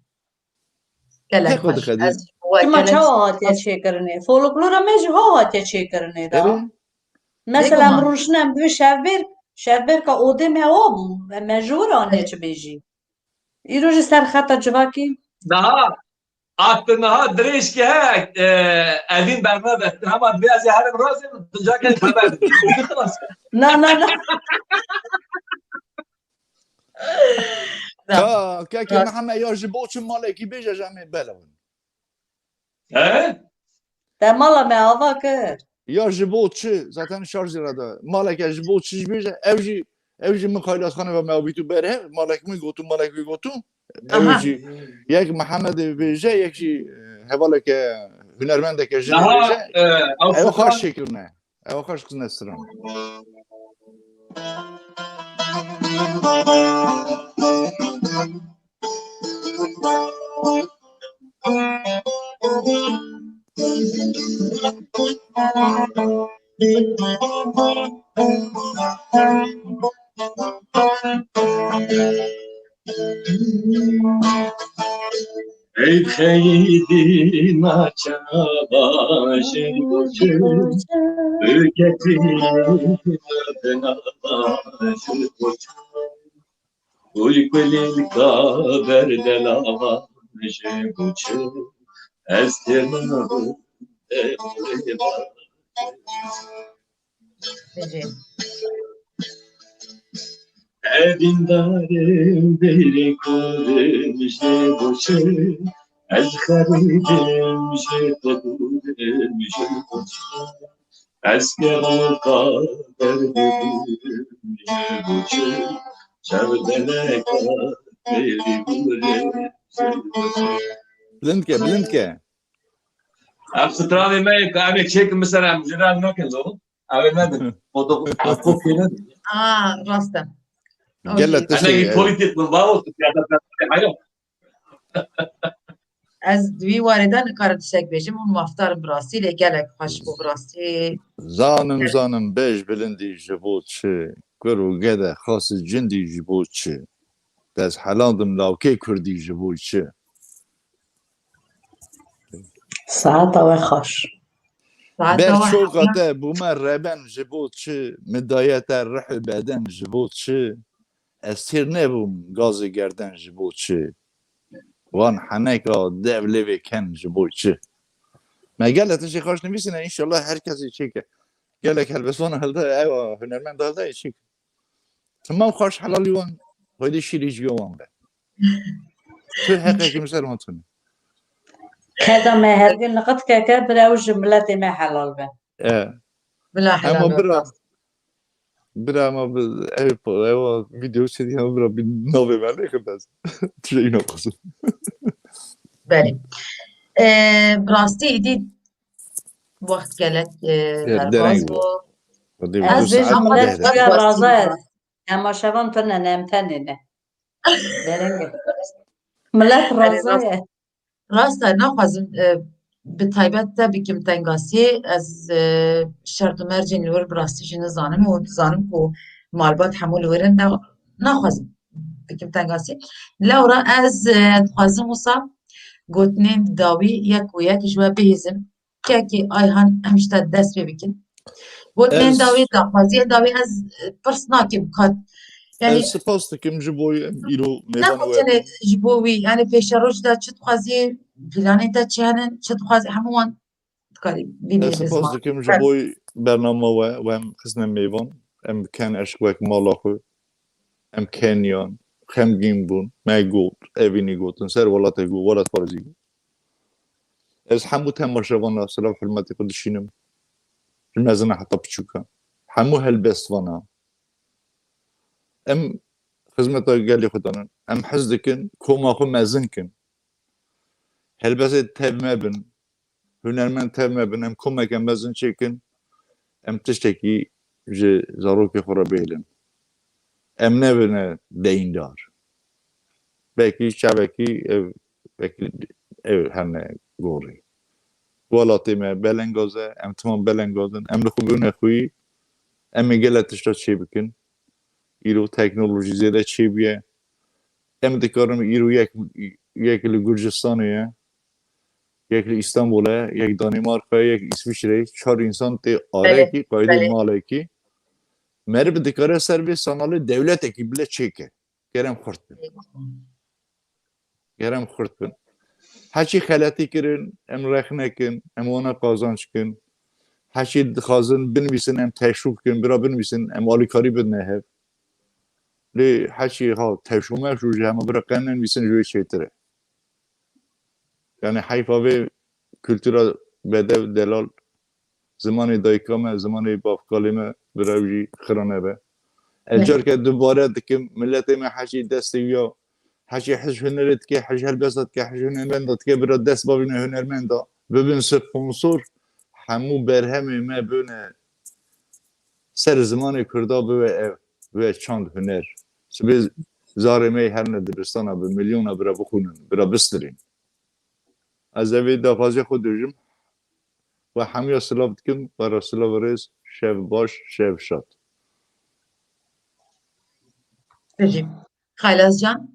Gelek xweş. Ez ji bo we gelek spas. Çima çawa hatiye çêkirinê? Folklora me ji ho hatiye çêkirinê da. Mesela, em rûşine em divê şevbêrk, şevbêrka odê me wa bû. Em, me ji wir aniye çi bêjî. Îro jî ser xeta civakî. Niha, at niha dirêj ki he, e, evîn bernade. Hema divê ez ê herim razê, tu cakê xeber. Na, na, na. Ka, kekê Mihemed ya ji bo çi malekî bêje, ji em ê belewin. He? Te mala me ava kir. Ya ji bo çi? Zaten şarjê re de. Maleke ji bo çi jî bêje, ew jî, ew jî min xaylasxanê ve me avîtû ber hev, malek min gotû, malek wî gotû. Ew jî, yek Mihemedê bêje, yek jî, e, hevaleke hunermendeke jin bêje. Ew xweş çêkirine. Ew xweş xizine stran. Ey xeyidî naçava ji bo çi, û ketî dinava ji bo çi, û kulîlka berdelavan ji bo çi, ez têna Evîndarê bêrê kurim ji bo çi, ez xerîbim ji te dûrim ji bo çi, ez keroka derdê dûrim ji bo çi, çavdeleka bêrê kurim ji bo çi. Bilind ke, bilind ke. Ev stranê me ye ku em ê çêkin, bi ser em jê re nakin lo. Ew ê nedin. Foto-, fotokopiye nedin. Aa, rast e. Gele tiştê, e, politik min bawo, tu ya da hayır. Ez di wî warê de nikarim tiştek bêjim, hûn mafdar in bi rastî, lê gelek xweş bû bi rastî. Zanim, zanim, bêj bilindî ji bo çi? Kur û gede xasî cindî ji bo çi? Dest helandim lawkê kurdî ji bo çi? Saeta we xweş. Ber çoka te bûme reben ji bo çi? Min daye te rih û beden ji bo çi? Ez têr nebûm gazê gerden ji bo çi? Wan heneka dev lêvê ken ji bo çi? Me gelek tiştê xweş nivîsîne, înşallah her kesê çêke. Gelek helbestvan hilde, ew hunermend hilde çêke. Temam xweş helalî wan, xwedî şîrê jiya wan be. Tu heqekî min ser wan tune. Keda me hergin niqit keke, bira ew ji miletê me helal be. E. Bila Ama helal bira, olsun. bira ama bi, ev, ev video çêdî ama bira bir navê me nêke bes. Tiştê îna qizim. Belê. Ee, bi rastî îdî wext gelek e, Evet, derbas dereng bû. bû. Hadi Ez bu bêjim saat milet dehre. ya raza ye. Temaşevan tune ne, em tenê ne. Dereng e. Milet raza ye. Rast e, naxwazim e, bi taybet te bikim tengasiyê. Ez e, şert û mercên li wir bi rastî jî nizanim û dizanim ku malbat hemû li wir in, ne naxwazim bikim tengasiyê. Lewra ez e, dixwazim wisa gotinên dawî yek û yek ji we bihêzim. Kekê Ayhan, em ji te dest pê bikin. Gotinên Ez- dawî, daxwaziyên dawî ez e, pirs nakim kat. Yani Ez spas dikim ji bo em îro ne mêvan gotinê we. Ji bo wî, yani pêşeroj de çi dixwazî, planê te çi hene, çi dixwazî, hemû wan dikarî bînî Ez spas ziman. dikim ji bo bernama we, we em xistine mêvan. Em ken eşq wek mala xwe. Em keniyan, xemgîn bûn. Me got, evînî gotin, ser welatê got, welat parizî got. Ez hemû temaşevana silav hurmetê xwe dişînim. Ji mezina heta piçûka. Hemû helbestvana. Em xizmeta gelê xwe danin. Em hez dikin, koma xwe mezin kin. Helbestê tev me bin. Hunermend tev me bin. Em komeke mezin çêkin. Em tiştekî ji zarokê xwe re bihêlin. Em nebine deyndar. Belkî çavekî ev, belkî ev hene gorî. Welatê me belengaz e, em timam belengaz in. Em li xwe bibine xweyî, em ê gelek tişta çê bikin. Îro teknolojî zêde çêbûye. Em dikarin îro yek, yek li Gurcistanê ye, yek li Îstanbulê ye, yek Danîmarka ye, yek Îsviçreyê ye. Çar însan tê arekî, qaydê belê. Malekî. Meriv dikare ser vê sanalê dewletekî bile çêke. Kerem xurt bin. Kerem xurt bin. Heçî xeletî kirin, em rex nekin, em wana qazanç kin. Heçî dixwazin binivîsin, em teşwîq kin, bira binivîsin, em alîkarî bidine hev. Lê heçî ha teşwîq meşwîq ji hema bira qe nenivîsin ji wê çêtir e. Yani heyfa vê kultura bedev delal zimanê dayika me, zimanê bavkalê me bira ew jî xira nebe. Ez Ne. Carke dubare dikim, miletê me heçî destê wî ya, heçî hij hunerê dike, hij helbesta dike, hij hunermenda dike, bira dest bavîne hunermenda, bibin sponsor, hemû berhemê me bine ser zimanê Kurda bibe ev, bibe çand huner. Sibê zarê me herine dibistana bi milyona bira bixwînin, bira bistirîn. Ez evê daxwaziya xwe dibêjim. We hemiya silav dikim, we re silav û rêz, şev baş, şev şad. Peki. Xaylaz Can?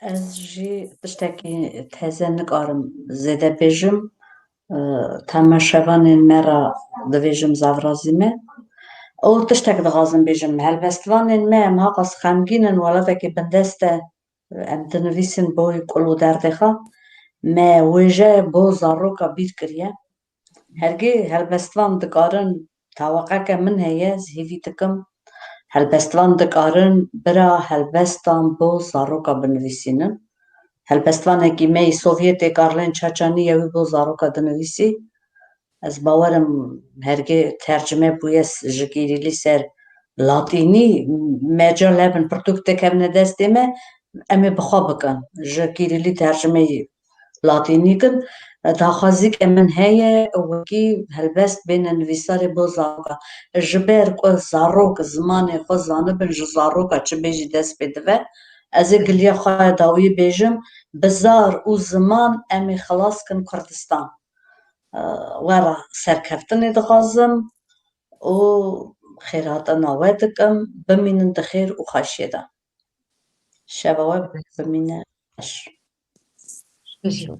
Ez jî tiştekî teze nikarim zêde bêjim. Temaşevanên me re dibêjim zavrazî me. Û tiştek dixwazim bêjim. Helbestvanên me em haqas xemgîn in, welatekî bindest e. Em dinivîsin bo kul û derdê xwe. Me wêje bo zaroka bîr kiriye. Hergê helbestvan dikarin, taweqeke min heye, ez hêvî dikim, helbestvan dikarin bira helbestan bo zaroka binivîsînin. Helbestvanekî me yî Sovyetê Karlên Çaçanî ye, wî bo zaroka dinivîsî. Ez bawer im hergê tercime bûye s-, ji Kîrîlî ser Latînî, mecal hebin pirtûk têkevine destê me, em ê bi xwe bikin. Ji Kîrîlî tercimeyî Latînî kin. Daxwazîke min heye, wekî helbest bêne nivîsarê bo zaroka. Ji ber ku zarok zimanê xwe zanibin, ji zaroka çi bê jî dest pê dive. Ez ê giliya xwe ya dawî bêjim, bi zar û ziman em ê xilas kin Kurdistan. We re serkeftinê dixwazim û xêrhatina we dikim. Bimînin di xêr û xweşiyê de. Şeva we bimîne xweş. Peki.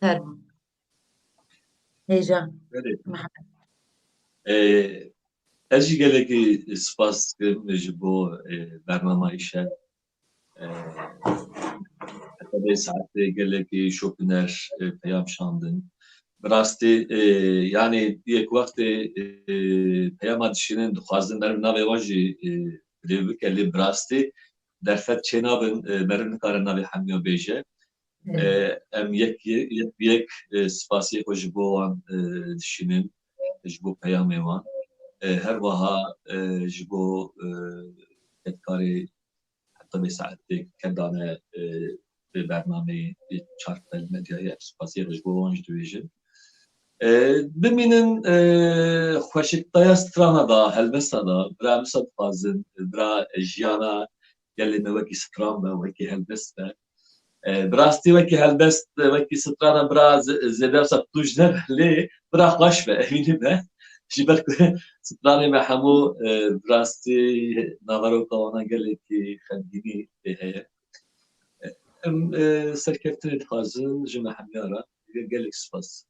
Fermo. Hêja. Belê. Mihemed. E, ez jî gelekî spas dikim ji bo, e, bernama îşev. E, heta vê saetê gelekî şopîner, e, peyam şandin. Bi rastî, e, yanî yek wextê, e, peyama dişînin dixwazin meriv navê wan jî, e, lê bike, lê bi rastî derfet çênabin, e, meriv nikare navê hemiya bêje. E, em yek, yek, yek, e, spasiyê xwe ji bo wan, e, dişînin, ji bo peyamê wan. E, her wiha, e, ji bo, e, kedkarê heta vê saetê ke dane, e, vê bernameyê, vê çarpel medyayê, em spasiyê xwe ji bo wan jî dibêjin. E, bimînin, e, xweşikdaya strana da, helbesta da, bira em wisa dixwazin, bira jiyana gelê me wekî stran be, wekî helbest be. E, bi rastî wekî helbest, wekî strana bira zê-, zêde wisa tûj nebe, lê bira xweş be, emînî be. Ji ber ku stranê me hemû, e, bi rastî naveroka wana gelekî xemgînî pê heye. E, em, e, serkeftinê dixwazin ji me hemiya re. Gelek spas.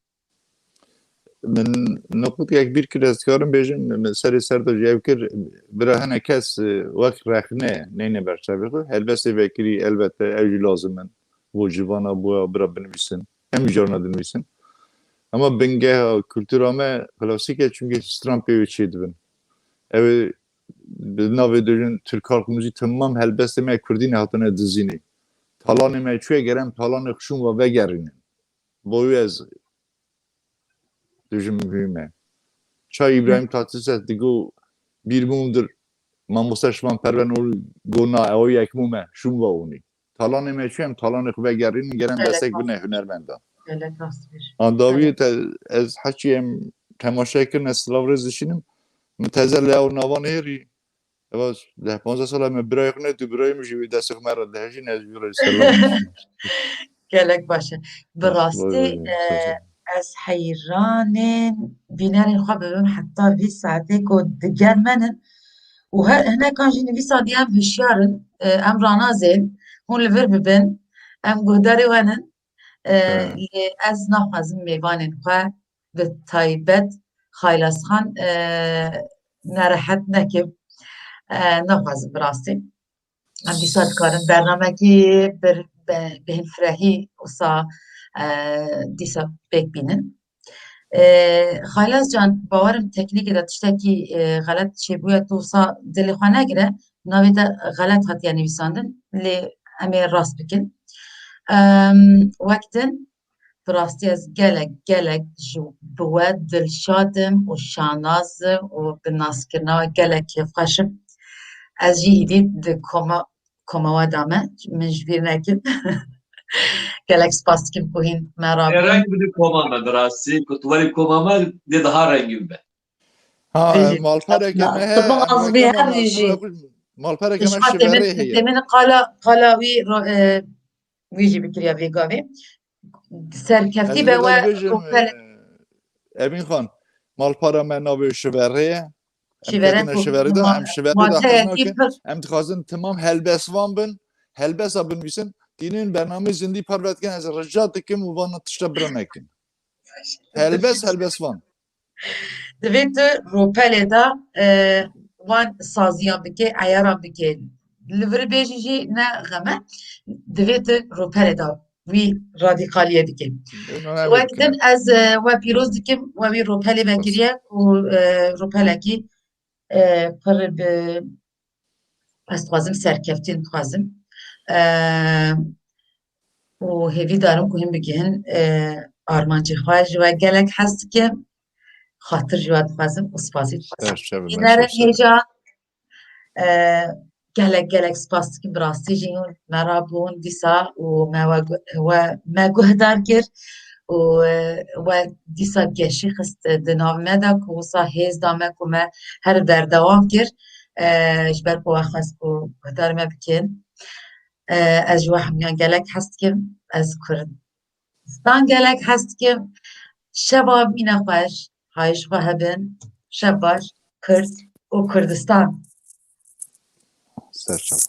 Min nuqûtiyek bîr kir, ez dikarim bêjim, min serê ser de jî ev kir, bira hinek kes, e, wek rexne neyne ber çavê xwe, helbestê vekirî, elbette, ew jî lazim in. Bo civana, bo bira binivîsin, hemî carna dinivîsin. Ama bingeha kultura me klasîk e, çimkî stran pê wê çê dibin. Ew ê bi navê dibêjin Türk Halk Müziği, temam helbestê me kurdî ne hatine dizînê. Talanê me çûye, gere em talanê xwe şûn ve vegerînin. Bo wî ez dibêjim muhîm e. Ça Îbrahîm Tatlises digo, bir mumdur, mamoste Şivan Perwen û go na, ew yek mum e, şûn ve onî. Talanê me çûye, em talanê xwe vegerînin, gere em Gelek destek rast. Bine hunermenda. Gelek rast bir. Andaviyê Gelek. Te, ez heçî em temaşe kirine, silav rêz dişînim. Min teze li ew navan hêrî. Eva deh panzdeh sala me birayê xwe ne, tu birayê min jî wê destê xwe me re dihejîn, ez jî re selam. Gelek baş e. Bi Baş, rastî, baş, baş, e, baş. Ez heyranên bînerên xwe bibim heta vî saetê ku digel me nin û he-, hinekan jî nivîsa diye em hişyar in, e, em ranazên, hûn li vir bibin, em guhdarê we nin, e, Evet. lê ez naxwazim mêvanên xwe bi taybet Xaylazxan, e, nerehet nekim. E, naxwazim bi rastî. Em dîsa dikarin bernamekî bir, be-, bêhnfirehî wisa, e, dîsa pêk bînin. E, Xaylaz can, bawerim teknîkê de tiştekî, e, xelet çêbûye, tu wisa dilê xwe negire, navê te xelet hatiye nivîsandin, lê em ê rast bikin. Em, wek din, bi rastî ez gelek, gelek ji bi we dilşad im û şanaz im û bi naskirina we gelek kêfxweş im. Ez jî îdî di koma, koma we de me, min ji bîr nekin. Gelek spas dikim ku hîn me re bûn. Reng bidî koma me, bi rastî, ku tu werî koma me, dê daha rengîn be. Ha, Bijî. Malpereke me heye, Tu bazibî her jî. Malpereke me şiverê heye. Demên qala, qala wî ro-, e, wî jî bikiriya vê gavê. Serkeftî be we, rûpel. E, Emîn Xan, malpara me navê şiverê ye. Em şiverê de, em şiverê de xizna kin. Em dixwazin temam helbestvan bin, helbesta binivîsin. Tînin bernameyê zindî parve dikin, ez rica dikim û van tişta bira nekin. Helbest, helbestvan. Divê tu rûpelê de, e, wan saziyan bike, eyaran bike. Li vir bêjî jî ne xem e. Divê tu rûpelê de wî radîkaliyê bike. Wek din ez, e, we pîroz dikim, we wî rûpelê vekiriye û, e, rûpelekî, e, pir bi, ez dixwazim serkeftî dixwazim. E, û hêvîdar im ku hûn bigihin, e, armancê xwe. Ji we gelek hez dikim, xatir ji we dixwazim û spasî dixwazim. Bînerên hêja, e, gelek, gelek spas dikim, bi rastî jî hûn me re bûn dîsa û me we gu-, we, me guhdar kir û, e, we dîsa geşî xist, e, di nav me de ku wisa hêz da me ku me her berdewam kir, e, ji ber ku we xwest ku guhdar me bikin. E, ez ji we hemiyan gelek hez dikim. Ez Kurdistan gelek hez dikim. Şeva mîne xweş, hayş xwe hebin. Şev baş, Kurd û Kurdistan. Serçava.